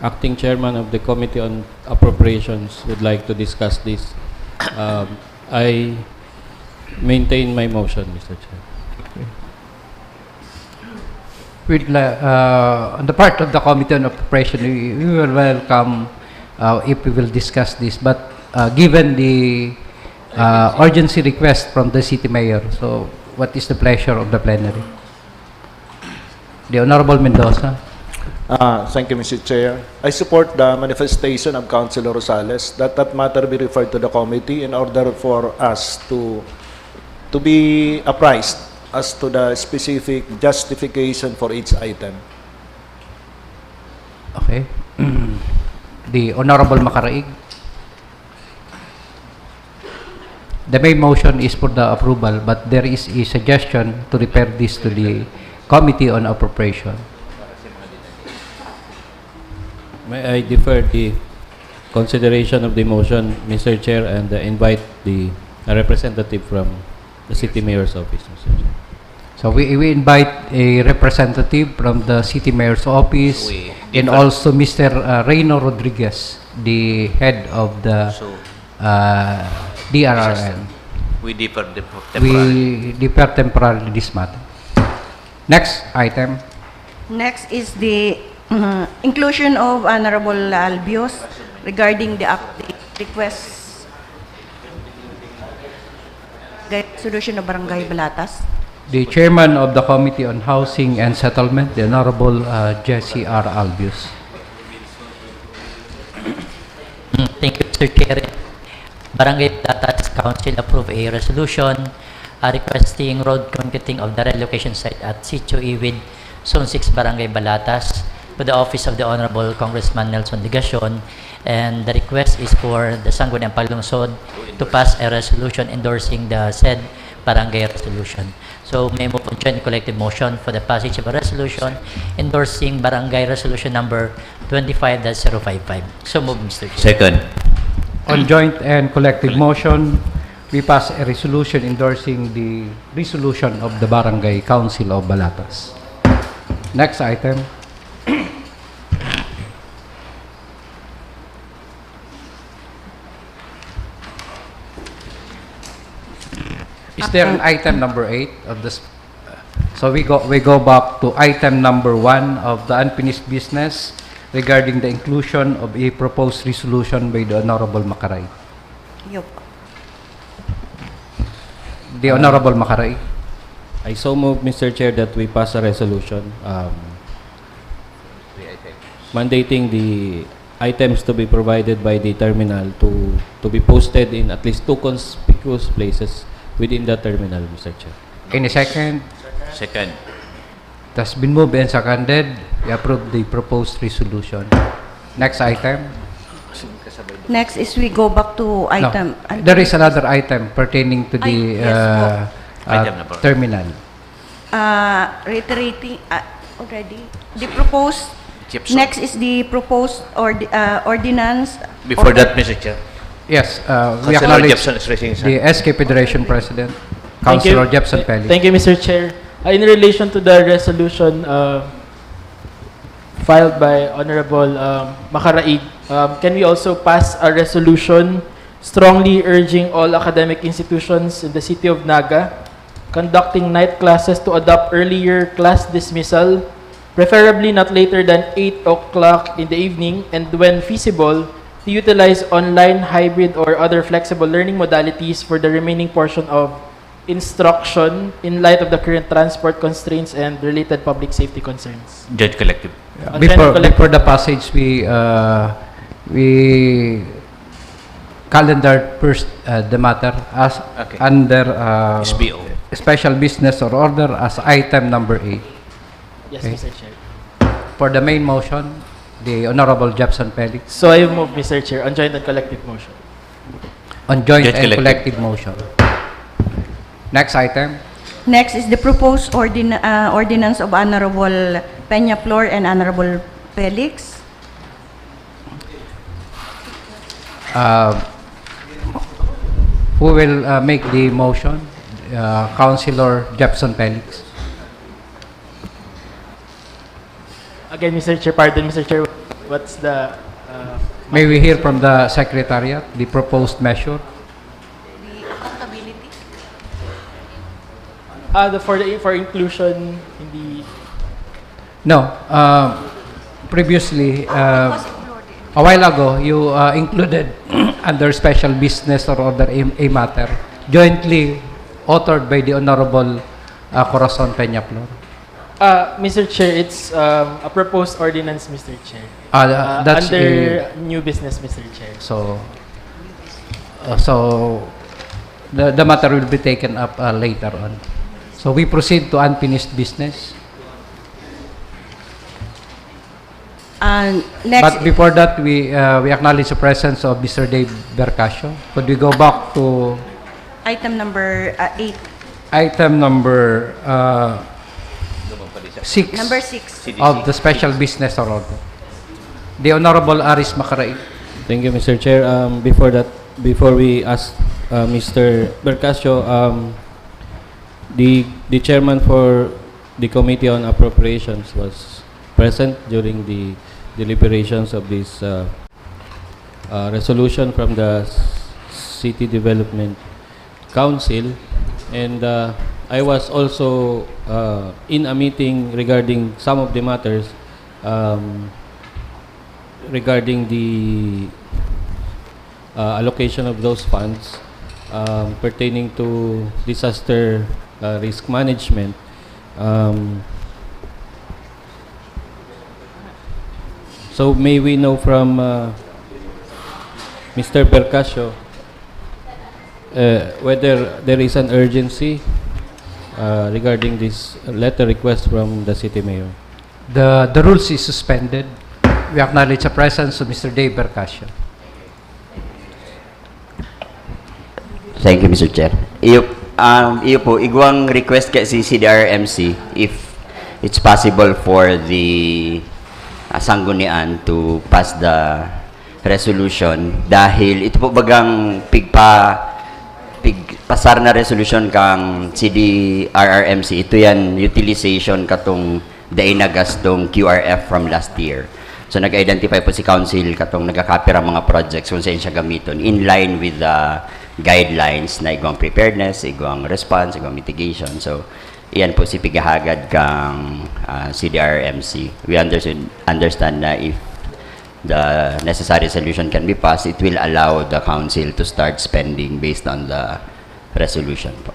acting chairman of the Committee on Appropriations would like to discuss this, um, I maintain my motion, Mister Chair. With, uh, on the part of the Committee on Appropriation, we, we will welcome uh, if we will discuss this. But uh, given the uh, urgency request from the city mayor, so what is the pleasure of the plenary? The Honorable Mendoza. Ah, thank you, Mister Chair. I support the manifestation of Councilor Rosales that that matter be referred to the committee in order for us to to be apprised as to the specific justification for each item. Okay. The Honorable Macaraig. The main motion is for the approval, but there is a suggestion to refer this to the Committee on Appropriation. May I defer the consideration of the motion, Mister Chair, and uh, invite the a representative from the City Mayor's Office, Mister Chair. So we, we invite a representative from the City Mayor's Office We And also Mister uh, Reyno Rodriguez, the head of the So, uh, D R R M. We differ the We differ temporarily this matter. Next item. Next is the uh, inclusion of Honorable Albios regarding the update request, the resolution of Barangay Balatas. The chairman of the Committee on Housing and Settlement, the Honorable uh, Jesse R. Albios. Mm, thank you, Mister Chair. Barangay Balatas Council approve a resolution uh, requesting road concreting of the relocation site at Sitio Iwid, Zone six, Barangay Balatas, to the office of the Honorable Congressman Nelson Legacion. And the request is for the Sangguniang Panlungsod to pass a resolution endorsing the said barangay resolution. So may move on joint collective motion for the passage of a resolution endorsing Barangay Resolution Number twenty-five dash zero five five. So move, Mister Chair. Second. On joint and collective motion, we pass a resolution endorsing the resolution of the Barangay Council of Balatas. Next item. Is there an item number eight of this? So we go we go back to item number one of the unfinished business regarding the inclusion of a proposed resolution by the Honorable Macaray. Yup. The Honorable Macaray. I so move, Mister Chair, that we pass a resolution um, mandating the items to be provided by the terminal to to be posted in at least two conspicuous places within the terminal, Mister Chair. Any second? Second. It has been moved and seconded. We approve the proposed resolution. Next item. Next is we go back to No, item. there is another item pertaining to the Ay, yes po. uh, uh, Item number. Terminal. Uh, reiterating uh, already the proposed. Gypsum. Next is the proposed or uh, ordinance. Before that, Mister Chair. Yes, uh, we Councilor acknowledge Jepson is raising his hand. The S K Federation President, Thank you. Councilor Jepson Pelly. Thank you, Mister Chair. Uh, in relation to the resolution uh, filed by Honorable um, Makaraig, um, can we also pass a resolution strongly urging all academic institutions in the city of Naga conducting night classes to adopt earlier class dismissal, preferably not later than eight o'clock in the evening, and when feasible, to utilize online, hybrid, or other flexible learning modalities for the remaining portion of instruction in light of the current transport constraints and related public safety concerns? Joint collective. Yeah, Ang Before, collective- before the passage, we uh, we calendar first uh, the matter as Okay. under uh, S B O. Special Business or Order as item number eight. Yes, Okay. Mister Chair. For the main motion, the Honorable Jepson Felix. So I move, Mister Chair, on joint and collective motion. On joint Joint and collective. Collective motion. Next item. Next is the proposed ordin- uh, ordinance of Honorable Peña Flor and Honorable Felix. Uh, who will uh, make the motion? Uh, Councilor Jepson Felix. Again, Mister Chair, pardon, Mister Chair, what's the... Uh, May we hear from the Secretariat the proposed measure? The accountability. Ah, the, for the for inclusion in the... No. Uh, previously, uh, a while ago, you uh, included under special business or order a, a matter jointly authored by the Honorable uh, Corazon Peñaflor. Uh, Mister Chair, it's um, a proposed ordinance, Mister Chair. Uh, Uh, that's under a- new business, Mister Chair. So, uh, so the, the matter will be taken up uh, later on. So we proceed to unfinished business. And next, But before that, we uh, we acknowledge the presence of Mister Dave Bercasio. Could we go back to item number uh, eight. Item number uh, six Number six. of the special business order. The Honorable Aris Makaraig. Thank you, Mister Chair. Um, before that, before we ask uh, Mister Bercasio, um, the the chairman for the Committee on Appropriations was present during the deliberations of this uh, uh, resolution from the City Development Council. And uh, I was also uh, in a meeting regarding some of the matters um, regarding the uh, allocation of those funds um, pertaining to disaster uh, risk management. Um, so may we know from uh, Mister Bercasio uh, whether there is an urgency uh, regarding this letter request from the city mayor. The, the rules is suspended. We acknowledge the presence of Mister Dave Bercasio. Thank you, Mister Chair. Iyo, um, iyo po, igwang request kay si C D R M C if it's possible for the uh, sanggunian to pass the resolution dahil ito po bagang pigpa pigpasar na resolution kang C D R R M C, ito yan utilization katong dai na gastong Q R F from last year. So nag-identify po si Council katong nagakapira mga projects kung saan siya gamiton in line with the guidelines na igwang preparedness, igwang response, igwang mitigation. So iyan po si pigahagad kang uh, C D R M C. We understand, understand na if the necessary solution can be passed, it will allow the council to start spending based on the resolution po.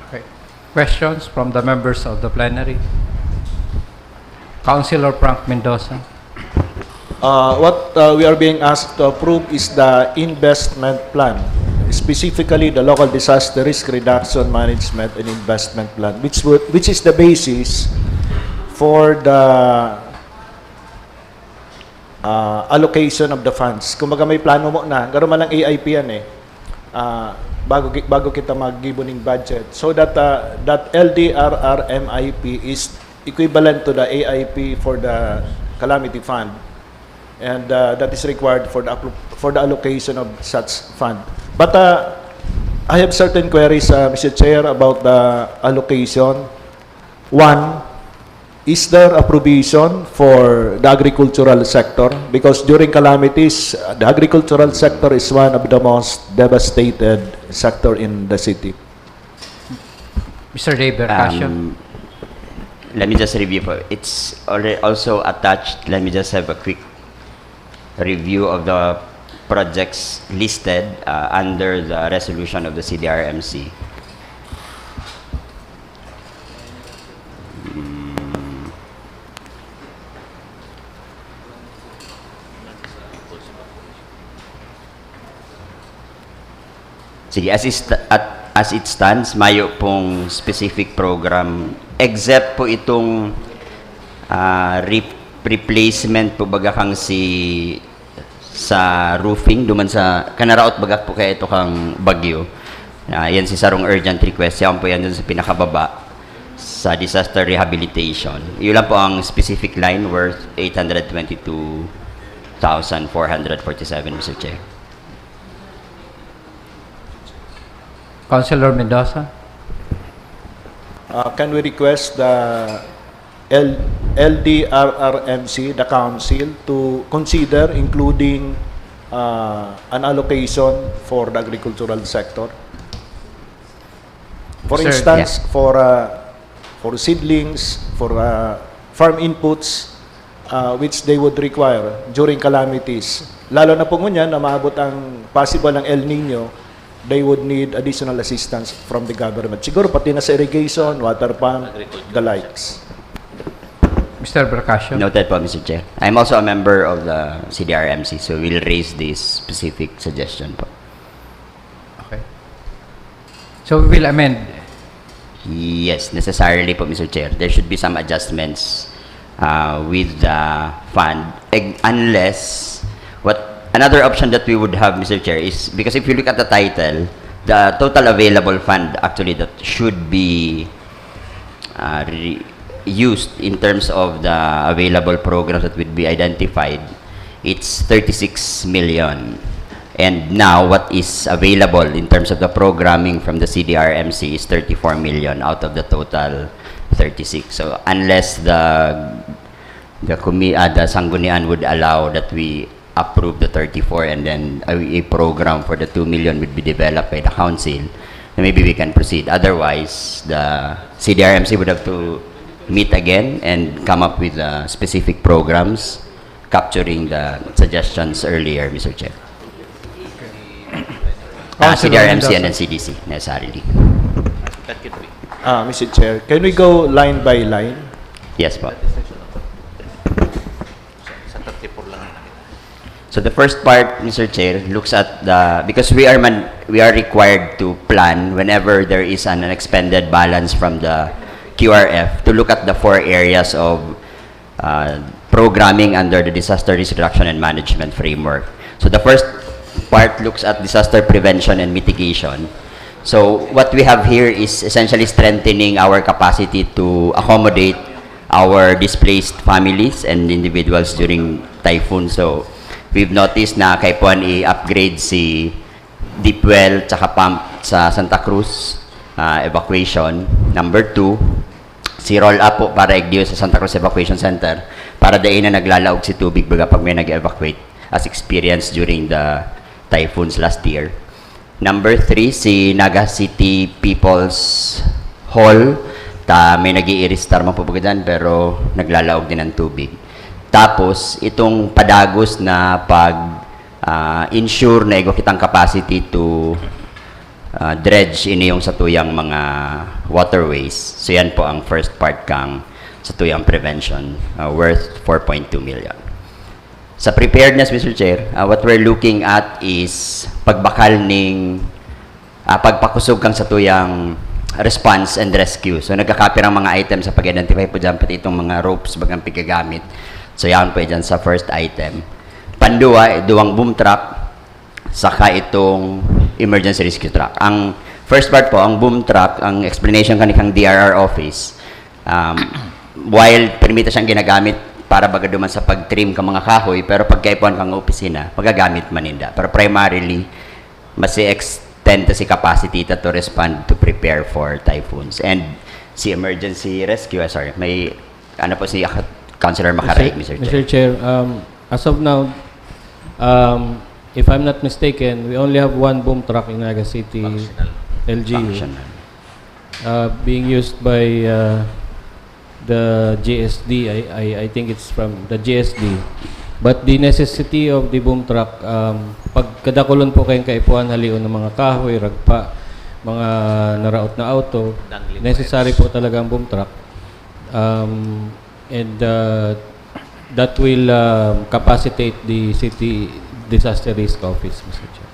Okay. Questions from the members of the plenary? Councilor Frank Mendoza. Uh, what uh, we are being asked to approve is the investment plan, specifically the local disaster risk reduction management and investment plan, which would, which is the basis for the uh, allocation of the funds. Kumbaga may plano mo na, garo man lang A I P yan eh. Uh, bago bago kita maggibo ning budget, so that uh, that L D R R M I P is equivalent to the A I P for the calamity fund, and uh, that is required for the for the allocation of such fund. But uh, I have certain queries, uh, Mister Chair, about the allocation. One, is there a provision for the agricultural sector? Because during calamities, uh, the agricultural sector is one of the most devastated sector in the city. Mister Dave Bercasio. Um, let me just review po. It's already also attached. Let me just have a quick review of the projects listed uh, under the resolution of the C D R M C. Sige, as, is, at, as it stands, mayo pong specific program except po itong uh, re- replacement po baga kang si sa roofing duman sa kanaraot baga po kaya ito kang bagyo. Uh, yan si sarong urgent request. Yan po yan dun sa pinakababa sa disaster rehabilitation. Yun lang po ang specific line worth eight hundred twenty-two thousand four hundred forty-seven, Mister Chair. Councilor Mendoza? Uh, can we request the L- LDRRMC, the council, to consider including uh, an allocation for the agricultural sector? For Sir, instance, yeah. for uh, for seedlings, for uh, farm inputs, uh, which they would require during calamities. Lalo na po ngunyan na maabot ang possible ng El Nino, they would need additional assistance from the government. Siguro pati na sa irrigation, water pump, the likes. Mister Bercasio. Noted po, Mister Chair. I'm also a member of the CDRMC, so we'll raise this specific suggestion po. Okay. So we will amend. Yes, necessarily po, Mister Chair. There should be some adjustments uh, with the fund, unless what another option that we would have, Mister Chair, is because if you look at the title, the total available fund actually that should be uh, re- used in terms of the available programs that would be identified, it's thirty-six million. And now, what is available in terms of the programming from the CDRMC is thirty-four million out of the total thirty-six. So, unless the the commi-, uh, the Sanggunian would allow that we approve the thirty-four and then a, a program for the two million would be developed by the council, then maybe we can proceed. Otherwise, the C D R M C would have to meet again and come up with uh, specific programs capturing the suggestions earlier, Mister Chair. Ah, Councilor C D R M C and Mendoza. Then C D C, necessarily. Uh, Mister Chair, can we go line by line? Yes po. Sa thirty-four lang yun. So the first part, Mister Chair, looks at the, because we are man, we are required to plan whenever there is an unexpended balance from the Q R F to look at the four areas of uh, programming under the Disaster Risk Reduction and Management Framework. So the first part looks at disaster prevention and mitigation. So what we have here is essentially strengthening our capacity to accommodate our displaced families and individuals during typhoon. So we've noticed na kaipuhan i-upgrade si deep well tsaka pump sa Santa Cruz uh, evacuation. Number two, si roll up po para igdiyo sa Santa Cruz Evacuation Center para dai na naglalaog si tubig baga pag may nag-evacuate as experienced during the typhoons last year. Number three, si Naga City People's Hall. Ta may nag-iiristar man po baga dyan, pero naglalaog din ang tubig. Tapos, itong padagos na pag ah, ensure na igwa kitang capacity to ah, dredge ini yung satuyang mga waterways. So yan po ang first part kang satuyang prevention, ah, worth four point two million. Sa preparedness, Mister Chair, ah, what we're looking at is pagbakal ning ah, pagpakusog kang satuyang response and rescue. So nagkakapirang mga items sa pag-identify po dyan, pati itong mga ropes bagang pigagamit. So yan po dyan sa first item. Panduwa, duwang boom truck, saka itong emergency rescue truck. Ang first part po, ang boom truck, ang explanation kanikang D R R office, um, while permita siyang ginagamit para baga duman sa pag-trim ka mga kahoy, pero pagkaipuhan kang opisina, magagamit man ninda. Pero primarily, mas i-extend ta si capacity ta to respond to prepare for typhoons. And si emergency rescue, ah, sorry, may ano po si Councilor Makaraig, Mister Chair. Mister Chair, um, as of now, um, if I'm not mistaken, we only have one boom truck in Naga City, L G U, Functional. Uh, being used by uh, the G S D. I, I, I think it's from the G S D. But the necessity of the boom truck, um, pagkadakulon po kayong kaipuhan, halion ng mga kahoy, ragpa, mga naraot na auto, Dangling necessary wires. Po talaga ang boom truck. Um, and uh, that will um, capacitate the city disaster risk office, Mister Chair.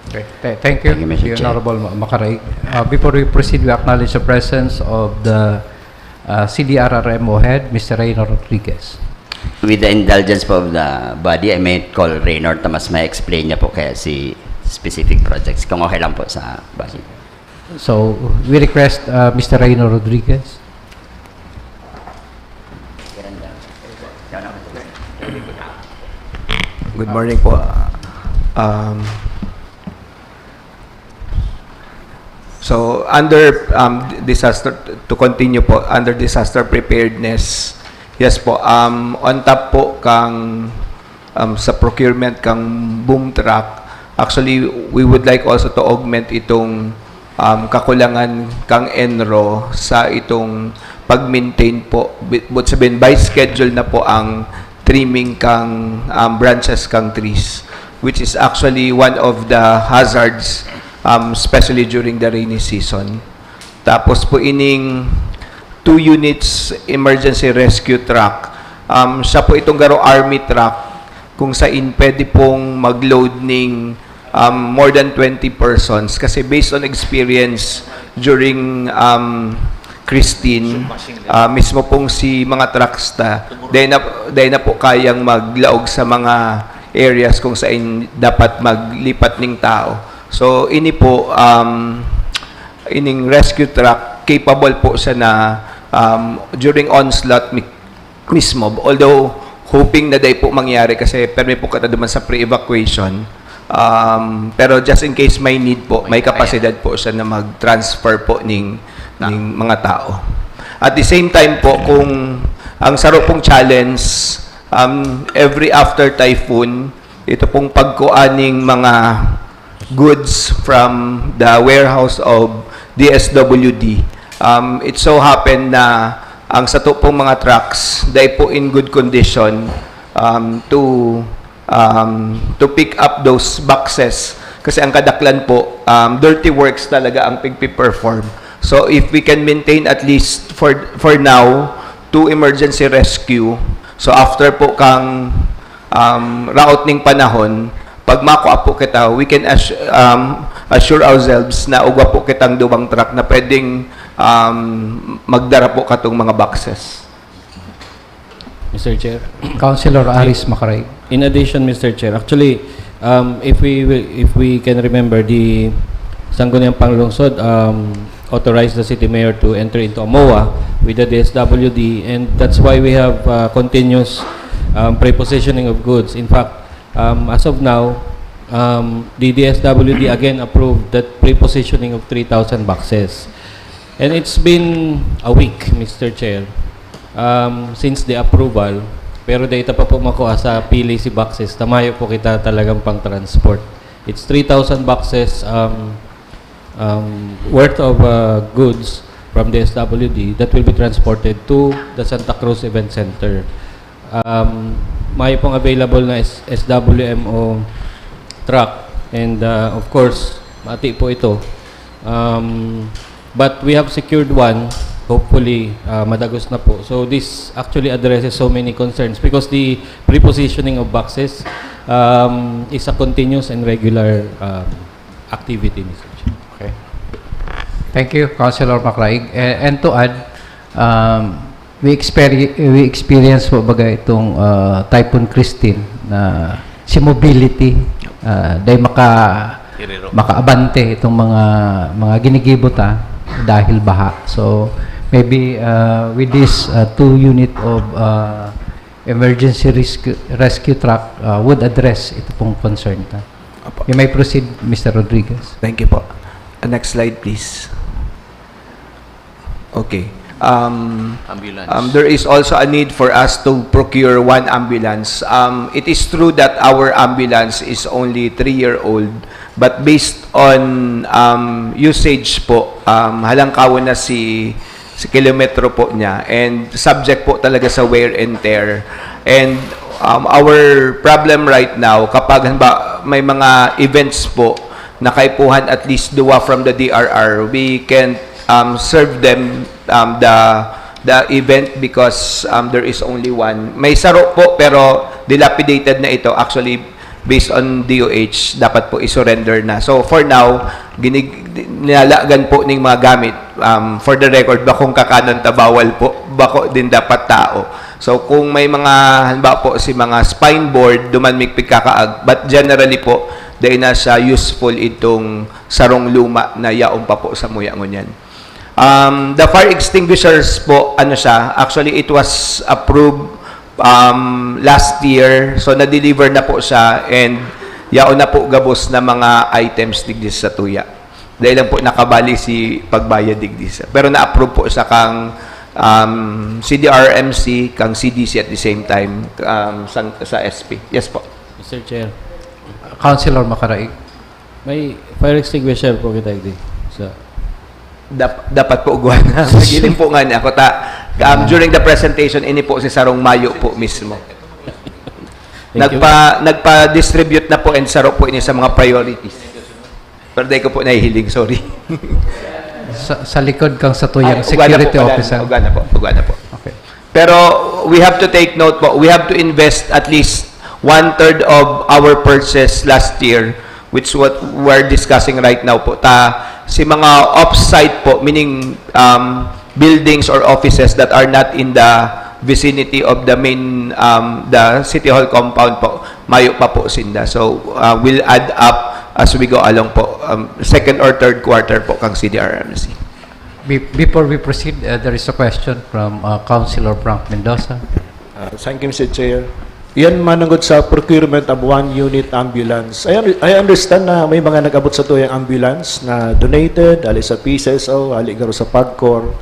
Okay. Th- thank you, Thank you, Mister the Chair. Honorable Ma- Makaraig. Uh, before we proceed, we acknowledge the presence of the uh, C D R R M O head, Mister Reyno Rodriguez. With the indulgence po of the body, I may call Raynor Tomas, may explain niya po kaya si specific projects, kung okay lang po sa body. So, we request uh, Mister Reyno Rodriguez. Good morning po. Um, so, under um, disaster, to continue po, under disaster preparedness, yes po, um, on top po kang um, sa procurement kang boom truck, actually, we would like also to augment itong um, kakulangan kang ENRO sa itong pag-maintain po. Bi- But sabihin, by schedule na po ang trimming kang um, branches kang trees, which is actually one of the hazards, um, especially during the rainy season. Tapos po ining two units emergency rescue truck, um, siya po itong garo army truck kung saan pwede pong mag-load ning um, more than twenty persons. Kasi based on experience during um, Christine, uh, mismo pong si mga trucks ta, dahil na, dahil na po kayang maglaog sa mga areas kung saan dapat maglipat ning tao. So, ini po, um, ining rescue truck, capable po siya na um, during onslaught mi- mismo, although hoping na dai po mangyari kasi permi po kita duman sa pre-evacuation. Um, pero just in case may need po, may kapasidad po siya na mag-transfer po ning, ning mga tao. At the same time po, kung Ang saro pong challenge, um, every after typhoon, ito pong pagkuaning mga goods from the warehouse of D S W D. Um, it so happen na ang sato pong mga trucks, dai po in good condition, um, to, um, to pick up those boxes. Kasi ang kadaklan po, um, dirty works talaga ang pigpiperform. So if we can maintain at least for, for now, two emergency rescue. So after po kang, um, raot ning panahon, pag makua po kita, we can assu-, um, assure ourselves na ugwa po kitang duwang truck na pwedeng, um, magdara po katong mga boxes. Mister Chair. Councilor Aris Makaray. In addition, Mister Chair, actually, um, if we will- if we can remember, the Sangguniang Panglungsod um, authorized the city mayor to enter into a MOA with the D S W D, and that's why we have uh, continuous um, prepositioning of goods. In fact, um, as of now, um, the D S W D again approved that prepositioning of three thousand boxes. And it's been a week, Mister Chair, um, since the approval, pero dai ta pa po makua sa P L A C boxes, ta mayo po kita talagang pang-transport. It's three thousand boxes um, um, worth of uh, goods from the S W D that will be transported to the Santa Cruz Event Center. Um, mayo pong available na S- S W M O truck, and uh, of course, mati po ito. Um, but we have secured one. Hopefully, uh, madagos na po. So this actually addresses so many concerns because the prepositioning of boxes um, is a continuous and regular um, activity, Mister Chair. Okay. Thank you, Councilor Macraig. A- And to add, um, we, experi- we experience po baga itong uh, Typhoon Christine na si mobility, uh, dahil maka makaabante itong mga mga ginigibo ta dahil baha. So maybe uh, with this uh, two unit of uh, emergency rescue, rescue truck uh, would address ito pong concern ta. Apo. You may proceed, Mister Rodriguez. Thank you po. Uh, next slide, please. Okay. Um, Ambulance. um, there is also a need for us to procure one ambulance. Um, it is true that our ambulance is only three-year-old, but based on um, usage po, um, halangkawon na si, si kilometro po niya and subject po talaga sa wear and tear. And um, our problem right now, kapag halimbawa, may mga events po na kaipuhan at least duwa from the D R R, we can um, serve them um, the the event because um, there is only one. May saro po pero dilapidated na ito. Actually, based on D O H, dapat po i-surrender na. So for now, ginig nilalagan po ning mga gamit. Um, for the record, bakong kakanon ta bawal po, bako din dapat tao. So kung may mga halimbawa po si mga spine board, duman may pigkakaag, but generally po, dahil na siya useful itong sarong luma na yaon pa po sa muya ngunyan. Um, the fire extinguishers po, ano siya, actually it was approved um, last year, so na-deliver na po siya and yaon na po gabos na mga items digdi sa tuya. Dahil lang po nakabali si pagbayad digdi sa. Pero na-approve po siya kang um, C D R M C, kang C D C at the same time um, sa, sa S P. Yes po. Mister Chair, Councilor Macaraig. May fire extinguisher po kita, Igdi. Sa Dap- dapat po ugwa na. Nagiling po nga niya ako. Ta, um, during the presentation, ini po si Sarong Mayo po mismo. Thank you. Nagpa, nagpa-distribute na po and saro po ini sa mga priorities. Pero dahil ko po nahihiling, sorry. Sa, sa likod kang sa tuyang Ay, ugwa na security po pala. officer. Ugwa na po, ugwa na po. Okay. Pero we have to take note po, we have to invest at least one-third of our purchase last year, which what we're discussing right now po. Ta, si mga off-site po, meaning um, buildings or offices that are not in the vicinity of the main, um, the City Hall compound po, mayo pa po sinda. So, uh, we'll add up as we go along po, um, second or third quarter po kang C D R M C. Be- before we proceed, uh, there is a question from uh, Councilor Frank Mendoza. Uh, thank you, Mister Chair. Yan manungod sa procurement of one unit ambulance. I, un- I understand na may mga nag-abot sa tuyang ambulance na donated, hali sa P C S O, hali garo sa PAGCOR.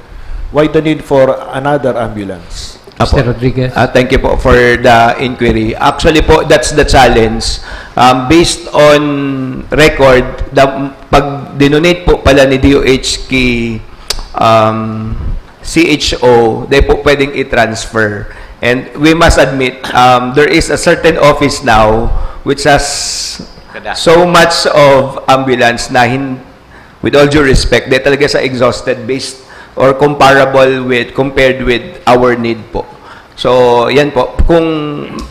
Why the need for another ambulance? Apo. Mister Rodriguez? Ah, thank you po for the inquiry. Actually po, that's the challenge. Um, based on record, the, pag dinonate po pala ni D O H kay, um, C H O, di po pwedeng i-transfer. And we must admit, um, there is a certain office now which has Kada. so much of ambulance na hin-, with all due respect, di talaga sa exhausted based or comparable with, compared with our need po. So, yan po. Kung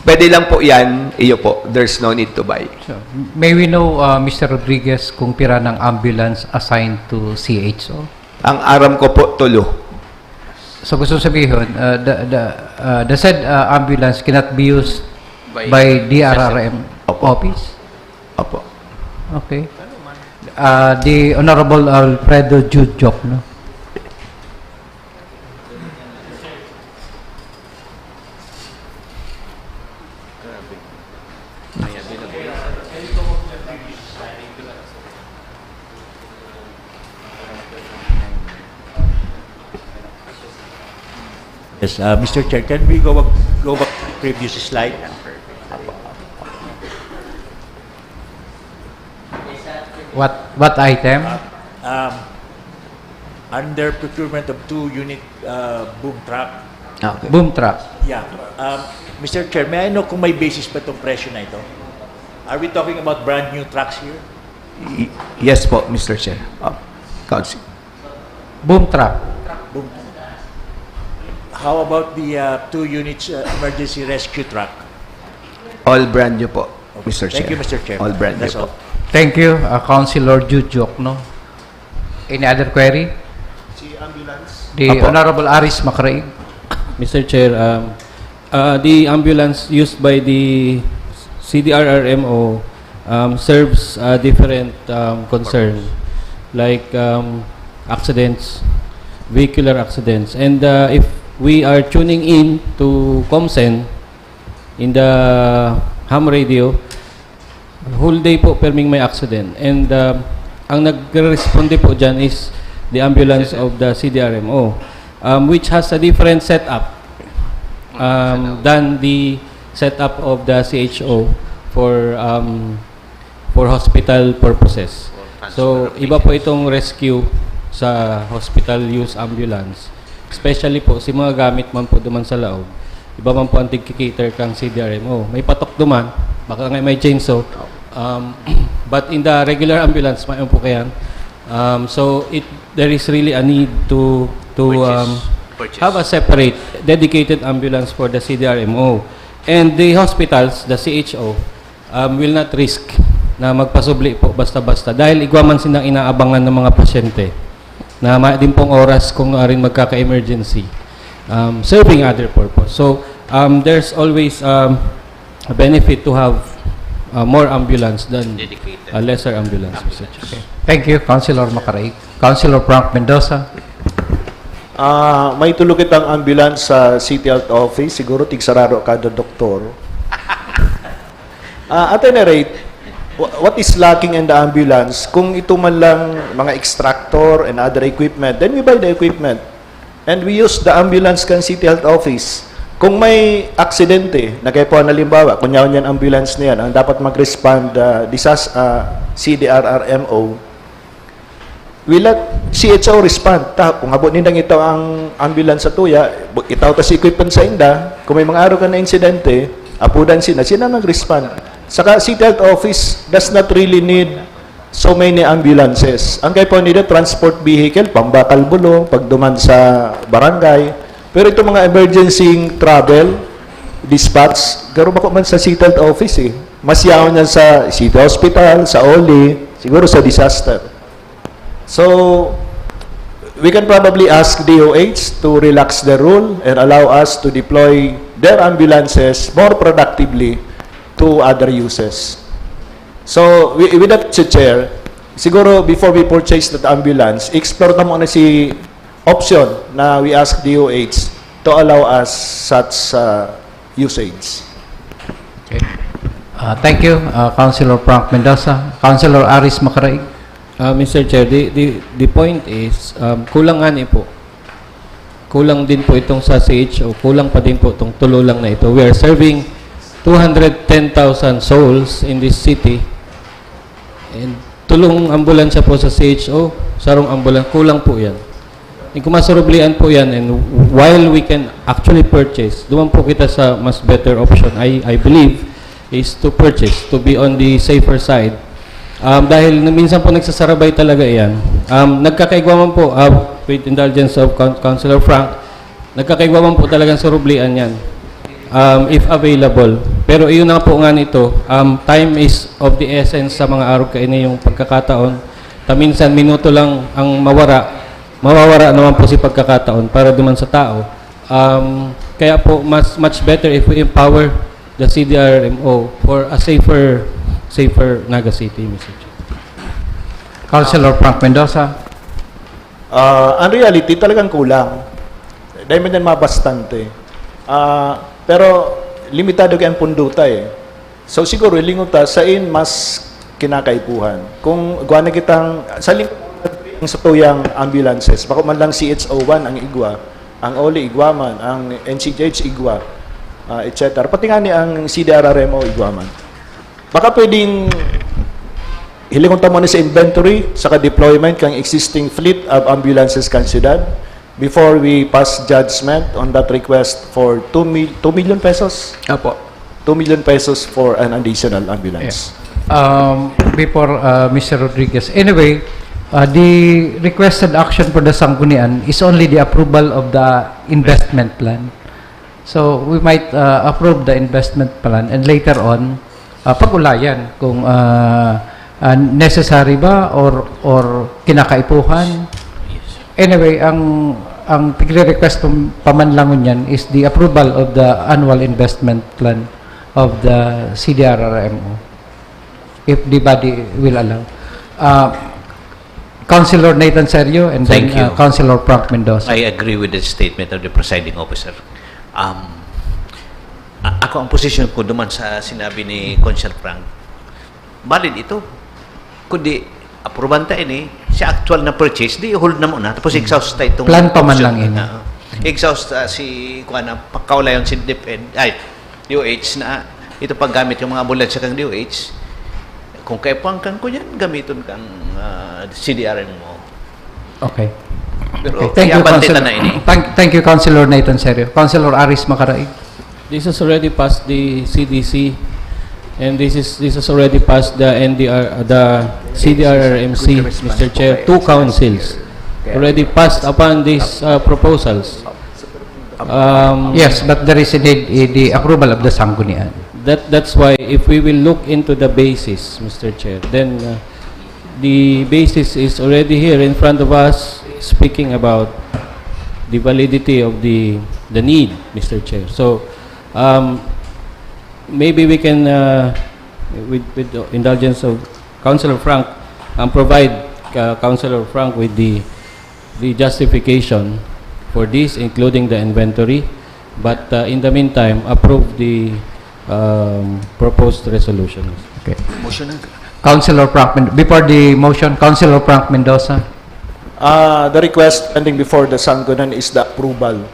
pwede lang po yan, iyo po. There's no need to buy. So, may we know, uh, Mister Rodriguez, kung pira ng ambulance assigned to C H O? Ang aram ko po, tulo. So, gusto sabihin, uh, the, the, uh, the said, uh, ambulance cannot be used By by D R R M Opo. office? Opo. Okay. Uh, the Honorable Alfredo Jujok, no? Yes, uh, Mister Chair, can we go back, go back to previous slide? What, what item? Uh, um, under procurement of two unit, uh, boom truck. Ah, okay. Boom truck. Yeah. Um, Mister Chair, may I know kung may basis ba itong presyo na ito? Are we talking about brand new trucks here? Y-, yes po, Mister Chair. Ah, Council. Boom truck. Boom. How about the, uh, two units, uh, emergency rescue truck? All brand new po, Mister Chair. Thank you, Mister Chair. All brand new That's po. all. Thank you, uh, Councilor Jujok, no? Any other query? Si ambulance. The Apo. Honorable Aris Macraig. Mister Chair, um, uh, the ambulance used by the C D R R M O, um, serves a different, um, concern, like, um, accidents, vehicular accidents. And, uh, if we are tuning in to ComSen in the ham radio, whole day po perming may accident. And, um, ang nagre-responde po dyan is the ambulance of the C D R M O, um, which has a different setup, um, than the setup of the C H O for, um, for hospital purposes. So, iba po itong rescue sa hospital use ambulance. Especially po, si mga gamit man po duman sa laog, iba man po ang tigki-cater kang C D R M O. May patok duman, baka nga may chainsaw. Um, but in the regular ambulance, may po kayan. Um, so, it, there is really a need to, to, Purchase. um, Purchase. have a separate, dedicated ambulance for the C D R M O. And the hospitals, the C H O, um, will not risk na magpasubli po basta-basta dahil igwa man sinang inaabangan ng mga pasyente na ma-, din pong oras kung aring magkaka-emergency, um, serving other purpose. So, um, there's always, um, a benefit to have, uh, more ambulance than Dedicated. a lesser ambulance, Mister Chair. Ambulance. Okay. Thank you, Councilor Macraig. Councilor Frank Mendoza. Ah, may tulo kitang ambulance sa City Health Office. Siguro tigsarado kada doktor. Ah, at any rate, wha-, what is lacking in the ambulance? Kung ito man lang mga extractor and other equipment, then we buy the equipment. And we use the ambulance kan City Health Office. Kung may aksidente, na kaya po, halimbawa, kunyari yan, ambulance na yan, ang dapat mag-respond, ah, disas-, ah, C D R R M O, we let C H O respond. Ta, kung abot nindang itaw ang ambulance sa tuya, bu-, itaw ta si equipment sa inda. Kung may mga araw ka na insidente, apudan sina, sina nag-respond. Saka City Health Office does not really need so many ambulances. Ang kaya po nila, transport vehicle, pambakal bulo, pagduman sa barangay. Pero itong mga emergency travel, dispatch, garo bako man sa City Health Office eh. Mas yaon yan sa City Hospital, sa OLE, siguro sa disaster. So, we can probably ask D O H to relax the rule and allow us to deploy their ambulances more productively to other uses. So, wi-, with that, Mister Chair, siguro before we purchase that ambulance, explore ta muna si option na we ask D O H to allow us such, uh, usage. Okay. Uh, thank you, uh, Councilor Frank Mendoza. Councilor Aris Macraig. Uh, Mister Chair, the, the, the point is, um, kulang ngani po. Kulang din po itong sa C H O, kulang pa din po itong tulo lang na ito. We are serving two hundred ten thousand souls in this city. And tulong ambulansya po sa C H O, sarong ambulance, kulang po yan. And kung masurublian po yan, and while we can actually purchase, duman po kita sa mas better option, I, I believe, is to purchase, to be on the safer side. Um, dahil na- minsan po nagsasarabay talaga yan. Um, nagkakaigwa man po, uh, with indulgence of Coun- Councilor Frank, nagkakaigwa man po talagang surublian yan. Um, if available. Pero iyon na po nga nito, um, time is of the essence sa mga arog kaini yung pagkakataon. Taminsan minuto lang ang mawara, mawawara naman po si pagkakataon para duman sa tao. Um, kaya po mas much better if we empower the C D R M O for a safer, safer Naga City, Mister Chair. Councilor Frank Mendoza. Ah, ang reality, talagang kulang. Dahil man yan mabastante. Ah, pero limitado kaya ang pundo ta eh. So siguro, lingon ta, sain mas kinakaipuhan. Kung guwa na kitang, sa ling- ang sa tuyang ambulances, bako man lang C H O one ang igwa, ang O L I igwa man, ang N C G H igwa, ah, et cetera. Pati nga ni ang C D R R M O igwa man. Baka pwedeng hilingon ta muna sa inventory saka deployment kang existing fleet of ambulances kan syudad before we pass judgment on that request for two mil- two million pesos. Apo. Two million pesos for an additional ambulance. Um, before uh, Mister Rodriguez. Anyway, uh, the requested action for the Sanggunian is only the approval of the investment plan. So we might uh, approve the investment plan and later on uh, pag-ulayan kung uh, uh, necessary ba or or kinakaipuhan. Anyway, ang ang tigre-request pam- pamanlangon yan is the approval of the annual investment plan of the C D R R M O, if the body will allow. Uh, Councilor Nathan Serio and then Thank you. uh, Councilor Frank Mendoza. I agree with the statement of the presiding officer. Um, a- ako ang position ko duman sa sinabi ni Consul Frank. Valid ito. Kundi, apruban ta ini, sa actual na purchase, di hold na muna. Tapos exhaust ta itong Plan pa man option. lang ini. Oo. Exhaust ah, si, kuha na, pagkaulayon si DepEd, ay, D O H na, ito paggamit yung mga ambulansya kang D O H. Kung kaya pang kang ko yan, gamiton kang ah, C D R M O. Okay. Pero Okay, thank you, yabante Councilor. na ini. Thank, thank you, Councilor Nathan Serio. Councilor Aris Macaraig. This has already passed the C D C, and this is this has already passed the N D R, the C D R R M C, Mister Chair, two councils already passed upon these uh, proposals. Um, Yes, but there is indeed eh, the approval of the Sanggunian. That that's why if we will look into the basis, Mister Chair, then uh, the basis is already here in front of us, speaking about the validity of the the need, Mister Chair. So um, maybe we can, uh, with with the indulgence of Councilor Frank, um, provide uh, Councilor Frank with the the justification for this, including the inventory. But uh, in the meantime, approve the um, proposed resolution. Okay. Motion na. Councilor Frank Men- before the motion, Councilor Frank Mendoza. Uh, the request pending before the Sanggunian is the approval.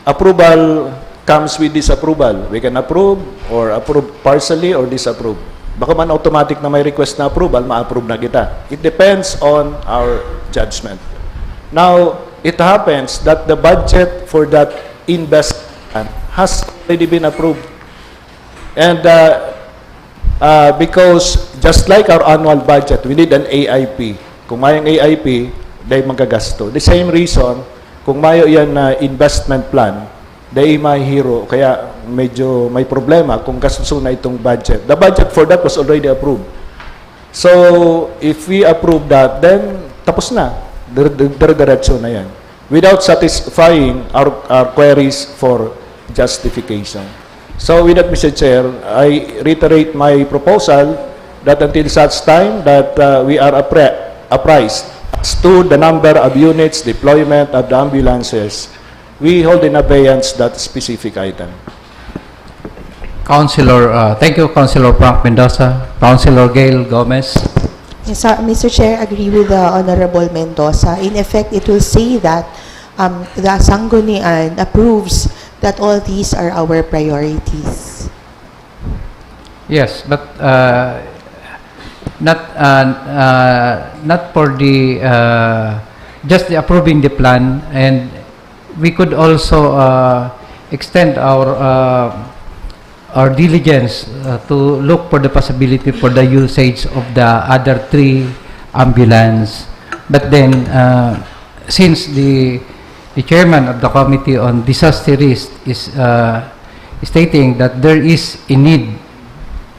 Approval comes with disapproval. We can approve or approve partially or disapprove. Baka man automatic na may request na approval, ma-approve na kita. It depends on our judgment. Now, it happens that the budget for that investment has already been approved. And uh, uh, because just like our annual budget, we need an A I P. Kung mayong A I P, dahil magagasto. The same reason, kung mayo yan na investment plan, dahil mahihiro, kaya medyo may problema kung kasusun na itong budget. The budget for that was already approved. So, if we approve that, then tapos na. Dire- dire- Dire-diretso na yan. Without satisfying our, our queries for justification. So, with that, Mister Chair, I reiterate my proposal that until such time that uh, we are appre- apprised as to the number of units deployment of the ambulances, we hold in abeyance that specific item. Councilor, uh, thank you, Councilor Frank Mendoza. Councilor Gail Gomez. Yes, uh, Mister Chair, agree with the Honorable Mendoza. In effect, it will say that um, the Sanggunian approves that all these are our priorities. Yes, but uh, not uh, uh, not for the uh, just the approving the plan, and we could also uh, extend our uh, our diligence uh, to look for the possibility for the usage of the other three ambulance. But then, uh, since the the chairman of the committee on disaster risk is uh, stating that there is a need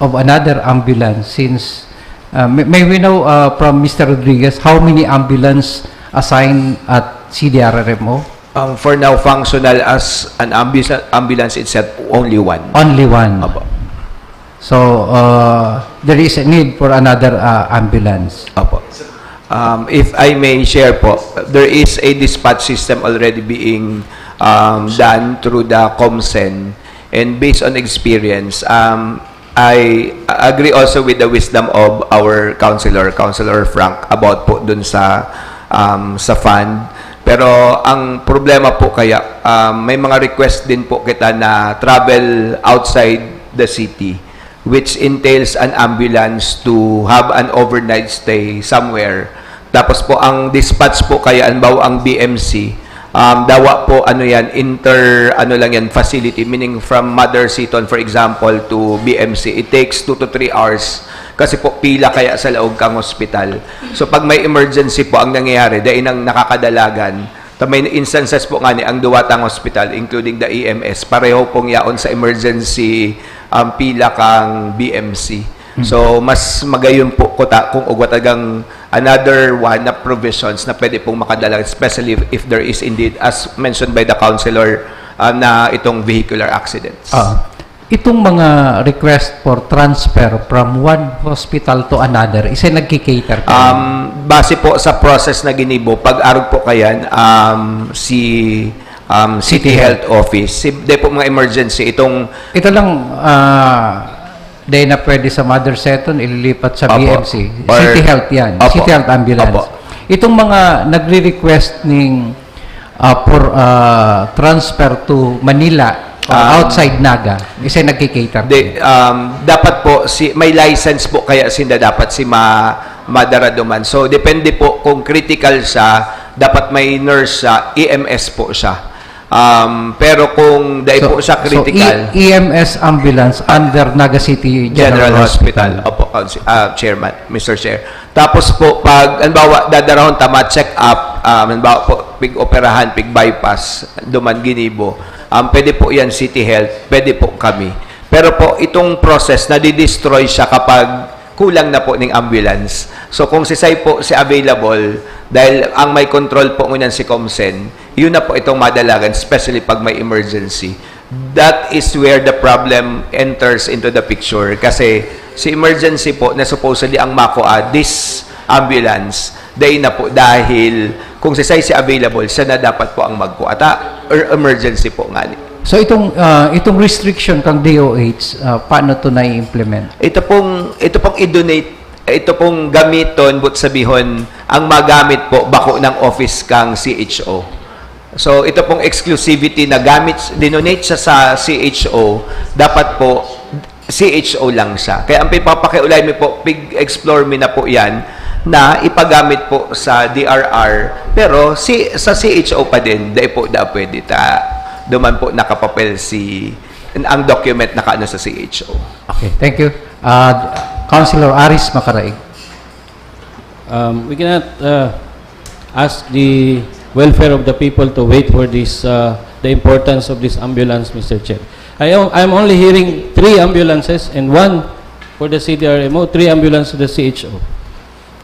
of another ambulance, since uh, may, may we know uh, from Mister Rodriguez how many ambulance assigned at C D R R M O? Um, for now, functional as an ambulance, ambulance itself, only one. Only one. Opo. So uh, there is a need for another uh, ambulance. Opo. Um, if I may share po, there is a dispatch system already being um, done through the COMSEN, and based on experience, um, I agree also with the wisdom of our counselor, Counselor Frank, about po dun sa um, sa fund. Pero ang problema po kaya, um, may mga request din po kita na travel outside the city, which entails an ambulance to have an overnight stay somewhere. Tapos po, ang dispatch po kaya, halimbawa, ang B M C, um, dawa po, ano yan, inter, ano lang yan, facility, meaning from Mother Seton, for example, to B M C, it takes two to three hours kasi po pila kaya sa laog kang hospital. So pag may emergency po ang nangyayari, dai nang nakakadalagan, ta may instances po nga ni ang duwa tang hospital, including the E M S, pareho pong yaon sa emergency um, pila kang B M C. So mas magayon po kuta kung ugwa tagang another one na provisions na pwede pong makadala, especially if, if there is indeed, as mentioned by the counselor, uh, na itong vehicular accidents. Ah, itong mga request for transfer from one hospital to another, isa nagki-cater kayo? Um, base po sa process na ginibo, pag-arog po kayan, um, si um, City City Health Office, si, di po mga emergency, itong Ito lang, ah, di na pwede sa Mother Seton, ililipat sa Opo. B M C. Or- City Health yan. Opo. City Health Ambulance. Opo. Itong mga nagre-request ning ah, for ah, transfer to Manila or Ah. outside Naga, isa nagki-cater. Di, um, dapat po, si, may license po kaya sinda dapat si ma, madaraduman. So, depende po kung critical siya, dapat may nurse siya, E M S po siya. Um, pero kung dai po siya critical, So, E- EMS ambulance under Naga City General, General Hospital. Opo, Council- ah, Chairman, Mister Chair. Tapos po, pag, halimbawa, dadarahon ta ma-check up, um, halimbawa po, pig-operahan, pig-bypass, duman ginibo, um, pwede po yan, City Health, pwede po kami. Pero po, itong process, nadidestroy siya kapag kulang na po ning ambulance. So, kung si Sai po si available, dahil ang may control po ngunyan si Comsen, yun na po itong madalagan, especially pag may emergency. That is where the problem enters into the picture. Kasi si emergency po na supposedly ang makua this ambulance, dai na po dahil kung si Sai si available, siya na dapat po ang magkuata or emergency po ngani. So itong ah, itong restriction kang D O H, ah, paano to nai-implement? Ito pong ito pong i-donate, ito pong gamiton, but sabihon, ang magamit po bako ng office kang C H O. So ito pong exclusivity na gamit, dinonate siya sa C H O, dapat po C H O lang siya. Kaya ang pipapakiulay mi po, pig-explore mi na po yan, na ipagamit po sa D R R, pero si, sa C H O pa din, dai po da pwede ta. Duman po nakapapel si, ang document nakaano sa C H O. Okay, thank you. Uh, Councilor Aris Macaraig. Um, we cannot uh, ask the welfare of the people to wait for this, uh, the importance of this ambulance, Mister Chair. I, o- I'm only hearing three ambulances and one for the C D R M O, three ambulances to the C H O.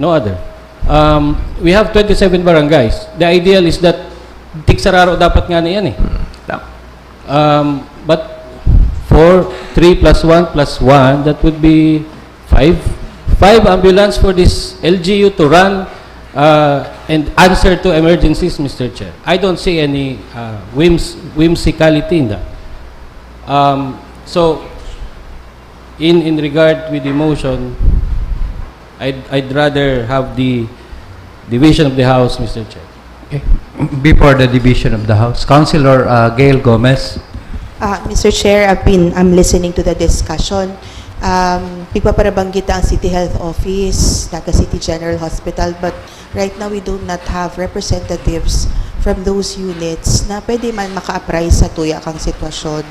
No other. Um, we have twenty-seven barangays. The ideal is that tigsararo dapat nga na yan eh. Tama. Um, but four, three plus one plus one, that would be five. Five ambulance for this L G U to run uh, and answer to emergencies, Mister Chair. I don't see any uh, whims, whimsicality in that. Um, so, in, in regard with the motion, I'd, I'd rather have the division of the House, Mister Chair. Okay. Before the division of the House, Councilor uh, Gail Gomez. Uh, Mister Chair, I've been, I'm listening to the discussion. Um, pigpaparabanggit ang City Health Office, Naga City General Hospital, but right now we do not have representatives from those units na pwede man maka-apprise sa tuya kang sitwasyon.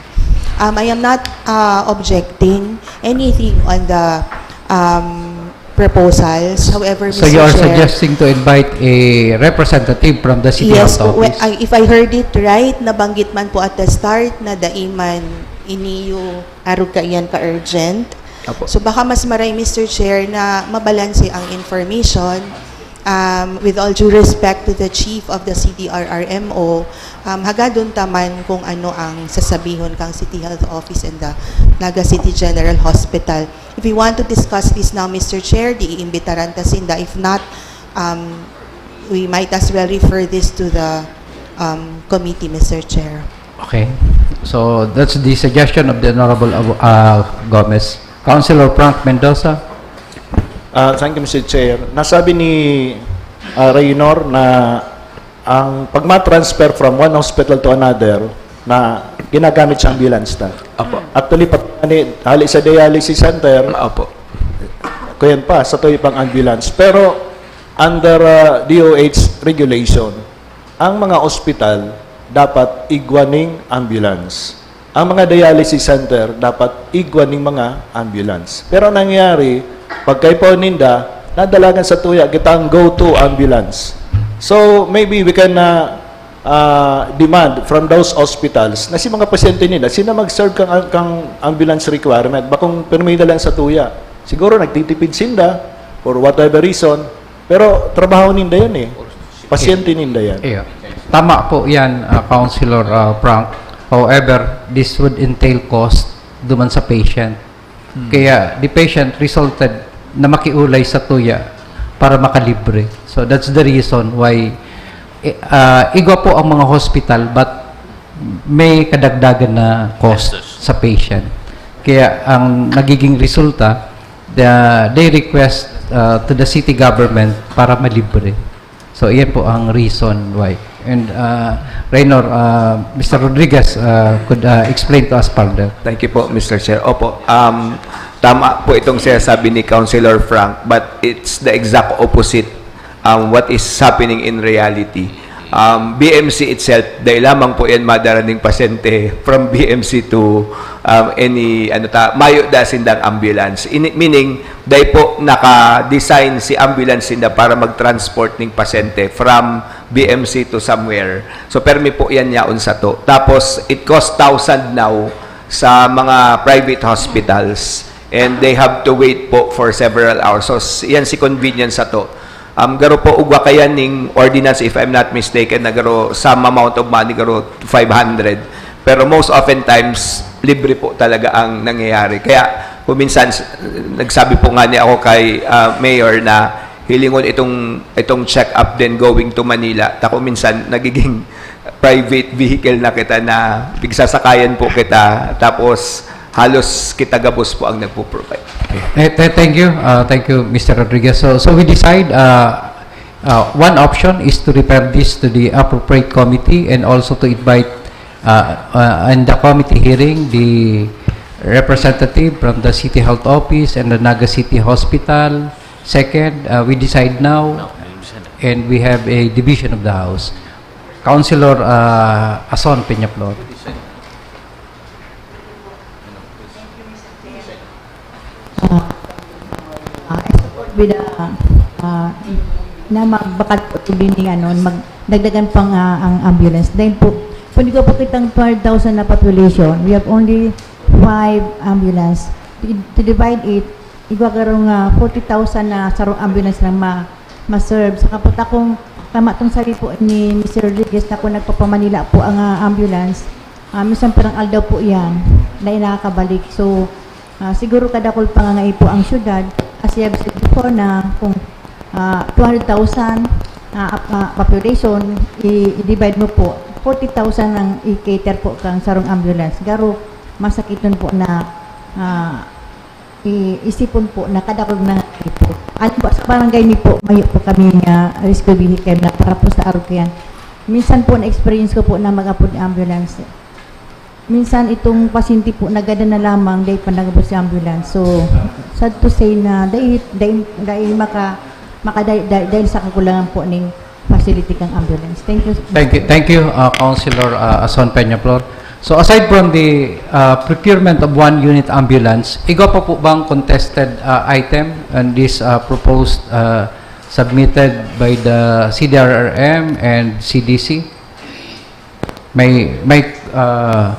Um, I am not uh, objecting anything on the um, proposals. However, So Mister you are Chair, suggesting to invite a representative from the City Yes Health po, we- Office? I- if I heard it right, nabanggit man po at the start na daiman iniyo arog kaiyan ka-urgent. Apo. So baka mas maray, Mister Chair, na mabalanse ang information. Um, with all due respect to the chief of the C D R R M O, um, hagadon ta man kung ano ang sasabihon kang City Health Office and the Naga City General Hospital. If we want to discuss this now, Mister Chair, di iimbitaran ta sinda. If not, um, we might as well refer this to the um, committee, Mister Chair. Okay. So that's the suggestion of the Honorable uh, Gomez. Councilor Frank Mendoza. Ah, thank you, Mister Chair. Nasabi ni ah, Raynor na ang pagma-transfer from one hospital to another na ginagamit sa ambulance na. Apo. Actually, pati hali sa dialysis center, Apo. kuyan pa, sa tuyo pang ambulance. Pero under ah, D O H regulation, ang mga ospital dapat igwa ning ambulance. Ang mga dialysis center dapat igwa ning mga ambulance. Pero ang nangyayari, pagkaipaw ninda, nadalagan sa tuya, kita ang go-to ambulance. So, maybe we can uh, uh, demand from those hospitals na si mga pasyente nila, sila mag-serve kang, kang ambulance requirement. Bakong permi na lang sa tuya. Siguro nagtitipid sinda for whatever reason, pero trabaho ninda yan eh. Pasyente ninda yan. Iya. Tama po yan, uh, Councilor uh, Frank. However, this would entail cost duman sa patient. Kaya the patient resulted na makiulay sa tuya para makalibre. So that's the reason why eh, uh, igwa po ang mga hospital but may kadagdagan na cost sa patient. Kaya ang nagiging resulta, the, they request uh, to the city government para malibre. So, iyan po ang reason why. And uh, Raynor, uh, Mister Rodriguez uh, could uh, explain to us further. Thank you po, Mister Chair. Opo, um, tama po itong sinasabi ni Councilor Frank, but it's the exact opposite um, what is happening in reality. Um, B M C itself, dahil lamang po yan madara ning pasyente from B M C to um, any, ano ta, mayo da sindang ambulance. Ini, meaning, dahil po naka-design si ambulance sinda para mag-transport ning pasyente from B M C to somewhere. So, permi po yan yaon sato. Tapos, it costs thousand now sa mga private hospitals and they have to wait po for several hours. So, s- yan si convenience sato. Um, garo po ugwa kaya ning ordinance, if I'm not mistaken, na garo some amount of money, garo five hundred. Pero most oftentimes, libre po talaga ang nangyayari. Kaya kung minsan, s- nagsabi po nga ni ako kay ah, Mayor na hilingon itong itong check-up din going to Manila. Tako minsan nagiging private vehicle na kita na pigsasakayan po kita tapos halos kita gabos po ang nagpo-provide. Eh, th- thank you. Uh, thank you, Mister Rodriguez. So, so we decide uh, uh, one option is to refer this to the appropriate committee and also to invite uh, uh, in the committee hearing the representative from the City Health Office and the Naga City Hospital. Second, uh, we decide now and we have a division of the House. Councilor uh, Ason Peñaflor. Ah, ah, I support with the, ah, na magbakat po to din ano, magdagdagan pa nga ang ambulance. Then po, kung di ko po kitang two hundred thousand na population, we have only five ambulance. To, to divide it, igwa garo nga forty thousand na sarong ambulance lang ma, ma-serve. Saka po takong tama tong sabi po ni Mister Rodriguez na kung nagpapamanila po ang ah, ambulance, ah, minsan parang aldaw po yan na nakakabalik. So, ah, siguro kadakol pangangaipo ang syudad, as you have said before, na kung ah, two hundred thousand ah, ah, population, i- i-divide mo po, forty thousand ang i-cater po kang sarong ambulance. Garo, masakiton po na ah, i- isipon po na kadakol na po. Ano po, sa barangay mi po, mayo po kami nga rescue vehicle na para po sa arog kaiyan. Minsan po na-experience ko po na mag-abot ng ambulance. Minsan itong pasyente po nagada na lamang, dahil pa nag-abot sa ambulance. So, sad to say na dahil, dahil, dahil maka, maka, dahil, dahil sa kakulangan po ng facility kang ambulance. Thank you. Thank you, thank you, uh, Councilor uh, Ason Peñaflor. So aside from the uh, procurement of one unit ambulance, igwa pa po bang contested uh, item on this uh, proposed uh, submitted by the C D R R M and C D C? May may uh,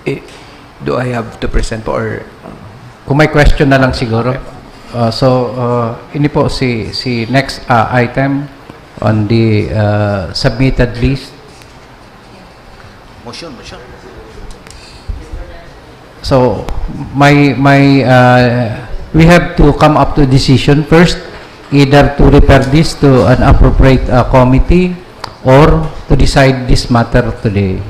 Eh, do I have to present po or Kung may question na lang siguro. Uh, so, uh, ini po si si next uh, item on the uh, submitted list. Motion, motion. So, my my uh, we have to come up to a decision first, either to refer this to an appropriate uh, committee or to decide this matter today.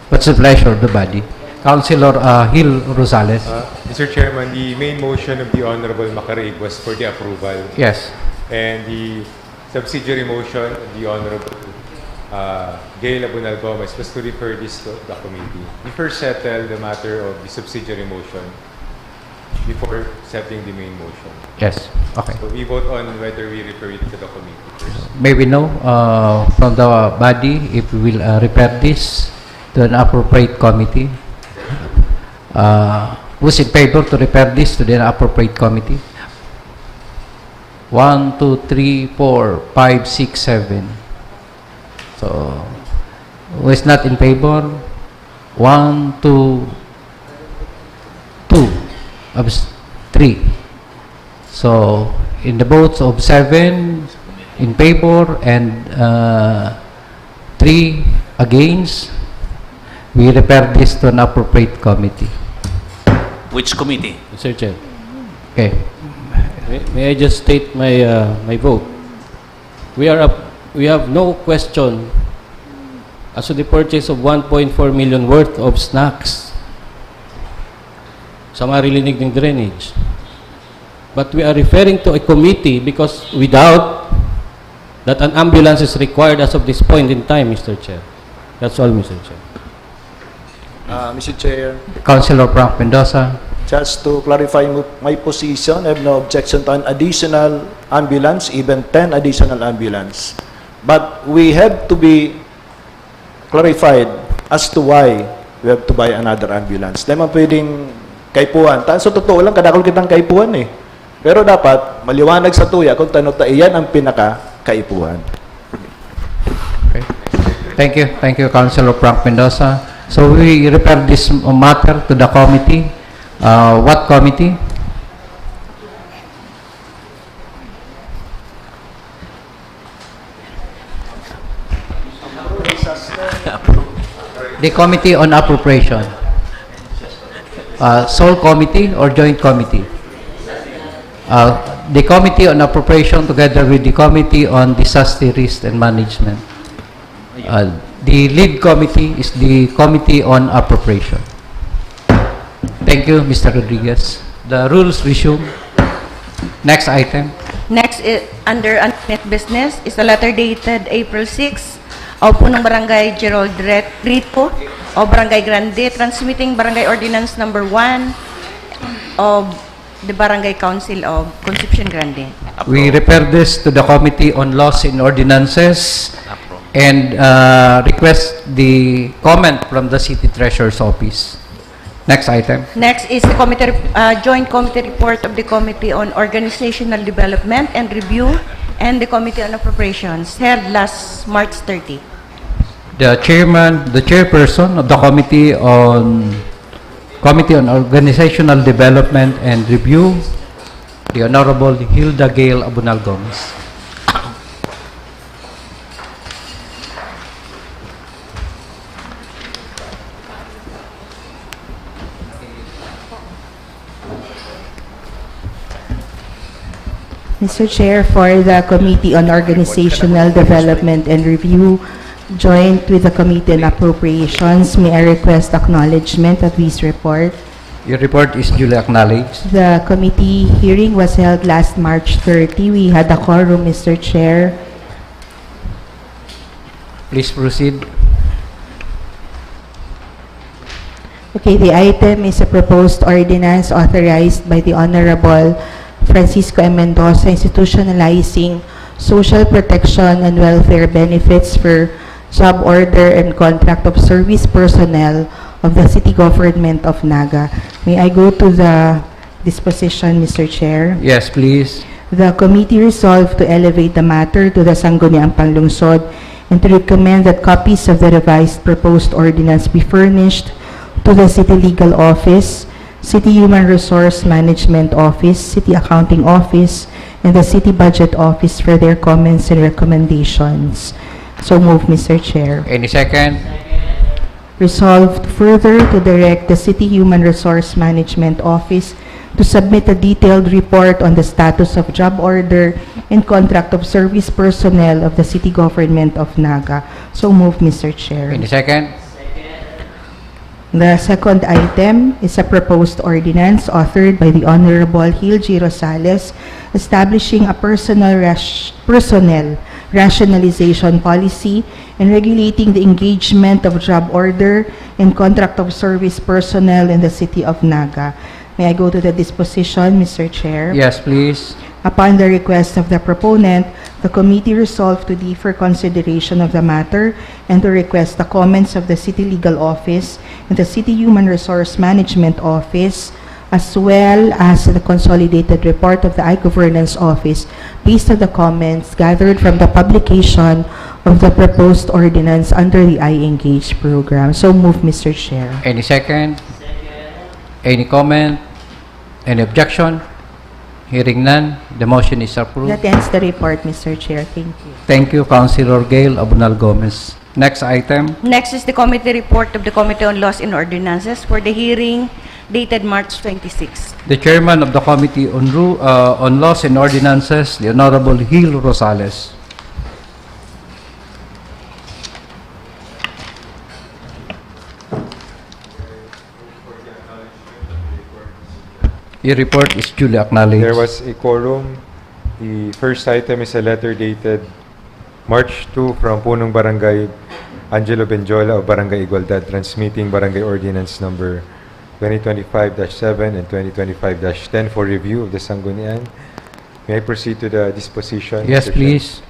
What's the pleasure of the body? Councilor uh, Gil Rosales. Uh, Mister Chairman, the main motion of the Honorable Macarrig was for the approval. Yes. And the subsidiary motion of the Honorable uh, Gail Abunal Gomez was to refer this to the committee. We first settle the matter of the subsidiary motion before settling the main motion. Yes. Okay. So we vote on whether we refer it to the committee first. May we know uh, from the body if we will uh, refer this to an appropriate committee? Uh, who's in favor to refer this to the appropriate committee? One, two, three, four, five, six, seven. So, who is not in favor? One, two, two, abs- three. So, in the votes of seven in favor and uh, three against, we refer this to an appropriate committee. Which committee? Mister Chair, Okay. may, may I just state my uh, my vote? We are up, we have no question as to the purchase of one point four million worth of snacks sa maririnig ng drainage. But we are referring to a committee because we doubt that an ambulance is required as of this point in time, Mister Chair. That's all, Mister Chair. Uh, Mister Chair, Councilor Frank Mendoza. Just to clarify mo, my position, I have no objection to an additional ambulance, even ten additional ambulance. But we have to be clarified as to why we have to buy another ambulance. Di man pwedeng kaipuhan. Ta, sa totoo lang, kadakol kitang kaipuhan eh. Pero dapat, maliwanag sa tuya kung tano ta iyan ang pinaka-kaipuhan. Okay. Thank you. Thank you, Councilor Frank Mendoza. So we refer this matter to the committee. Uh, what committee? The Committee on Appropriation. Uh, sole committee or joint committee? Uh, the Committee on Appropriation together with the Committee on Disaster Risk and Management. Uh, the lead committee is the Committee on Appropriation. Thank you, Mister Rodriguez. The rules resume. Next item. Next, i- under unfinished business, is a letter dated April six of Punong Barangay Gerald Ret- Rito of Barangay Grande, transmitting Barangay Ordinance Number One of the Barangay Council of Concepcion Grande. We refer this to the Committee on Laws and Ordinances and uh, request the comment from the City Treasurer's Office. Next item. Next is the committee, rep- uh, joint committee report of the Committee on Organizational Development and Review and the Committee on Appropriations, held last March thirty. The chairman, the chairperson of the Committee on Committee on Organizational Development and Review, the Honorable Hilda Gail Abunal Gomez. Mister Chair, for the Committee on Organizational Development and Review, joint with the Committee on Appropriations, may I request acknowledgement of this report? Your report is duly acknowledged. The committee hearing was held last March thirty. We had a quorum, Mister Chair. Please proceed. Okay, the item is a proposed ordinance authorized by the Honorable Francisco M. Mendoza, institutionalizing social protection and welfare benefits for job order and contract of service personnel of the City Government of Naga. May I go to the disposition, Mister Chair? Yes, please. The committee resolved to elevate the matter to the Sangguniang Panlungsod and to recommend that copies of the revised proposed ordinance be furnished to the City Legal Office, City Human Resource Management Office, City Accounting Office, and the City Budget Office for their comments and recommendations. So move, Mister Chair. Any second? Resolved further to direct the City Human Resource Management Office to submit a detailed report on the status of job order and contract of service personnel of the City Government of Naga. So move, Mister Chair. Any second? The second item is a proposed ordinance authored by the Honorable Gil G. Rosales, establishing a personal ras-, personnel rationalization policy and regulating the engagement of job order and contract of service personnel in the City of Naga. May I go to the disposition, Mister Chair? Yes, please. Upon the request of the proponent, the committee resolved to defer consideration of the matter and to request the comments of the City Legal Office and the City Human Resource Management Office, as well as the consolidated report of the iGovernance Office based on the comments gathered from the publication of the proposed ordinance under the iEngage program. So move, Mister Chair. Any second? Any comment? Any objection? Hearing none, the motion is approved. That ends the report, Mister Chair. Thank you. Thank you, Councilor Gail Abunal Gomez. Next item. Next is the committee report of the Committee on Laws and Ordinances for the hearing dated March twenty-six. The chairman of the Committee on Ru-, uh, on Laws and Ordinances, the Honorable Gil Rosales. Your report is duly acknowledged. There was a quorum. The first item is a letter dated March two from Punong Barangay Angelo Benjola of Barangay Igualdad, transmitting Barangay Ordinance number twenty twenty-five dash seven and twenty twenty-five dash ten for review of the Sanggunian. May I proceed to the disposition, Yes, Mister Chair? Please.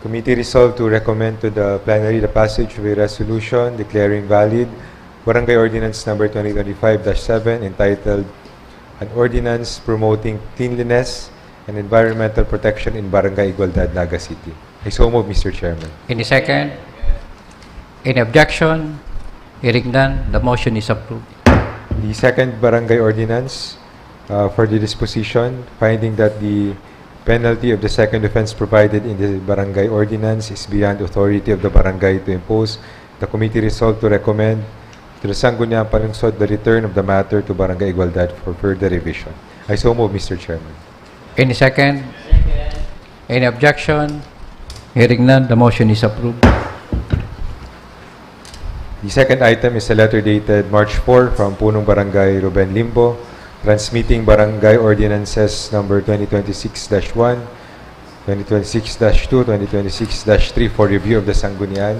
Committee resolved to recommend to the plenary the passage of a resolution declaring valid Barangay Ordinance number twenty twenty-five dash seven, entitled An Ordinance Promoting Cleanliness and Environmental Protection in Barangay Igualdad, Naga City. I so move, Mister Chairman. Any second? Any objection? Hearing none, the motion is approved. The second barangay ordinance, uh, for the disposition, finding that the penalty of the second offense provided in the barangay ordinance is beyond authority of the barangay to impose, the committee resolved to recommend to the Sangguniang Panlungsod the return of the matter to Barangay Igualdad for further revision. I so move, Mister Chairman. Any second? Any objection? Hearing none, the motion is approved. The second item is a letter dated March four from Punong Barangay Ruben Limbo, transmitting Barangay Ordinances number twenty twenty-six dash one, twenty twenty-six dash two, twenty twenty-six dash three for review of the Sanggunian.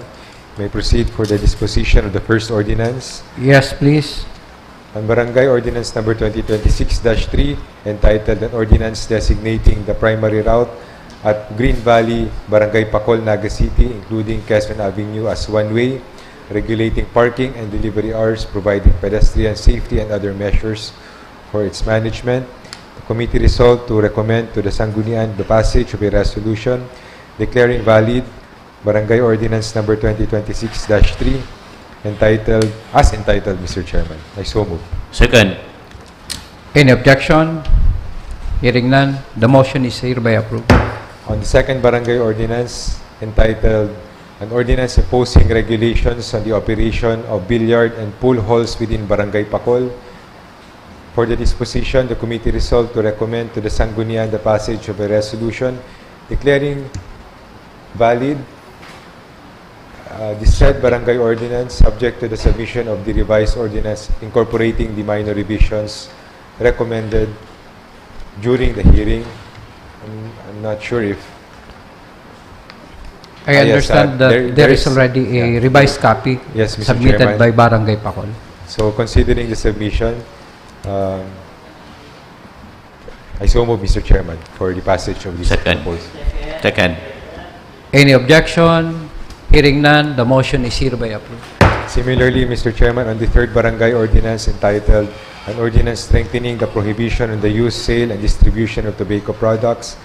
May proceed for the disposition of the first ordinance. Yes, please. Ang Barangay Ordinance number twenty twenty-six dash three, entitled An Ordinance Designating the Primary Route at Green Valley, Barangay Pacol, Naga City, including Quezon Avenue as one-way, regulating parking and delivery hours, providing pedestrian safety and other measures for its management. The committee resolved to recommend to the Sanggunian the passage of a resolution declaring valid Barangay Ordinance number twenty twenty-six dash three, entitled, as entitled, Mister Chairman. I so move. Second. Any objection? Hearing none, the motion is hereby approved. On the second barangay ordinance, entitled An Ordinance Imposing Regulations on the Operation of Billiard and Pool Halls within Barangay Pacol, for the disposition, the committee resolved to recommend to the Sanggunian the passage of a resolution declaring valid, uh, Uh, the said barangay ordinance, subject to the submission of the revised ordinance incorporating the minor revisions recommended during the hearing. I'm, I'm not sure if I Ah, yes, understand uh, that there- there there is is- already a yeah. revised copy Yes, Mister submitted Chairman. by Barangay Pacol. So, considering the submission, um, I so move, Mister Chairman, for the passage of this Second. proposal. Second. Any objection? Hearing none, the motion is hereby approved. Similarly, Mister Chairman, on the third barangay ordinance entitled An Ordinance Strengthening the Prohibition on the Use, Sale, and Distribution of Tobacco Products,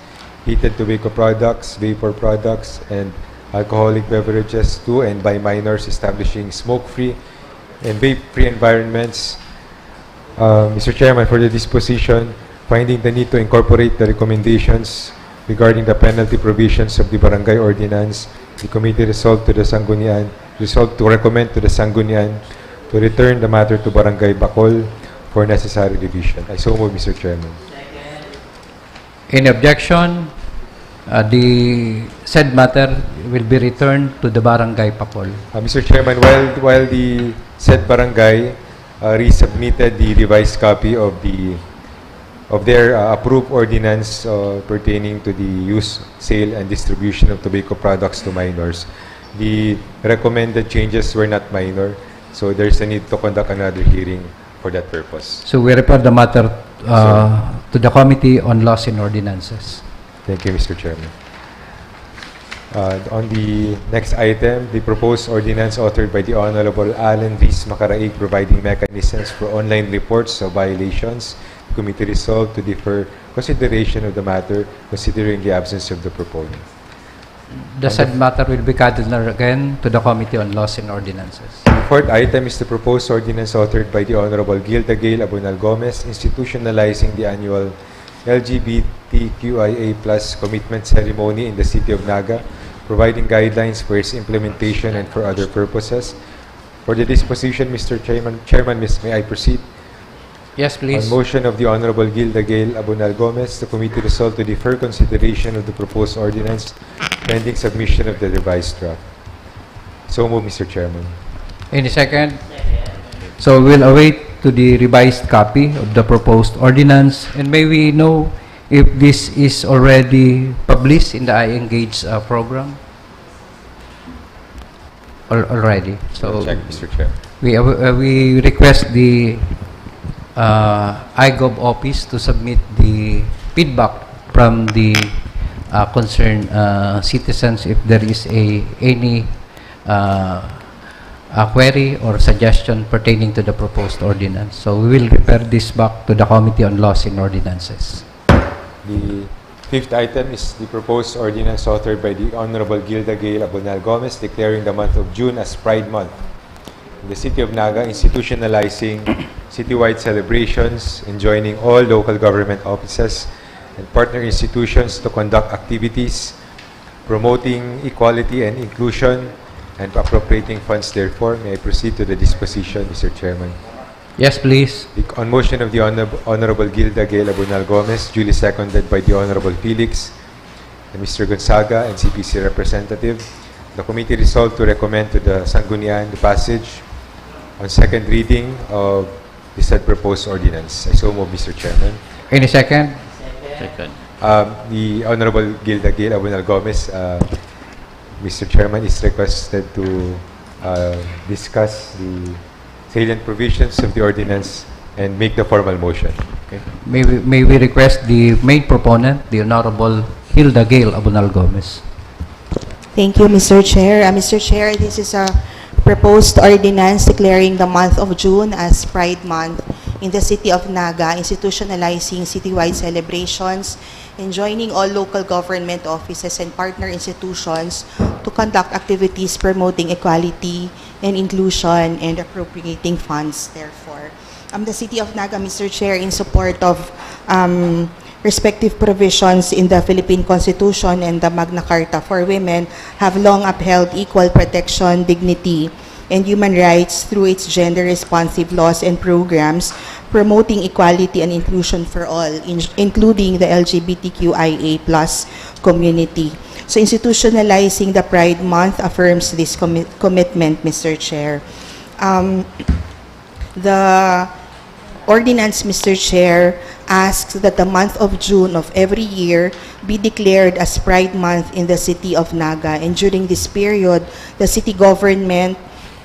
Heated Tobacco Products, Vapor Products, and Alcoholic Beverages to and by minors, establishing smoke-free and vape-free environments. Uh, Mister Chairman, for the disposition, finding the need to incorporate the recommendations regarding the penalty provisions of the barangay ordinance, the committee resolved to the Sanggunian, resolved to recommend to the Sanggunian to return the matter to Barangay Bacol for necessary revision. I so move, Mister Chairman. Any objection? Uh, the said matter will be returned to the Barangay Pacol. Uh, Mister Chairman, while, while the said barangay uh, resubmitted the revised copy of the of their uh, approved ordinance uh, pertaining to the use, sale, and distribution of tobacco products to minors, the recommended changes were not minor, so there's a need to conduct another hearing for that purpose. So we refer the matter uh, to the Committee on Laws and Ordinances. Thank you, Mister Chairman. Uh, on the next item, the proposed ordinance authored by the Honorable Alan Reese Macaraig providing mechanisms for online reports of violations. The committee resolved to defer consideration of the matter considering the absence of the proponent. The said matter will be carried again to the Committee on Laws and Ordinances. Fourth item is the proposed ordinance authored by the Honorable Gilda Gail Abonal Gomez institutionalizing the annual LGBTQIA plus commitment ceremony in the city of Naga, providing guidelines for its implementation and for other purposes. For the disposition, Mister Chairman, Chairman, Miss, may I proceed? Yes, please. On motion of the Honorable Gilda Gail Abonal Gomez, the committee resolved to defer consideration of the proposed ordinance pending submission of the revised draft. So move, Mister Chairman. Any second? So we'll await to the revised copy of the proposed ordinance. And may we know if this is already published in the iEngage uh, program? Al- already. So Check, Mister Chair. we, uh, we request the uh, iGov office to submit the feedback from the uh, concerned uh, citizens if there is a any uh, a query or suggestion pertaining to the proposed ordinance. So we will refer this back to the Committee on Laws and Ordinances. The fifth item is the proposed ordinance authored by the Honorable Gilda Gail Abonal Gomez declaring the month of June as Pride Month. In the city of Naga, institutionalizing citywide celebrations, enjoining all local government offices and partner institutions to conduct activities promoting equality and inclusion and appropriating funds therefore. May I proceed to the disposition, Mister Chairman? Yes, please. The, on motion of the Honor- Honorable Gilda Gail Abonal Gomez, duly seconded by the Honorable Felix and Mister Gonzaga and C P C representative, the committee resolved to recommend to the Sanggunian the passage on second reading of the said proposed ordinance. I so move, Mister Chairman. Any second? Second. Um, the Honorable Gilda Gail Abonal Gomez, uh, Mister Chairman, is requested to uh, discuss the salient provisions of the ordinance and make the formal motion. Okay. May we, may we request the main proponent, the Honorable Hilda Gail Abonal Gomez. Thank you, Mister Chair. Uh, Mister Chair, this is a proposed ordinance declaring the month of June as Pride Month in the city of Naga, institutionalizing citywide celebrations, enjoining all local government offices and partner institutions to conduct activities promoting equality and inclusion and appropriating funds, therefore. Um, the City of Naga, Mister Chair, in support of um, respective provisions in the Philippine Constitution and the Magna Carta for Women, have long upheld equal protection, dignity, and human rights through its gender-responsive laws and programs promoting equality and inclusion for all, in- including the LGBTQIA plus community. So institutionalizing the Pride Month affirms this commi- commitment, Mister Chair. Um, the ordinance, Mister Chair, asks that the month of June of every year be declared as Pride Month in the city of Naga. And during this period, the city government,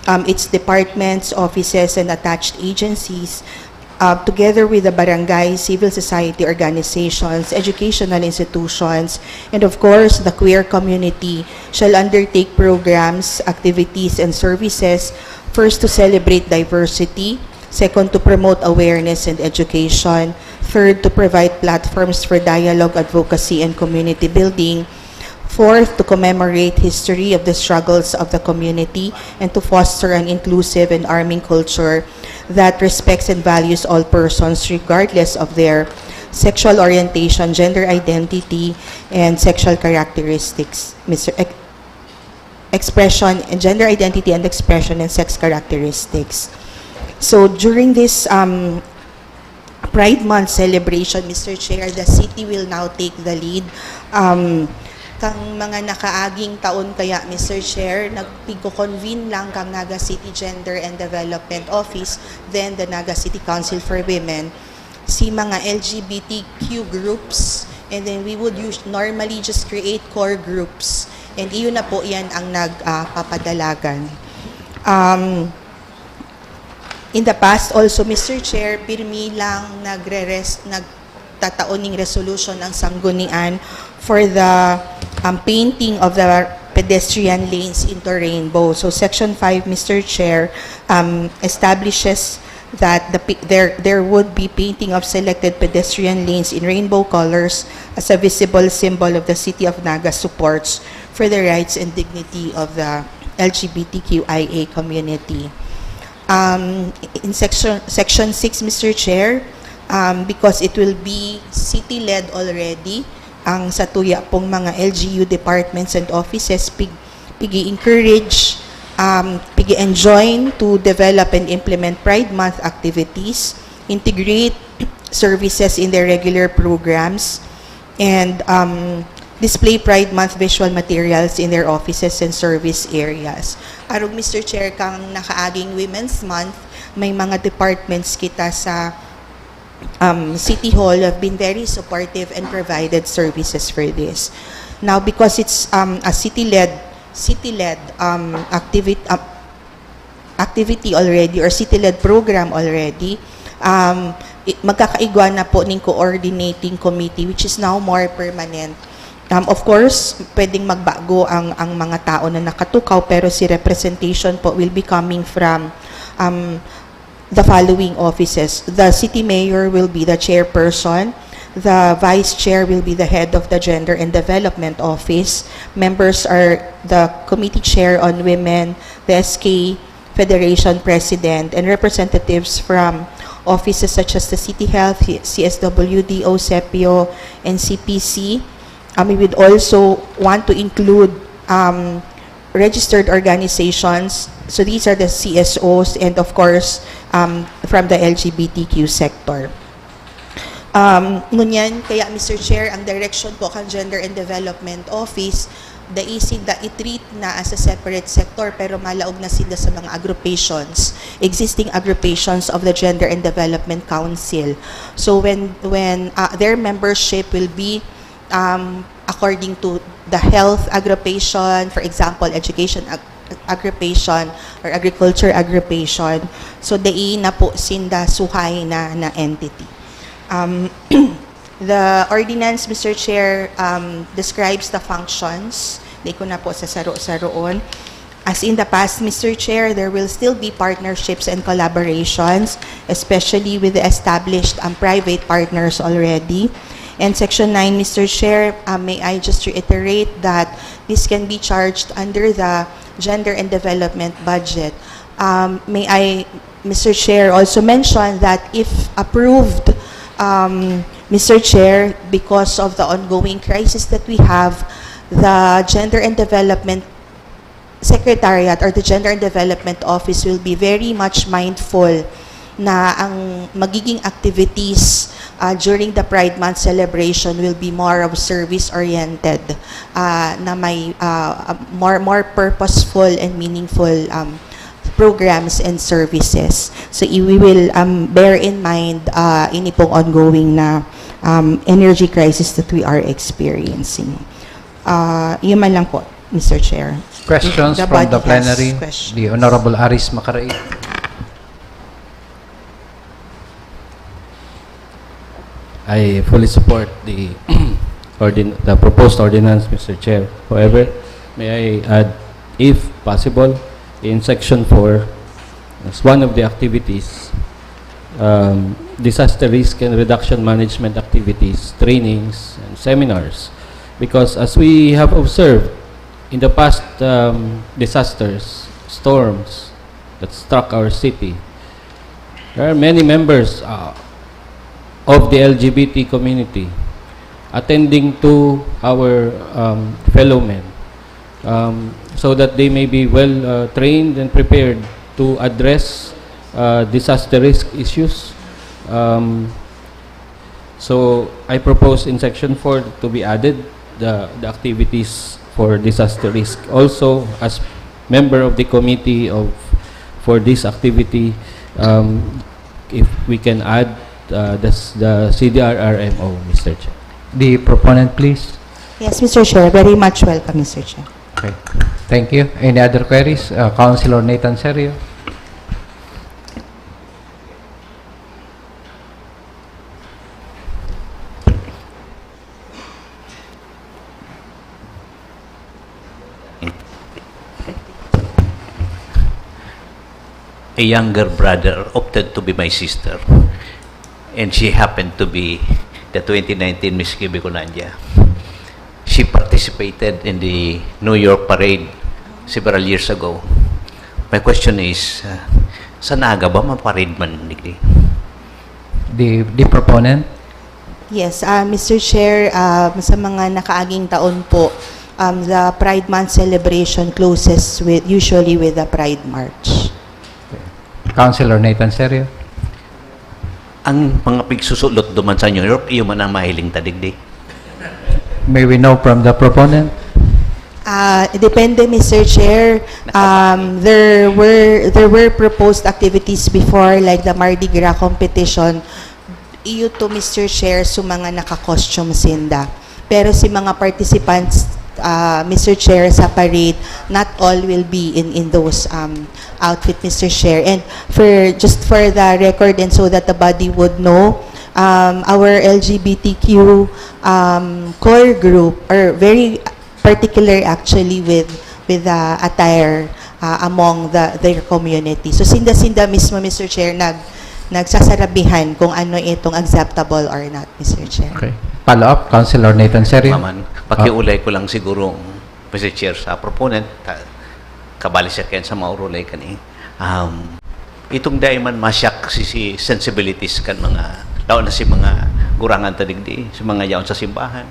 um, its departments, offices, and attached agencies, uh, together with the barangay, civil society organizations, educational institutions, and of course, the queer community, shall undertake programs, activities, and services, first to celebrate diversity, second to promote awareness and education, third to provide platforms for dialogue, advocacy, and community building, fourth to commemorate history of the struggles of the community, and to foster an inclusive and arming culture that respects and values all persons regardless of their sexual orientation, gender identity, and sexual characteristics. Mister Ex- expression and gender identity and expression and sex characteristics. So during this um, Pride Month celebration, Mister Chair, the city will now take the lead. Um, kang mga nakaaging taon kaya, Mister Chair, nagpigko-convene lang kang Naga City Gender and Development Office, then the Naga City Council for Women, si mga L G B T Q groups, and then we would us- normally just create core groups. And iyon na po yan ang nagpapadalagan. Um, in the past also, Mister Chair, pirmi lang nagre-res- nagtataon ning resolution ang sanggunian for the um, painting of the pedestrian lanes into rainbow. So Section five, Mister Chair, um, establishes that the, pi- there, there would be painting of selected pedestrian lanes in rainbow colors as a visible symbol of the City of Naga supports for the rights and dignity of the L G B T Q I A community. Um, in section, section six, Mister Chair, um, because it will be city-led already, ang satuya pong mga L G U departments and offices, pig, pigi-encourage, um, pigi-enjoin to develop and implement Pride Month activities, integrate services in their regular programs, and um, display Pride Month visual materials in their offices and service areas. Arog, Mister Chair, kang nakaaging Women's Month, may mga departments kita sa um, City Hall have been very supportive and provided services for this. Now, because it's um, a city-led, city-led um, activity, uh, activity already or city-led program already, um, i- magkakaigwa na po ning coordinating committee, which is now more permanent. Um, of course, pwedeng magbago ang, ang mga tao na nakatukaw, pero si representation po will be coming from um, the following offices. The city mayor will be the chairperson. The vice chair will be the head of the Gender and Development Office. Members are the committee chair on women, the S K Federation president, and representatives from offices such as the City Health, C S W D O, CEPIO, and C P C. Um, we would also want to include um, registered organizations. So these are the C S Os and of course um, from the L G B T Q sector. Um, ngunyan, kaya Mister Chair, ang direction po kan Gender and Development Office, dai sinda i-treat na as a separate sector pero malaog na sinda sa mga agrupations, existing agrupations of the Gender and Development Council. So when when uh, their membership will be um, according to the health agrupation, for example, education ag- agrupation or agriculture agrupation. So dai na po sinda suhay na na entity. Um, the ordinance, Mister Chair, um, describes the functions. Di ko na po sa saro-saroon. As in the past, Mister Chair, there will still be partnerships and collaborations, especially with the established um, private partners already. And Section nine, Mister Chair, uh, may I just reiterate that this can be charged under the Gender and Development Budget. Um, may I, Mister Chair, also mention that if approved, um, Mister Chair, because of the ongoing crisis that we have, the Gender and Development Secretariat or the Gender and Development Office will be very much mindful na ang magiging activities, ah, during the Pride Month celebration will be more of service-oriented, ah, na may, ah, more, more purposeful and meaningful, um, programs and services. So, i-, we will, um, bear in mind, ah, ini pong ongoing na, um, energy crisis that we are experiencing. Ah, yun man lang po, Mister Chair. Questions The from the body has plenary? Questions. The Honorable Aris Macaraig. I fully support the ordin-, the proposed ordinance, Mister Chair. However, may I add, if possible, in section four, as one of the activities, um, disaster risk and reduction management activities, trainings, and seminars. Because as we have observed, in the past, um, disasters, storms that struck our city, there are many members, uh, of the L G B T community attending to our, um, fellow men, um, so that they may be well, uh, trained and prepared to address, uh, disaster risk issues. Um, so, I propose in section four to be added the, the activities for disaster risk. Also, as member of the committee of, for this activity, um, if we can add, uh, the s-, the C D R R M O, Mister Chair. The proponent, please. Yes, Mister Chair. Very much welcome, Mister Chair. Okay. Thank you. Any other queries? Uh, Councilor Nathan Serio. A younger brother opted to be my sister, and she happened to be the twenty nineteen Miss Kibicolandia. She participated in the New York Parade several years ago. My question is, uh, sa Naga ba maparade man digdi? The, the proponent? Yes, ah, Mister Chair, ah, sa mga nakaaging taon po, um, the Pride Month celebration closes with, usually with the Pride March. Councilor Nathan Serio. Ang mga pigsusulot duman sa New York, iyo man ang mahiling ta digdi. May we know from the proponent? Ah, depende, Mister Chair. Um, there were, there were proposed activities before, like the Mardi Gras competition. Iyo to, Mister Chair, sa mga naka-costume sinda. Pero si mga participants, ah, Mister Chair, sa parade, not all will be in, in those, um, outfit, Mister Chair. And for, just for the record and so that the body would know, um, our L G B T Q, um, core group are very particular actually with, with the attire, ah, among the, their community. So, sinda-sinda mismo, Mister Chair, nag-, nagsasarabihan kung ano itong acceptable or not, Mister Chair. Okay. Follow-up, Councilor Nathan Serio. Maman, pakiulay ko lang siguro, Mister Chair, sa proponent, ta-, kabali siya kayan sa maurulay kani. Um, itong dai man masyak si, si sensibilities kan mga, laon na si mga gurangan ta digdi, si mga yaon sa simbahan.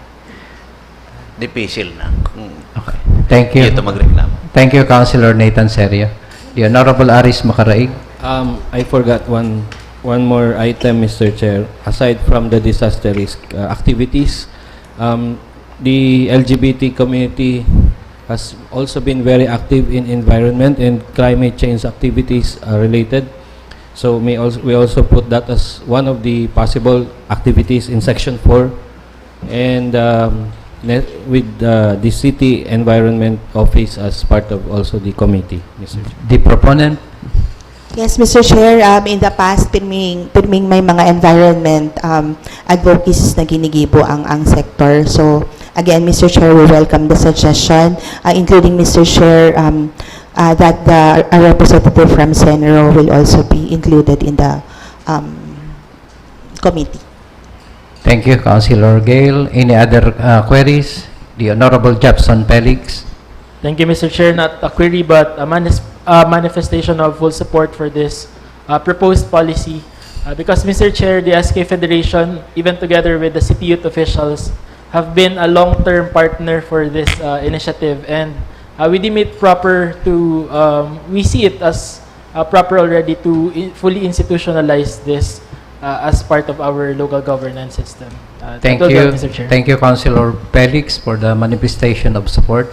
Dipisil na kung Okay. Thank you. Ito magreklamo. Thank you, Councilor Nathan Serio. The Honorable Aris Macaraig. Um, I forgot one, one more item, Mister Chair. Aside from the disaster risk, uh, activities, um, the L G B T community has also been very active in environment and climate change activities, uh, related. So may als-, we also put that as one of the possible activities in section four. And, um, ne-, with, uh, the City Environment Office as part of also the committee, Mister Chair. The proponent? Yes, Mister Chair, um, in the past, pirming, pirming may mga environment, um, advocacies na ginigibo ang, ang sector. So, again, Mister Chair, we welcome the suggestion, uh, including, Mister Chair, um, uh, that the, a representative from CENRO will also be included in the, um, committee. Thank you, Councilor Gail. Any other, uh, queries? The Honorable Jepson Felix. Thank you, Mister Chair. Not a query, but a manis-, a manifestation of full support for this, uh, proposed policy. Uh, because, Mister Chair, the S K Federation, even together with the city youth officials, have been a long-term partner for this, uh, initiative. And, uh, we deem it proper to, um, we see it as uh, proper already to in- fully institutionalize this uh, as part of our local governance system. Uh, that Thank will be all, you. Mister Chair. Thank you, Councilor Felix, for the manifestation of support.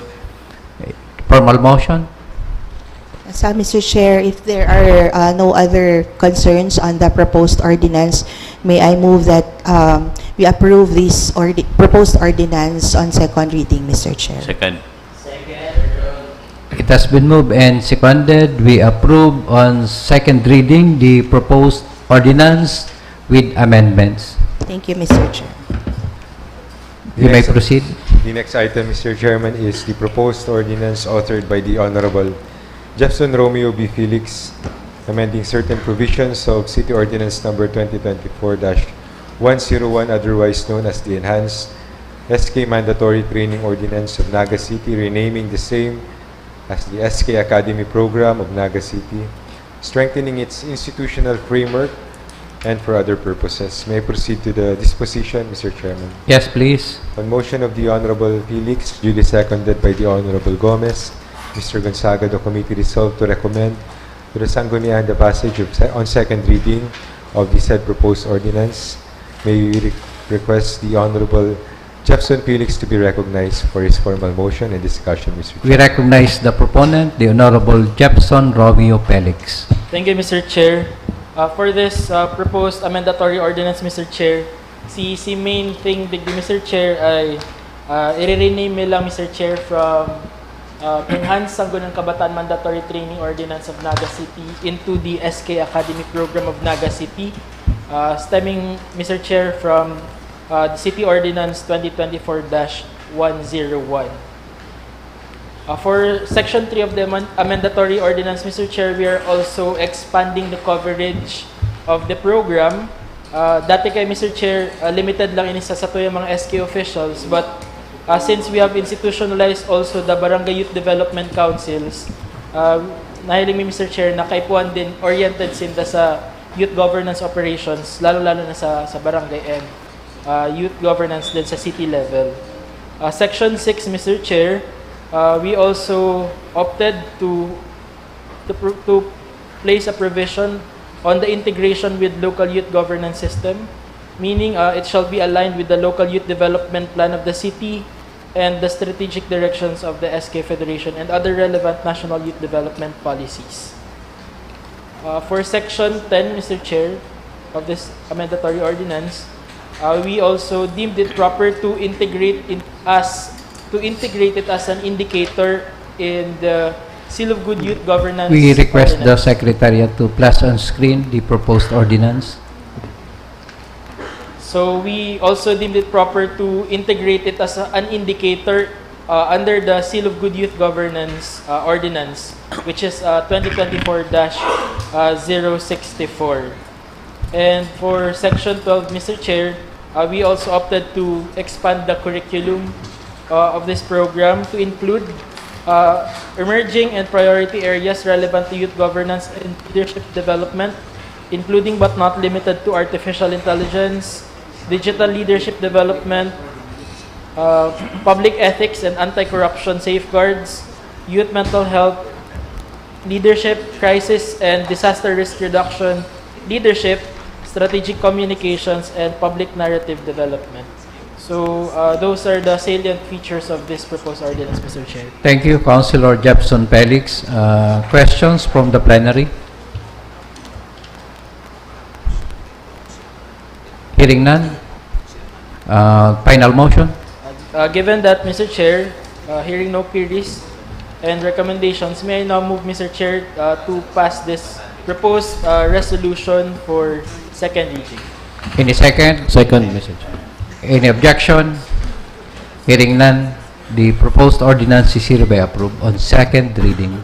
Formal motion? So, Mister Chair, if there are uh, no other concerns on the proposed ordinance, may I move that um, we approve this ordi- proposed ordinance on second reading, Mister Chair. Second. It has been moved and seconded. We approve on second reading the proposed ordinance with amendments. Thank you, Mister Chair. You may Yes. Proceed. The next item, Mister Chairman, is the proposed ordinance authored by the Honorable Jefferson Romeo B. Felix, amending certain provisions of City Ordinance Number twenty twenty-four dash one zero one, otherwise known as the Enhanced S K Mandatory Training Ordinance of Naga City, renaming the same as the S K Academy Program of Naga City, strengthening its institutional framework, and for other purposes. May I proceed to the disposition, Mister Chairman? Yes, please. On motion of the Honorable Felix, duly seconded by the Honorable Gomez, Mister Gonzaga, the committee resolved to recommend to the Sangguniang the passage of se- on second reading of the said proposed ordinance. May we re- request the Honorable Jefferson Felix to be recognized for his formal motion and discussion, Mister We recognize the proponent, the Honorable Jefferson Romeo Felix. Thank you, Mister Chair. Uh, for this uh, proposed amendatory ordinance, Mister Chair, si, si main thing digdi, Mister Chair, ay uh, i-rename mi lang, Mister Chair, from uh, Enhanced Sangguniang Kabataan Mandatory Training Ordinance of Naga City into the S K Academy Program of Naga City, uh, stemming, Mister Chair, from uh, the City Ordinance twenty twenty-four dash one zero one. Uh, for Section three of the amend- amendatory ordinance, Mister Chair, we are also expanding the coverage of the program. Uh, dati kay, Mister Chair, uh, limited lang ini sa satuyang mga S K officials, but uh, since we have institutionalized also the Barangay Youth Development Councils, uh, nahiling mi, Mister Chair, na kaipuhan din oriented sinda sa youth governance operations, lalo-lalo na sa, sa barangay and uh, youth governance din sa city level. Uh, Section six, Mister Chair, uh, we also opted to to, pro- to place a provision on the integration with local youth governance system, meaning uh, it shall be aligned with the local youth development plan of the city and the strategic directions of the S K Federation and other relevant national youth development policies. Uh, for Section ten, Mister Chair, of this amendatory ordinance, uh, we also deemed it proper to integrate in as to integrate it as an indicator in the Seal of Good Youth Governance. We request the Ordinance. Secretariat to flash on screen the proposed ordinance. So we also deemed it proper to integrate it as a- an indicator uh, under the Seal of Good Youth Governance uh, Ordinance, which is uh, twenty twenty-four dash zero sixty-four. And for Section twelve, Mister Chair, uh, we also opted to expand the curriculum uh, of this program to include uh, emerging and priority areas relevant to youth governance and leadership development, including but not limited to artificial intelligence, digital leadership development, uh, public ethics and anti-corruption safeguards, youth mental health, leadership, crisis and disaster risk reduction, leadership, strategic communications, and public narrative development. So, uh, those are the salient features of this proposed ordinance, Mister Chair. Thank you, Councilor Jefferson Felix. Uh, questions from the plenary? Hearing none. Uh, final motion? Uh, given that, Mister Chair, uh, hearing no queries and recommendations, may I now move, Mister Chair, uh, to pass this proposed uh, resolution for second reading? Any second? Second, Mister Chair. Any objection? Hearing none, the proposed ordinance is hereby approved on second reading.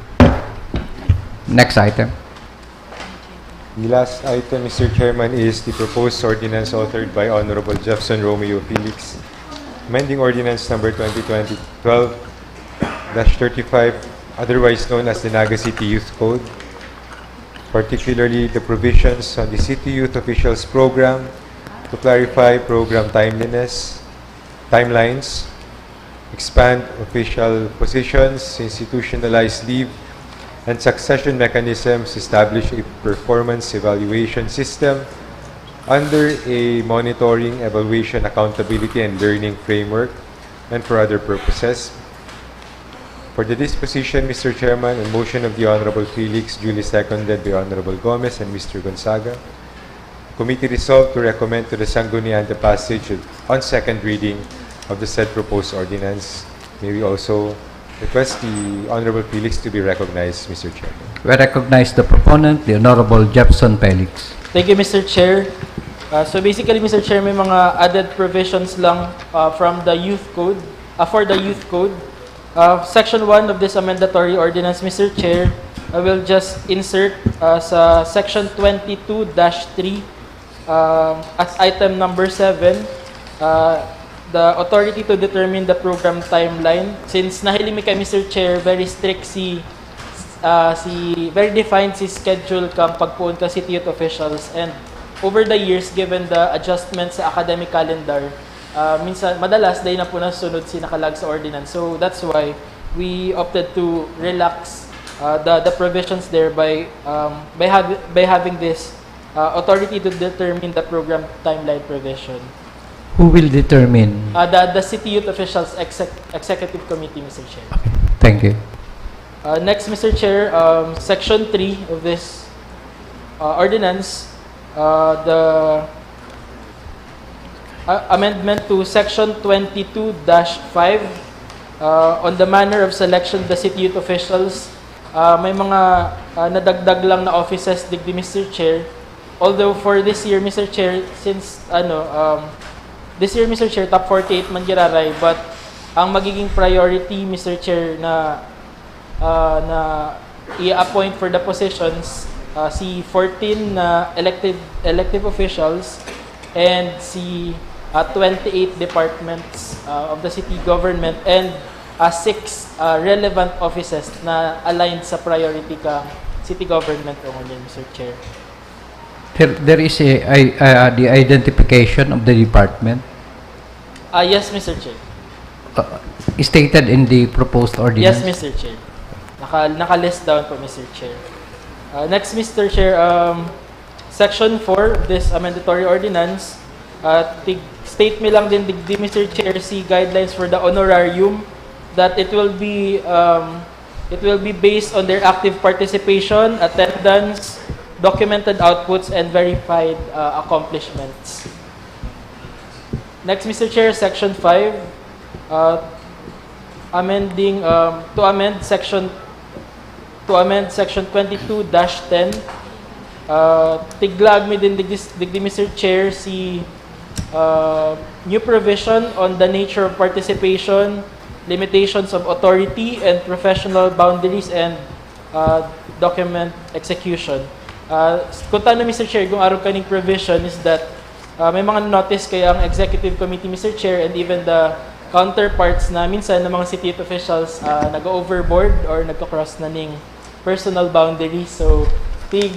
Next item. The last item, Mister Chairman, is the proposed ordinance authored by Honorable Jefferson Romeo Felix, amending ordinance number twenty twenty twelve dash thirty-five, otherwise known as the Naga City Youth Code, particularly the provisions on the City Youth Officials Program, to clarify program timeliness, timelines, expand official positions, institutionalize leave and succession mechanisms, establish a performance evaluation system under a monitoring, evaluation, accountability, and learning framework, and for other purposes. For the disposition, Mister Chairman, on motion of the Honorable Felix, duly seconded by Honorable Gomez and Mister Gonzaga, committee resolved to recommend to the Sanggunian the passage of, on second reading of the said proposed ordinance. May we also request the Honorable Felix to be recognized, Mister Chairman. We recognize the proponent, the Honorable Jefferson Felix. Thank you, Mister Chair. Uh, so basically, Mister Chair, may mga added provisions lang uh, from the Youth Code, uh, for the Youth Code. Uh, section one of this amendatory ordinance, Mister Chair, I will just insert uh, sa section twenty-two dash three um, at item number seven, uh, the authority to determine the program timeline. Since nahiling mi kay Mister Chair, very strict si uh, si very defined si schedule kang pagpoon ka city youth officials, and over the years, given the adjustment sa academic calendar, uh, minsan madalas dai na po nasunod si nakalag sa ordinance. So that's why we opted to relax uh, the the provisions there by um, by have, by having this uh, authority to determine the program timeline provision. Who will determine? Uh, the the city youth officials exec, executive committee, Mister Chair. Okay. Thank you. Uh, next, Mister Chair, um, section three of this uh, ordinance, uh, the uh, amendment to section twenty-two dash five uh, on the manner of selection of the city youth officials. Uh, may mga uh, nadagdag lang na offices, digdi, Mister Chair. Although for this year, Mister Chair, since ano, um, this year, Mister Chair, top forty-eight man giraray, but ang magiging priority, Mister Chair, na uh, na i-appoint for the positions, uh, si fourteen na elected elective officials and si uh, twenty-eight departments uh, of the city government and uh, six uh, relevant offices na aligned sa priority ka city government only, Mister Chair. There, there is a, I, uh, the identification of the department Ah, yes, Mister Chair. uh, stated in the proposed ordinance. Yes, Mister Chair. Naka, naka-list down po, Mister Chair. Uh, next, Mister Chair, um, Section four of this amendatory ordinance, uh, tig, state mi lang din digdi, Mister Chair, si guidelines for the honorarium that it will be um, it will be based on their active participation, attendance, documented outputs, and verified uh, accomplishments. Next, Mister Chair, Section five, uh, amending um, to amend section to amend section twenty-two dash ten. Uh, tiglag mi din digdi, digdi, Mister Chair, si uh, new provision on the nature of participation, limitations of authority, and professional boundaries and uh, document execution. Uh, kung tano, Mister Chair, kung arog kaning provision is that uh, may mga notice kaya ang executive committee, Mister Chair, and even the counterparts na minsan ng mga city youth officials uh, nag-overboard or nagko-cross na ning personal boundaries. So, tig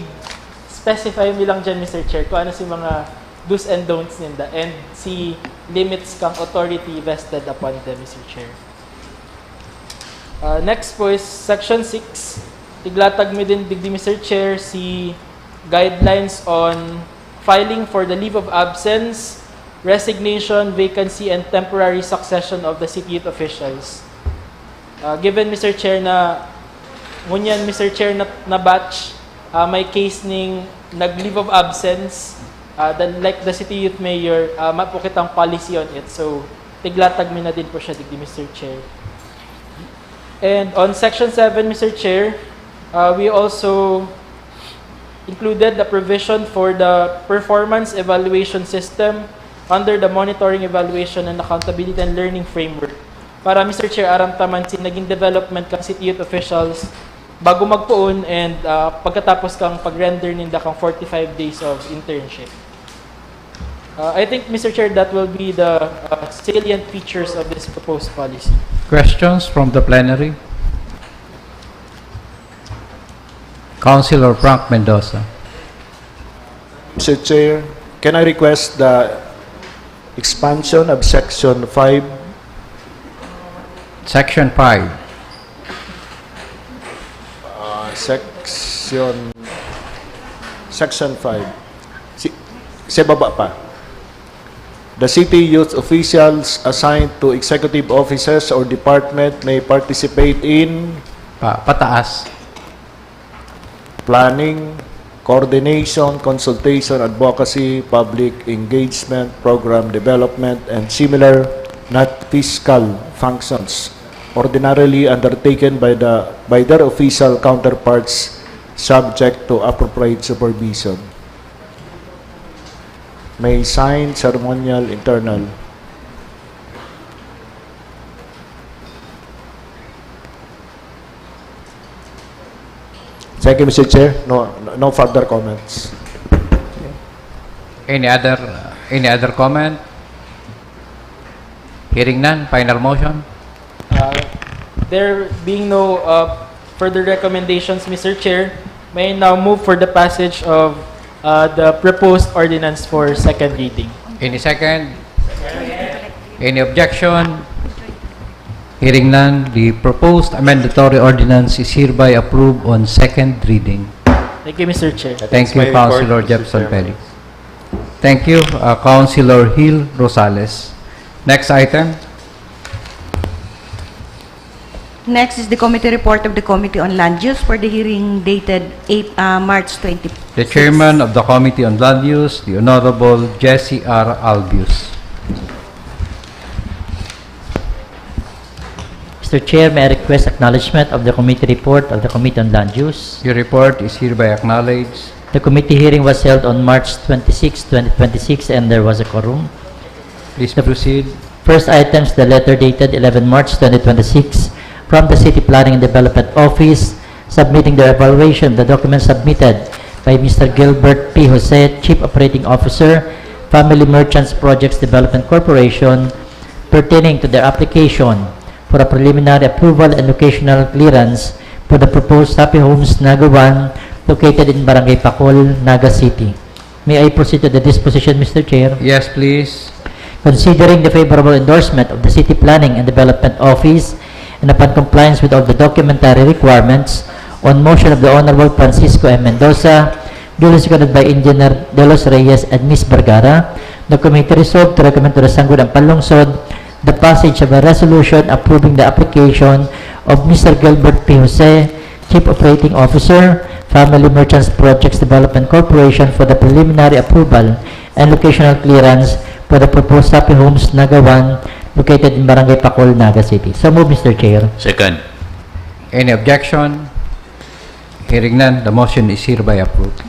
specify mi lang dyan, Mister Chair, kung ano si mga do's and don'ts ninda and si limits kang authority vested upon them, Mister Chair. Uh, next po is Section six. Tiglatag mi din, digdi, Mister Chair, si guidelines on filing for the leave of absence, resignation, vacancy, and temporary succession of the city youth officials. Uh, given, Mister Chair, na ngunyan, Mister Chair, na, na batch, uh, may case ning nag-leave of absence, uh, the, like the city youth mayor, uh, mapo kitang policy on it. So, tiglatag mi na din po siya, digdi, Mister Chair. And on Section seven, Mister Chair, uh, we also included the provision for the performance evaluation system under the Monitoring, Evaluation, and Accountability and Learning Framework. Para, Mister Chair, aram ta man si naging development kan city youth officials bago magpoon and uh, pagkatapos kang pag-render ninda kang forty-five days of internship. Uh, I think, Mister Chair, that will be the uh, salient features of this proposed policy. Questions from the plenary? Councilor Frank Mendoza. Mister Chair, can I request the expansion of Section five? Section five. Uh, Section, Section five. Si, sa baba pa. The city youth officials assigned to executive offices or department may participate in Pa, pataas. planning, coordination, consultation, advocacy, public engagement, program development, and similar not fiscal functions ordinarily undertaken by the by their official counterparts subject to appropriate supervision. May signed ceremonial internal. Thank you, Mister Chair. No, no further comments. Any other any other comment? Hearing none, final motion. Uh, there being no uh, further recommendations, Mister Chair, may I now move for the passage of uh, the proposed ordinance for second reading. Any second? Any objection? Hearing none, the proposed amendatory ordinance is hereby approved on second reading. Thank you, Mister Chair. Thank you, Councilor Jefferson Felix. Thank you, uh, Councilor Hill Rosales. Next item. Next is the committee report of the Committee on Land Use for the hearing dated eight, uh, March twenty. The chairman of the Committee on Land Use, the Honorable Jesse R. Albius. Mister Chair, may I request acknowledgement of the committee report of the Committee on Land Use? Your report is hereby acknowledged. The committee hearing was held on March twenty-six, twenty twenty-six, and there was a quorum. Please proceed. First items, the letter dated eleven March twenty twenty-six from the City Planning and Development Office, submitting their evaluation of the documents submitted by Mister Gilbert P. Jose, Chief Operating Officer, Family Merchants Projects Development Corporation, pertaining to their application for a preliminary approval and locational clearance for the proposed Happy Homes Naga one, located in Barangay Pacol, Naga City. May I proceed to the disposition, Mister Chair? Yes, please. Considering the favorable endorsement of the City Planning and Development Office and upon compliance with all the documentary requirements, on motion of the Honorable Francisco M. Mendoza, duly seconded by Engineer De Los Reyes and Miss Vergara, the committee resolved to recommend to the Sangguniang Panlungsod the passage of a resolution approving the application of Mister Gilbert P. Jose, Chief Operating Officer, Family Merchants Projects Development Corporation, for the preliminary approval and locational clearance for the proposed Happy Homes Naga one, located in Barangay Pacol, Naga City. So move, Mister Chair. Second. Any objection? Hearing none, the motion is hereby approved.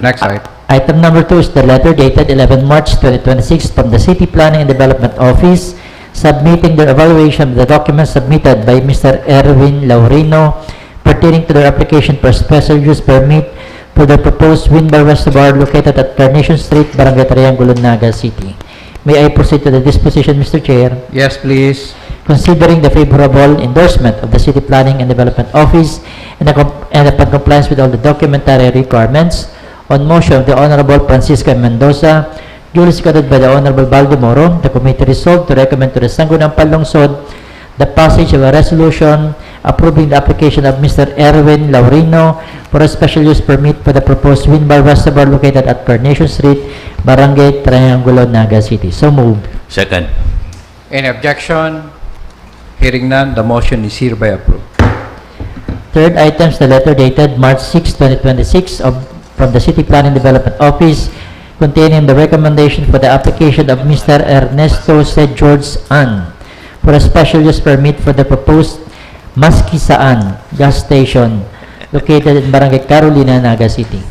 Next item. Item number two is the letter dated eleven March twenty twenty-six from the City Planning and Development Office, submitting their evaluation of the documents submitted by Mister Erwin Laurino pertaining to their application for special use permit for the proposed wind bar reservoir located at Carnation Street, Barangay Triangulo, Naga City. May I proceed to the disposition, Mister Chair? Yes, please. Considering the favorable endorsement of the City Planning and Development Office and, accom- and upon compliance with all the documentary requirements, on motion of the Honorable Francisco M. Mendoza, duly seconded by the Honorable Baldo Moro, the committee resolved to recommend to the Sangguniang Panlungsod the passage of a resolution approving the application of Mister Erwin Laurino for a special use permit for the proposed wind bar reservoir located at Carnation Street, Barangay Triangulo, Naga City. So moved. Second. Any objection? Hearing none, the motion is hereby approved. Third items, the letter dated March six, twenty twenty-six of, from the City Planning Development Office containing the recommendation for the application of Mister Ernesto Saint George An for a special use permit for the proposed Maskisaan gas station located in Barangay Carolina, Naga City.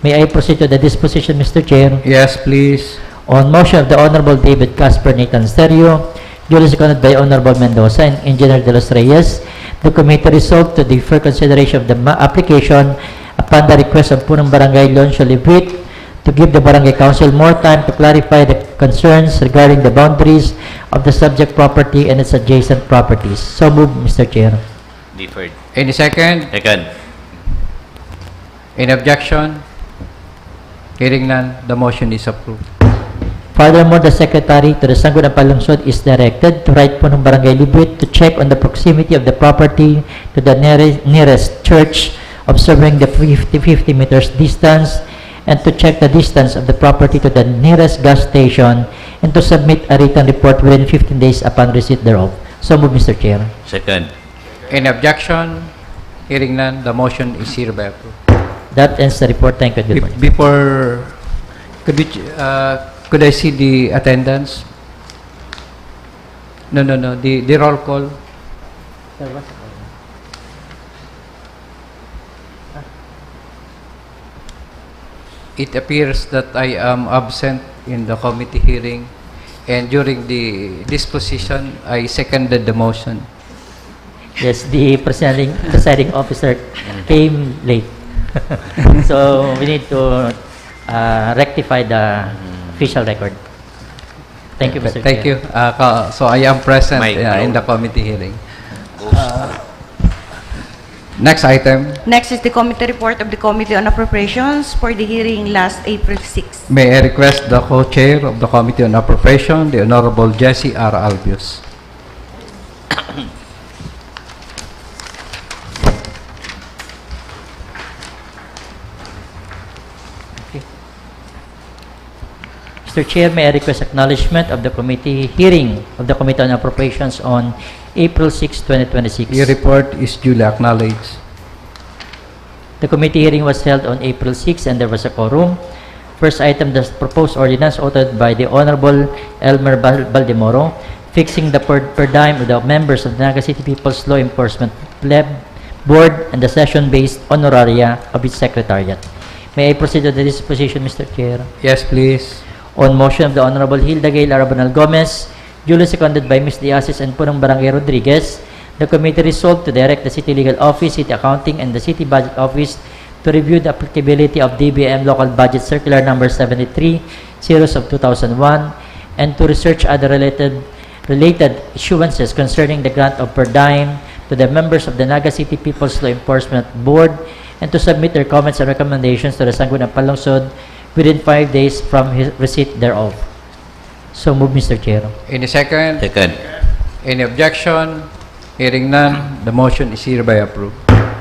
May I proceed to the disposition, Mister Chair? Yes, please. On motion of the Honorable David Casper Nathan Serio, duly seconded by Honorable Mendoza and Engineer De Los Reyes, the committee resolved to defer consideration of the ma- application upon the request of Punong Barangay Leoncio Libit to give the Barangay Council more time to clarify the concerns regarding the boundaries of the subject property and its adjacent properties. So move, Mister Chair. Deferred. Any second? Second. Any objection? Hearing none, the motion is approved. Furthermore, the Secretary to the Sangguniang Panlungsod is directed to write Punong Barangay Libit to check on the proximity of the property to the nearest, nearest church observing the fifty, fifty meters distance, and to check the distance of the property to the nearest gas station, and to submit a written report within fifteen days upon receipt thereof. So move, Mister Chair. Second. Any objection? Hearing none, the motion is hereby approved. That ends the report. Thank you and good Be- morning. Before, could we, uh, could I see the attendance? No, no, no, the, the roll call. It appears that I am absent in the committee hearing, and during the disposition, I seconded the motion. Yes, the presiding, presiding officer came late. So we need to uh, rectify the official record. Thank you, Mister Thank Chair. you. Uh, ka- so I am present May uh, in no. the committee hearing. Uh, next item. Next is the committee report of the Committee on Appropriations for the hearing last April six. May I request the co-chair of the Committee on Appropriation, the Honorable Jesse R. Albius. Mister Chair, may I request acknowledgement of the committee hearing of the Committee on Appropriations on April six, twenty twenty-six? Your report is duly acknowledged. The committee hearing was held on April six and there was a quorum. First item, the proposed ordinance authored by the Honorable Elmer Bal- Baldemoro, fixing the per, per diem of the members of the Naga City People's Law Enforcement Pleb Board and the session-based honoraria of its secretariat. May I proceed to the disposition, Mister Chair? Yes, please. On motion of the Honorable Hilda Gail Arabonal Gomez, duly seconded by Miss Diasis and Punong Barangay Rodriguez, the committee resolved to direct the City Legal Office, City Accounting, and the City Budget Office to review the applicability of D B M Local Budget Circular Number seventy-three, series of two thousand one, and to research other related, related issuances concerning the grant of per diem to the members of the Naga City People's Law Enforcement Board and to submit their comments and recommendations to the Sangguniang Panlungsod within five days from his receipt thereof. So move, Mister Chair. Any second? Second. Any objection? Hearing none, the motion is hereby approved.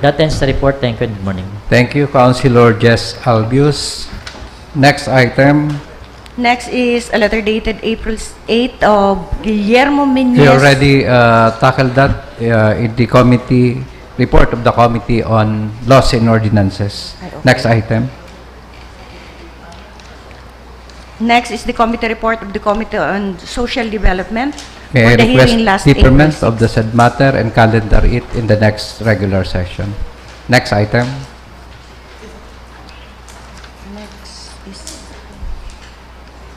That ends the report. Thank you and good morning. Thank you, Councilor Jess Albius. Next item, Next is a letter dated April eight of Guillermo Meñez. we already uh, tackled that uh, in the committee report of the Committee on Laws and Ordinances. Ay, okay. Next item. Next is the committee report of the Committee on Social Development May for I the request hearing last deferment April of the said matter and calendar it in the next regular session. Next item. Next is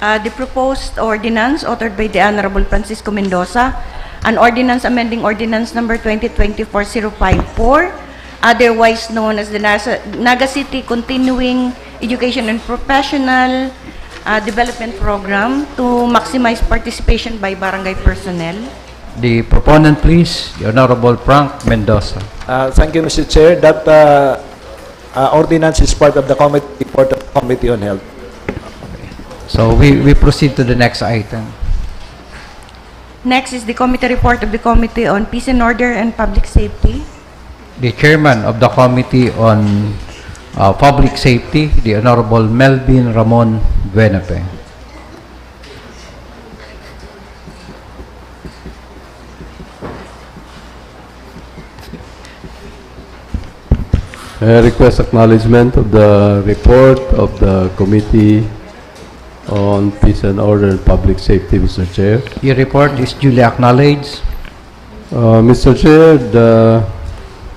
uh, the proposed ordinance authored by the Honorable Francisco Mendoza, an ordinance amending ordinance number twenty twenty-four zero five four, otherwise known as the Nasa- Naga City Continuing Education and Professional uh, Development Program to maximize participation by barangay personnel. The proponent, please, the Honorable Frank Mendoza. Uh, thank you, Mister Chair. That uh, uh, ordinance is part of the committee report of the Committee on Health. So we, we proceed to the next item. Next is the committee report of the Committee on Peace and Order and Public Safety. The chairman of the Committee on uh, Public Safety, the Honorable Melvin Ramon Buenafe. I request acknowledgement of the report of the Committee on Peace and Order and Public Safety, Mister Chair. Your report is duly acknowledged. Uh, Mister Chair, the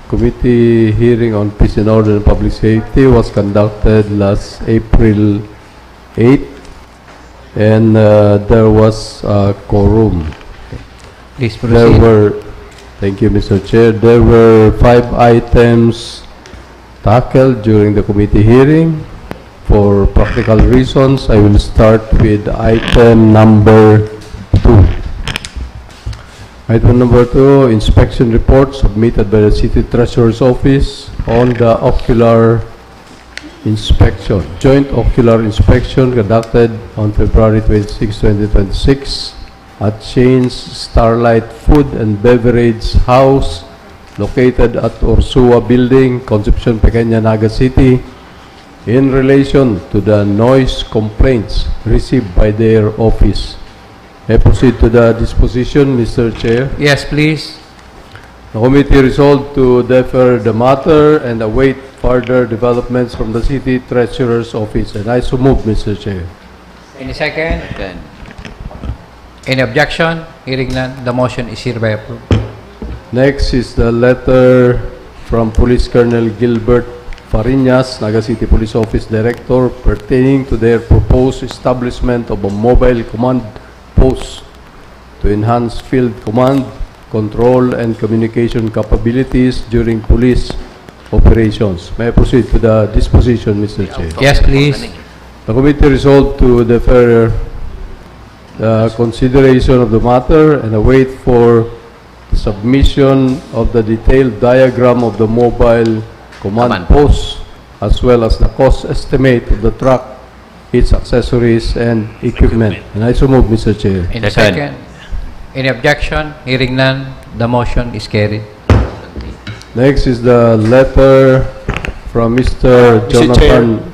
committee hearing on peace and order and public safety was conducted last April eight, and uh, there was a quorum. Please There proceed. Were, thank you, Mister Chair. There were five items tackled during the committee hearing. For practical reasons, I will start with item number two. Item number two, inspection report submitted by the City Treasurer's Office on the ocular inspection, joint ocular inspection conducted on February twenty-six, twenty twenty-six at Shane's Starlight Food and Beverage House, located at Ursua Building, Concepcion Pequeña, Naga City, in relation to the noise complaints received by their office. May I proceed to the disposition, Mister Chair? Yes, please. The committee resolved to defer the matter and await further developments from the city treasurer's office, and I so move, Mister Chair. Any second? Second. Any objection? Hearing none, the motion is hereby approved. Next is the letter from Police Colonel Gilbert Fariñas, Naga City Police Office Director, pertaining to their proposed establishment of a mobile command post to enhance field command, control, and communication capabilities during police operations. May I proceed to the disposition, Mister Chair? Yes, please. The committee resolved to defer the consideration of the matter and await for the submission of the detailed diagram of the mobile command Command. Post, as well as the cost estimate of the truck, its accessories, and equipment. And I so move, Mister Chair. Any Second. second? Any objection? Hearing none, the motion is carried. Next is the letter from Mister Mister Chair. Jonathan.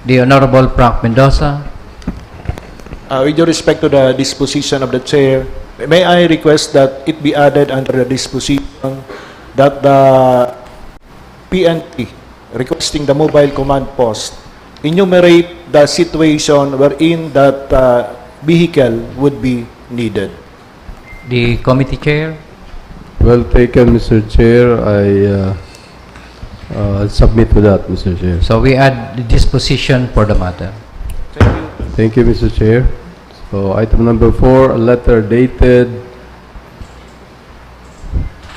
The Honorable Frank Mendoza. Uh, with due respect to the disposition of the chair, may I request that it be added under the disposition that the P N P requesting the mobile command post enumerate the situation wherein that uh, vehicle would be needed. The committee chair. Well taken, Mister Chair. I uh, uh, submit to that, Mister Chair. So we add the disposition for the matter. Thank you, Mister Chair. So, item number four, a letter dated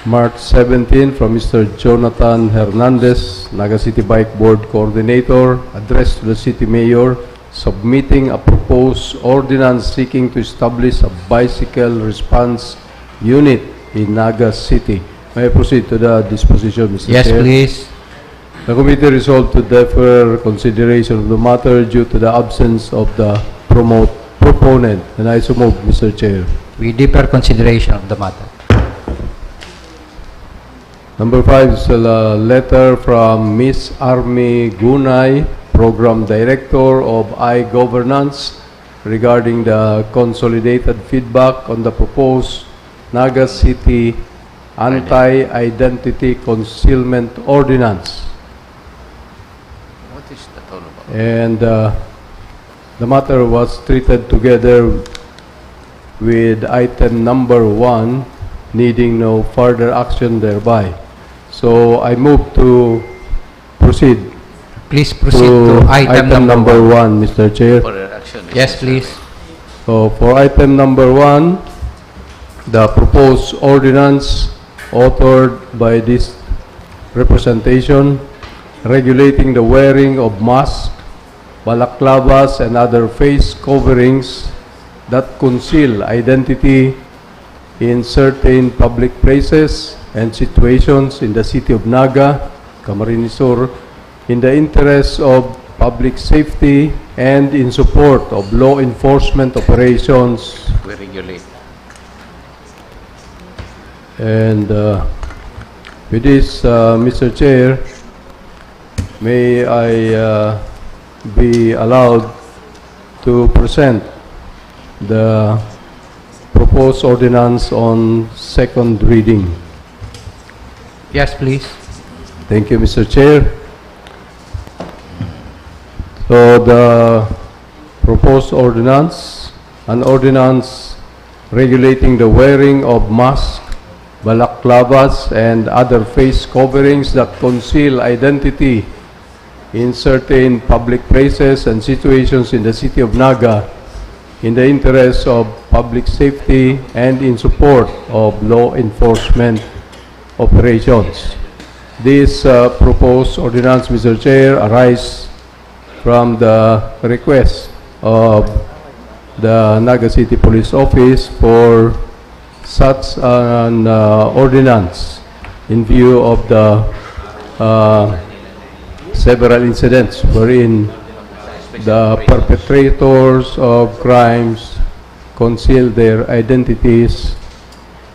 March seventeen from Mister Jonathan Hernandez, Naga City Bike Board Coordinator, addressed to the City Mayor, submitting a proposed ordinance seeking to establish a bicycle response unit in Naga City. May I proceed to the disposition, Mister Yes, Chair? Please. The committee resolved to defer consideration of the matter due to the absence of the promote proponent, and I so move, Mister Chair. We defer consideration of the matter. Number five is a letter from Miss Army Gunay, Program Director of iGovernance, regarding the consolidated feedback on the proposed Naga City Anti-Identity Concealment Ordinance. What is that all about? And uh, the matter was treated together with item number one, needing no further action thereby. So I move to proceed Please proceed to, to item, number, one. Mister Chair. For action. Yes, please. So for item number one, the proposed ordinance authored by this representation regulating the wearing of mask, balaclavas, and other face coverings that conceal identity in certain public places and situations in the city of Naga, Camarines Sur, in the interests of public safety and in support of law enforcement operations. We regulate. And uh, with this, uh, Mister Chair, may I uh, be allowed to present the proposed ordinance on second reading. Yes, please. Thank you, Mister Chair. So the proposed ordinance, an ordinance regulating the wearing of mask, balaclavas, and other face coverings that conceal identity in certain public places and situations in the city of Naga in the interests of public safety and in support of law enforcement operations. This uh, proposed ordinance, Mister Chair, arise from the request of the Naga City Police Office for such an uh, ordinance in view of the uh, several incidents wherein the perpetrators of crimes conceal their identities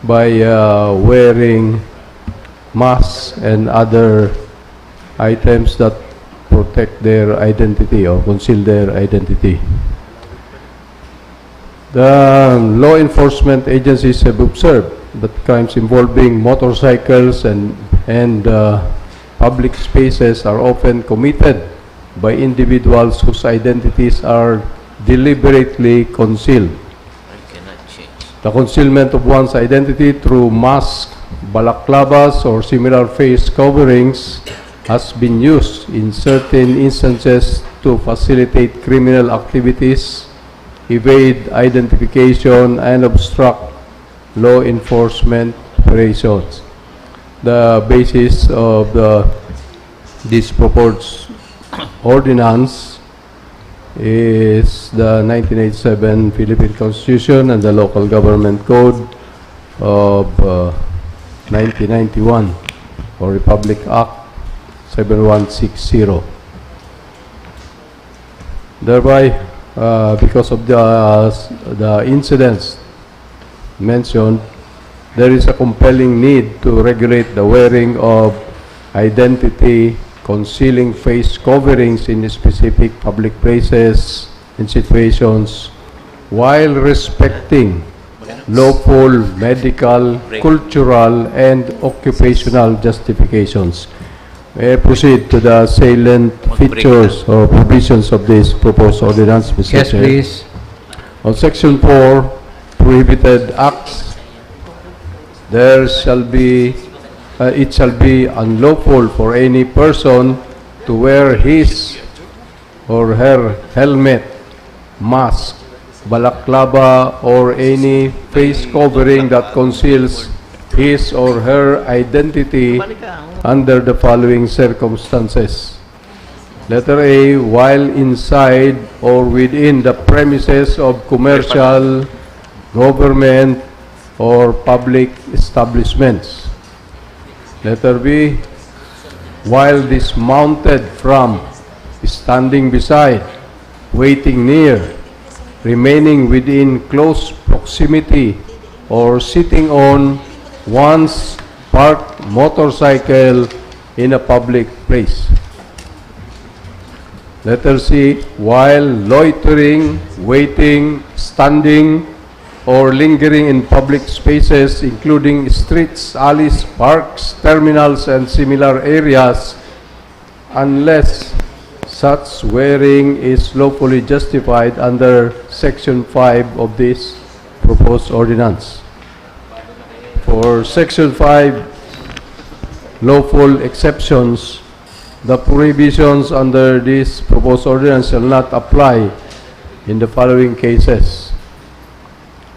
by uh, wearing masks and other items that protect their identity or conceal their identity. The law enforcement agencies have observed that crimes involving motorcycles and, and uh, public spaces are often committed by individuals whose identities are deliberately concealed. The concealment of one's identity through masks, balaclavas, or similar face coverings has been used in certain instances to facilitate criminal activities, evade identification, and obstruct law enforcement operations. The basis of the, this proposed ordinance is the nineteen eighty-seven Philippine Constitution and the Local Government Code of uh, nineteen ninety-one or Republic Act seven one six zero. Thereby, uh, because of the, the incidents mentioned, there is a compelling need to regulate the wearing of identity concealing face coverings in specific public places and situations while respecting lawful medical, cultural, and occupational justifications. May I proceed to the salient features or provisions of this proposed ordinance, Mister Yes, Chair? Please. On Section four, prohibited acts, there shall be, uh, it shall be unlawful for any person to wear his or her helmet, mask, balaclava, or any face covering that conceals his or her identity under the following circumstances. Letter A, while inside or within the premises of commercial, government, or public establishments. Letter B, while dismounted from, standing beside, waiting near, remaining within close proximity, or sitting on one's parked motorcycle in a public place. Letter C, while loitering, waiting, standing, or lingering in public spaces, including streets, alleys, parks, terminals, and similar areas, unless such wearing is lawfully justified under Section five of this proposed ordinance. For Section five, lawful exceptions, the prohibitions under this proposed ordinance shall not apply in the following cases.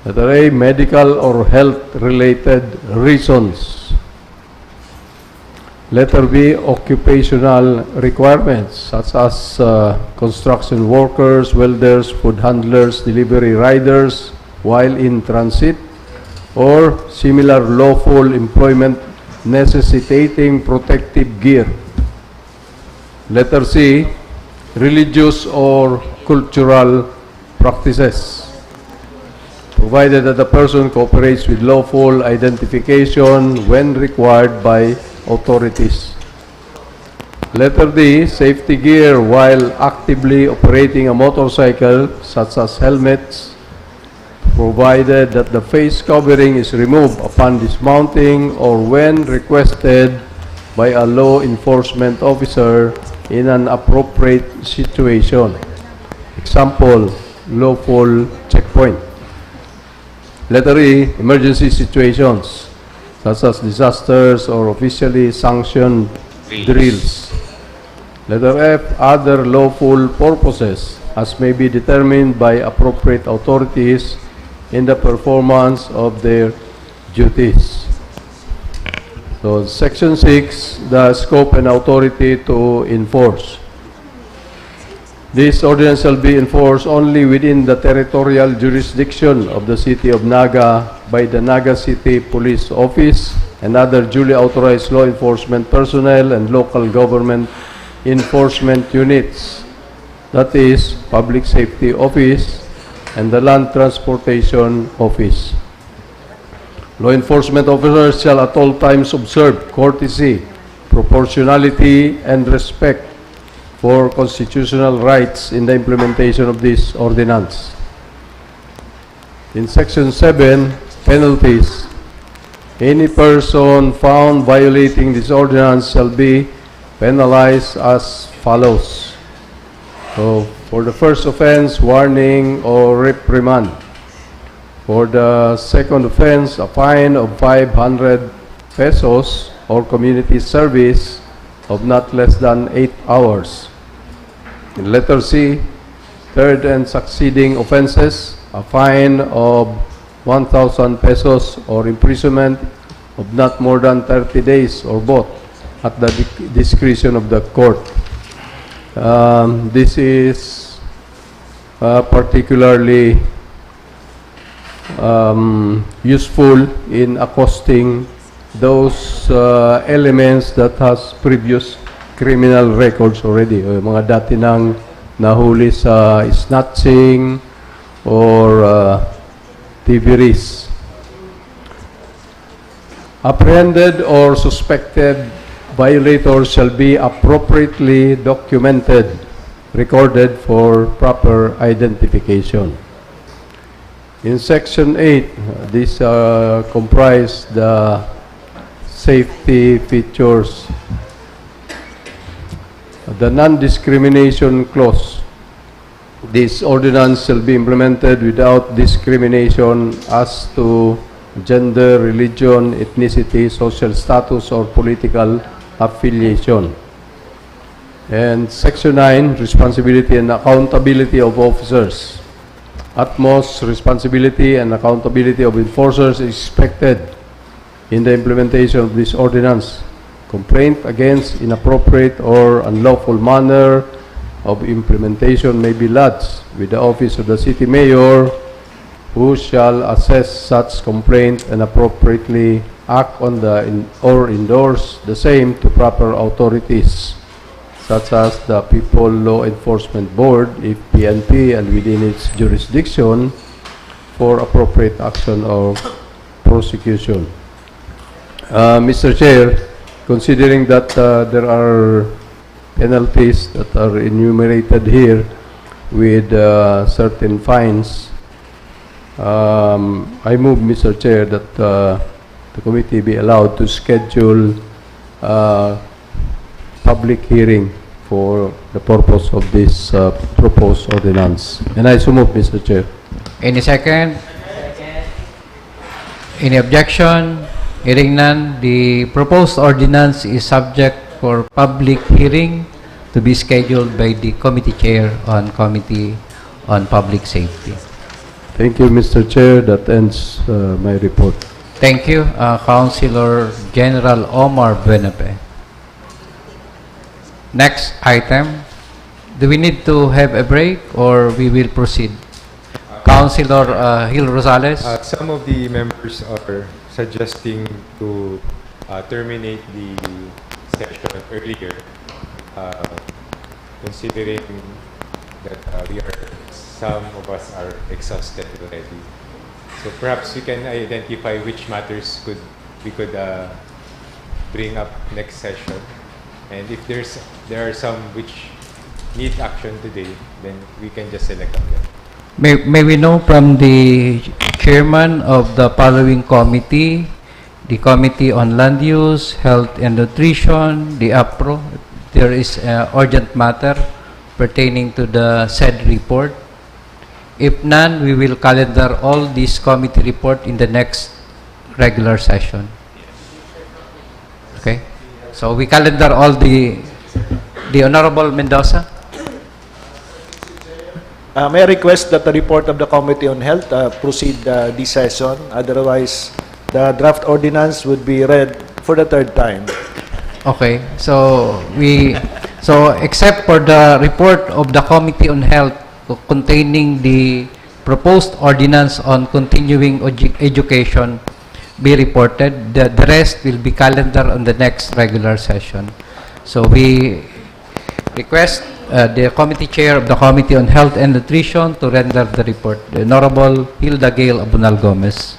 Letter A, medical or health-related reasons. Letter B, occupational requirements such as, uh, construction workers, welders, food handlers, delivery riders while in transit, or similar lawful employment necessitating protective gear. Letter C, religious or cultural practices, provided that the person cooperates with lawful identification when required by authorities. Letter D, safety gear while actively operating a motorcycle, such as helmets, provided that the face covering is removed upon dismounting or when requested by a law enforcement officer in an appropriate situation. Example, lawful checkpoint. Letter E, emergency situations, such as disasters or officially sanctioned drills. Letter F, other lawful purposes as may be determined by appropriate authorities in the performance of their duties. So, Section six, the scope and authority to enforce. This ordinance shall be enforced only within the territorial jurisdiction of the City of Naga by the Naga City Police Office and other duly authorized law enforcement personnel and local government enforcement units, that is, Public Safety Office and the Land Transportation Office. Law enforcement officers shall at all times observe courtesy, proportionality, and respect for constitutional rights in the implementation of this ordinance. In Section seven, penalties, any person found violating this ordinance shall be penalized as follows. So, for the first offense, warning or reprimand. For the second offense, a fine of five hundred pesos or community service of not less than eight hours. In letter C, third and succeeding offenses, a fine of one thousand pesos or imprisonment of not more than thirty days or both at the dic-, discretion of the court. Um, this is, uh, particularly, um, useful in accosting those, uh, elements that has previous criminal records already. O yung mga dati nang nahuli sa snatching or, uh, thieveries. Apprehended or suspected violators shall be appropriately documented, recorded for proper identification. In Section eight, this, uh, comprise the safety features. The non-discrimination clause. This ordinance shall be implemented without discrimination as to gender, religion, ethnicity, social status, or political affiliation. And Section nine, responsibility and accountability of officers. Utmost responsibility and accountability of enforcers is expected in the implementation of this ordinance. Complaint against inappropriate or unlawful manner of implementation may be lodged with the office of the city mayor, who shall assess such complaint and appropriately act on the in-, or endorse the same to proper authorities, such as the People Law Enforcement Board, if P N P, and within its jurisdiction, for appropriate action or prosecution. Uh, Mister Chair, considering that, uh, there are penalties that are enumerated here with, uh, certain fines, um, I move, Mister Chair, that, uh, the committee be allowed to schedule, uh, public hearing for the purpose of this, uh, proposed ordinance. And I so move, Mister Chair. Any second? Any objection? Hearing none, the proposed ordinance is subject for public hearing to be scheduled by the committee chair on Committee on Public Safety. Thank you, Mister Chair. That ends, uh, my report. Thank you, uh, Councilor General Omar Buenape. Next item. Do we need to have a break or we will proceed? Councilor, uh, Gil Rosales? Uh, some of the members are suggesting to, uh, terminate the session earlier, uh, considering that, uh, we are, some of us are exhausted already. So perhaps we can identify which matters could, we could, uh, bring up next session. And if there's, there are some which need action today, then we can just select on them. May, may we know from the chairman of the following committee, the Committee on Land Use, Health and Nutrition, the APRO, there is a urgent matter pertaining to the said report. If none, we will calendar all this committee report in the next regular session. Okay? So we calendar all the, the Honorable Mendoza. Uh, may I request that the report of the Committee on Health, uh, proceed, uh, this session. Otherwise, the draft ordinance would be read for the third time. Okay. So we, so except for the report of the Committee on Health containing the proposed ordinance on continuing edu-, education be reported, the, the rest will be calendar on the next regular session. So we request, uh, the committee chair of the Committee on Health and Nutrition to render the report, the Honorable Hilda Gail Abunal Gomez.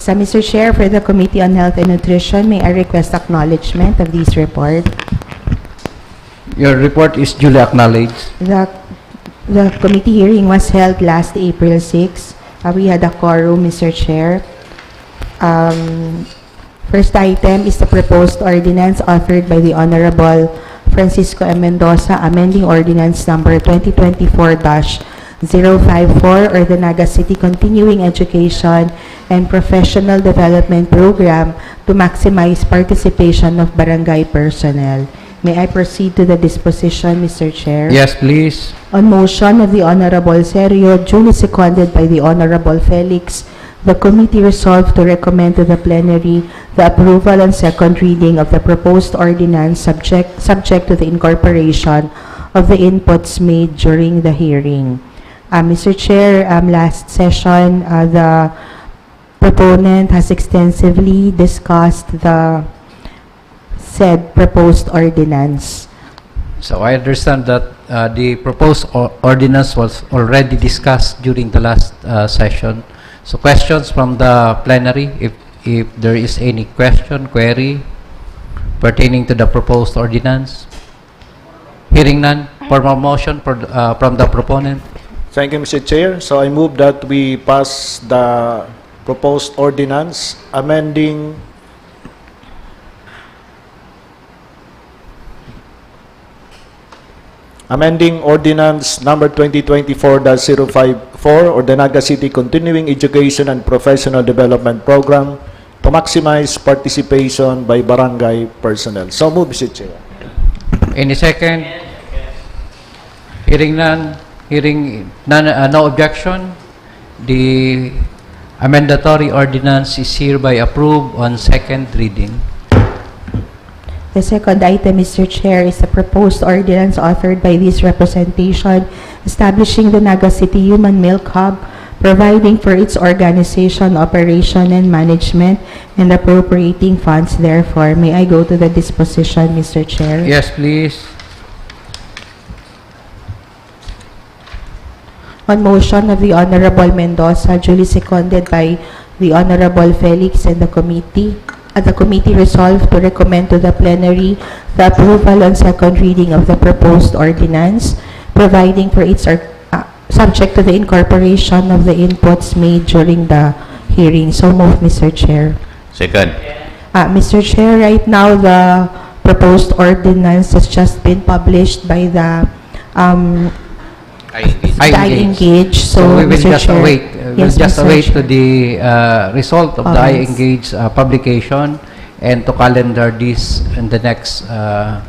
So, Mister Chair, for the Committee on Health and Nutrition, may I request acknowledgement of this report? Your report is duly acknowledged. The, the committee hearing was held last April six. Uh, we had a quorum, Mister Chair. Um, first item is the proposed ordinance authored by the Honorable Francisco M. Mendoza, amending ordinance number twenty twenty-four dash zero five four, or the Naga City Continuing Education and Professional Development Program to maximize participation of barangay personnel. May I proceed to the disposition, Mister Chair? Yes, please. On motion of the Honorable Sergio, duly seconded by the Honorable Felix, the committee resolved to recommend to the plenary the approval on second reading of the proposed ordinance subject, subject to the incorporation of the inputs made during the hearing. Uh, Mister Chair, um, last session, uh, the proponent has extensively discussed the said proposed ordinance. So I understand that uh, the proposed o- ordinance was already discussed during the last uh, session. So questions from the plenary, if, if there is any question, query pertaining to the proposed ordinance? Hearing none, formal motion for, uh, from the proponent. Thank you, Mister Chair. So I move that we pass the proposed ordinance amending amending ordinance number twenty twenty-four dash zero five four, or the Naga City Continuing Education and Professional Development Program, to maximize participation by barangay personnel. So move, Mister Chair. Any second? Hearing none, hearing none, uh, no objection, the amendatory ordinance is hereby approved on second reading. The second item, Mister Chair, is a proposed ordinance authored by this representation establishing the Naga City Human Milk Hub, providing for its organization, operation, and management, and appropriating funds therefore. May I go to the disposition, Mister Chair? Yes, please. On motion of the Honorable Mendoza, duly seconded by the Honorable Felix and the committee, uh, the committee resolved to recommend to the plenary the approval on second reading of the proposed ordinance, providing for its, or- uh, subject to the incorporation of the inputs made during the hearing. So move, Mister Chair. Second. Uh, Mister Chair, right now the proposed ordinance has just been published by the um, I the I engage. So, we will Mister just Chair. Await. Uh, Yes, we'll just Mister await Chair. to the uh, result of the Comments. I engage uh, publication and to calendar this in the next uh,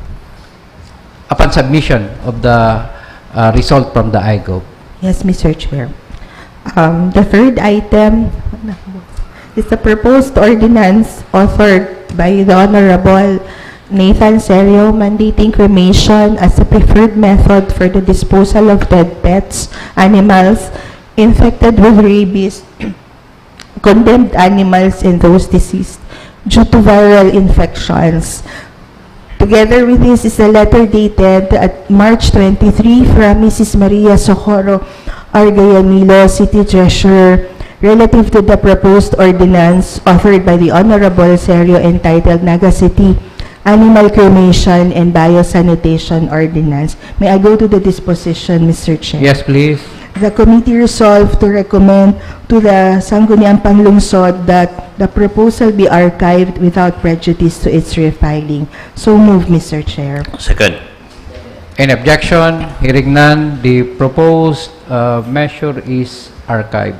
upon submission of the uh, result from the IGOV. Yes, Mister Chair. Um, the third item is the proposed ordinance authored by the Honorable Nathan Serio, mandating cremation as a preferred method for the disposal of dead pets, animals infected with rabies, condemned animals, and those deceased due to viral infections. Together with this is a letter dated at March twenty-three from Missus Maria Socorro Argayanilo, City Treasurer, relative to the proposed ordinance offered by the Honorable Serio entitled Naga City Animal Cremation and Biosanitation Ordinance. May I go to the disposition, Mister Chair? Yes, please. The committee resolved to recommend to the Sangguniang Panglungsod that the proposal be archived without prejudice to its refiling. So move, Mister Chair. Second. Any objection? Hearing none, the proposed uh, measure is archived.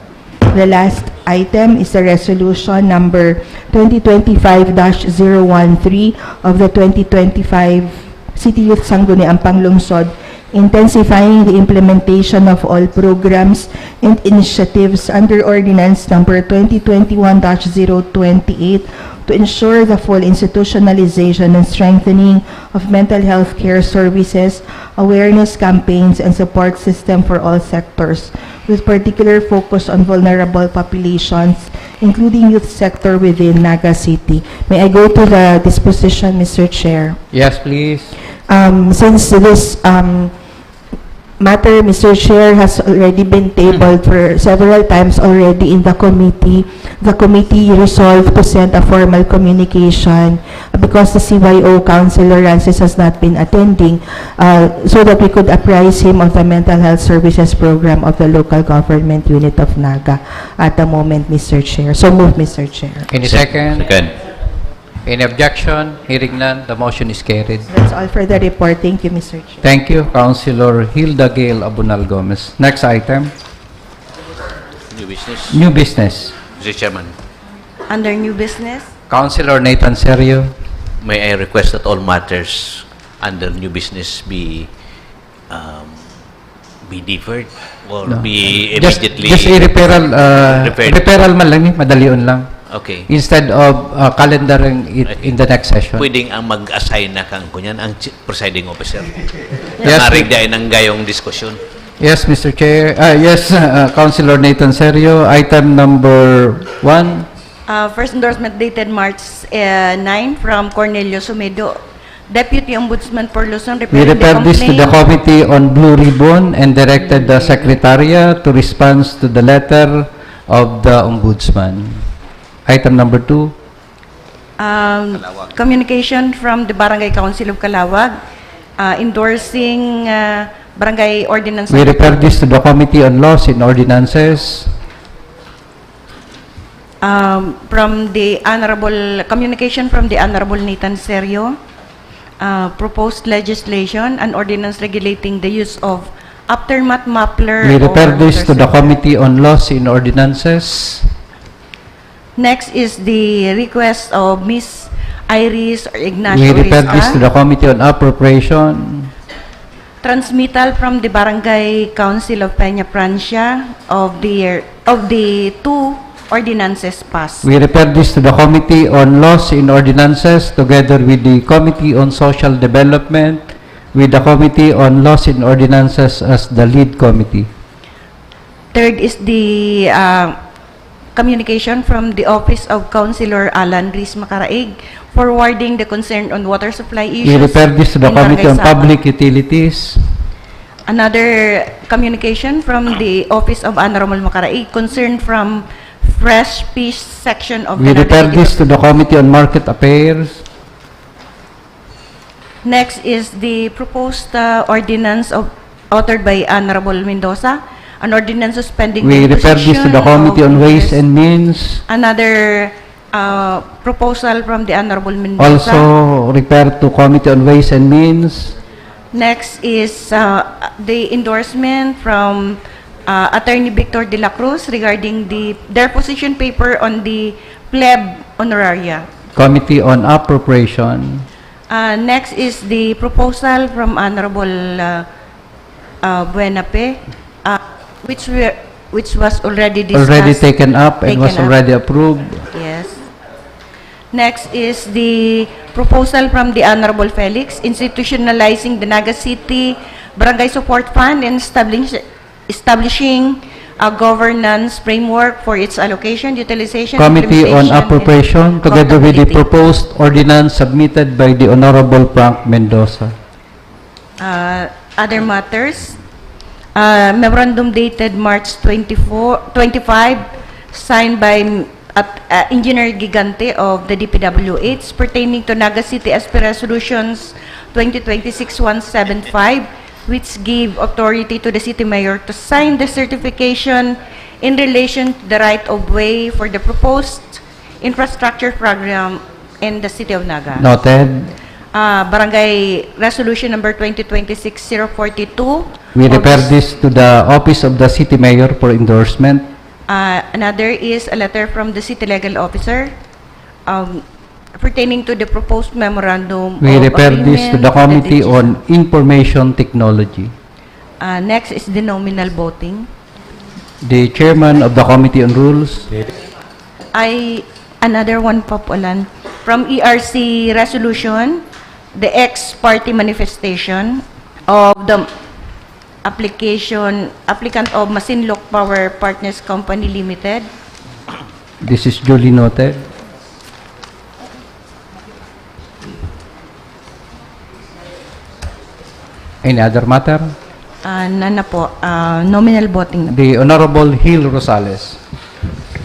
The last item is the resolution number twenty twenty-five dash zero one three of the twenty twenty-five City Youth Sangguniang Panglungsod, intensifying the implementation of all programs and initiatives under Ordinance Number twenty twenty-one dash zero twenty-eight to ensure the full institutionalization and strengthening of mental health care services, awareness campaigns, and support system for all sectors, with particular focus on vulnerable populations, including youth sector within Naga City. May I go to the disposition, Mister Chair? Yes, please. Um, since this, um, matter, Mister Chair, has already been tabled for several times already in the committee. The committee resolved to send a formal communication because the C Y O Councilor Rances has not been attending, uh, so that we could apprise him of the mental health services program of the local government unit of Naga at the moment, Mister Chair. So move, Mister Chair. Any second? Second. Any objection? Hearing none, the motion is carried. That's all for the report. Thank you, Mister Chair. Thank you, Councilor Hilda Gail Abunal Gomez. Next item, New business. new business. Mister Chairman, Under new business, Councilor Nathan Serio. May I request that all matters under new business be um, be deferred or No. be Just, immediately just a referral, uh, Referred. referral man lang ni, madalion lang. Okay. Instead of uh, calendaring it Okay. in the next session. Pwedeng ang mag-assign na kang kunyan ang chi- presiding officer. Yes, Nangarig we- dahil ng gayong diskusyon. Yes, Mister Chair. Ah, yes, uh, Councilor Nathan Serio. Item number one. uh, first endorsement dated March uh, nine from Cornelio Sumedo, Deputy Ombudsman for Luzon, We referring refer the this to the complaint. Committee on Blue Ribbon and directed the Secretariat to response to the letter of the Ombudsman. Item number two. Um, communication from the Barangay Council of Calawag uh, endorsing uh, Barangay Ordinance We Number refer this to the Committee on Laws and Ordinances. Um, from the Honorable, communication from the Honorable Nathan Serio, uh, proposed legislation, an ordinance regulating the use of aftermath muffler. We refer or this to the motorcycle. Committee on Laws and Ordinances. Next is the request of Miss Iris or Ignacio We refer this Rista. To the Committee on Appropriation. Transmittal from the Barangay Council of Peña Francia of the year, of the two ordinances passed. We refer this to the Committee on Laws and Ordinances together with the Committee on Social Development with the Committee on Laws and Ordinances as the lead committee. Third is the uh, communication from the Office of Councilor Alan Reese Macaraig forwarding the concern on water supply issues. We refer this to the in Committee on Barangay Sabang. Public Utilities. Another communication from the Office of Honorable Macaraig concern from Fresh Fish Section of We the refer Naga this City. To the Committee on Market Affairs. Next is the proposed uh, ordinance of authored by Honorable Mendoza, an ordinance suspending We the refer this to the imposition Committee of on Ways interest. And Means. Another uh, proposal from the Honorable Mendoza. Also refer to Committee on Ways and Means. Next is uh, the endorsement from uh, Attorney Victor de la Cruz regarding the their position paper on the plebe honoraria. Committee on Appropriation. Uh, next is the proposal from Honorable uh, uh, Buenape, uh, which were which was already discussed. Already taken up and was Taken up. Already approved. Yes. Next is the proposal from the Honorable Felix institutionalizing the Naga City Barangay Support Fund and establish, establishing a governance framework for its allocation, utilization, Committee on implementation, and Appropriation together with the accountability. Proposed ordinance submitted by the Honorable Frank Mendoza. Uh, other matters, uh, memorandum dated March twenty-four, twenty-five, signed by at, uh, Engineer Gigante of the D P W H pertaining to Naga City S P Resolutions twenty twenty-six one seven five, which give authority to the city mayor to sign the certification in relation to the right of way for the proposed infrastructure program in the city of Naga. Noted. Uh, Barangay Resolution Number twenty twenty-six zero forty-two. We refer August. This to the Office of the City Mayor for endorsement. Uh, another is a letter from the City Legal Officer um, pertaining to the proposed memorandum We of refer this to agreement the with Committee G- on Information Technology. Uh, next is the nominal voting. The Chairman of the Committee on Rules. I, another one pa po, Alan. From E R C resolution, the ex parte manifestation of the application, applicant of Masinloc Power Partners Company Limited. This is duly noted. Any other matter? Ah, na, na po, ah, nominal voting na. The Honorable Gil Rosales.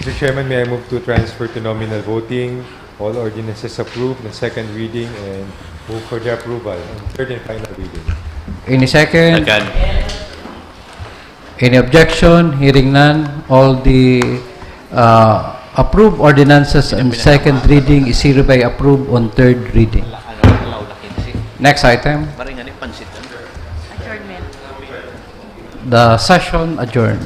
Mister Chairman, may I move to transfer to nominal voting all ordinances approved in second reading and move for their approval in third and final reading. Any second? Second. Any objection? Hearing none, all the uh, approved ordinances in second reading is hereby approved on third reading. Next item, Maring ani pansit lang. Adjournment. the session adjourned.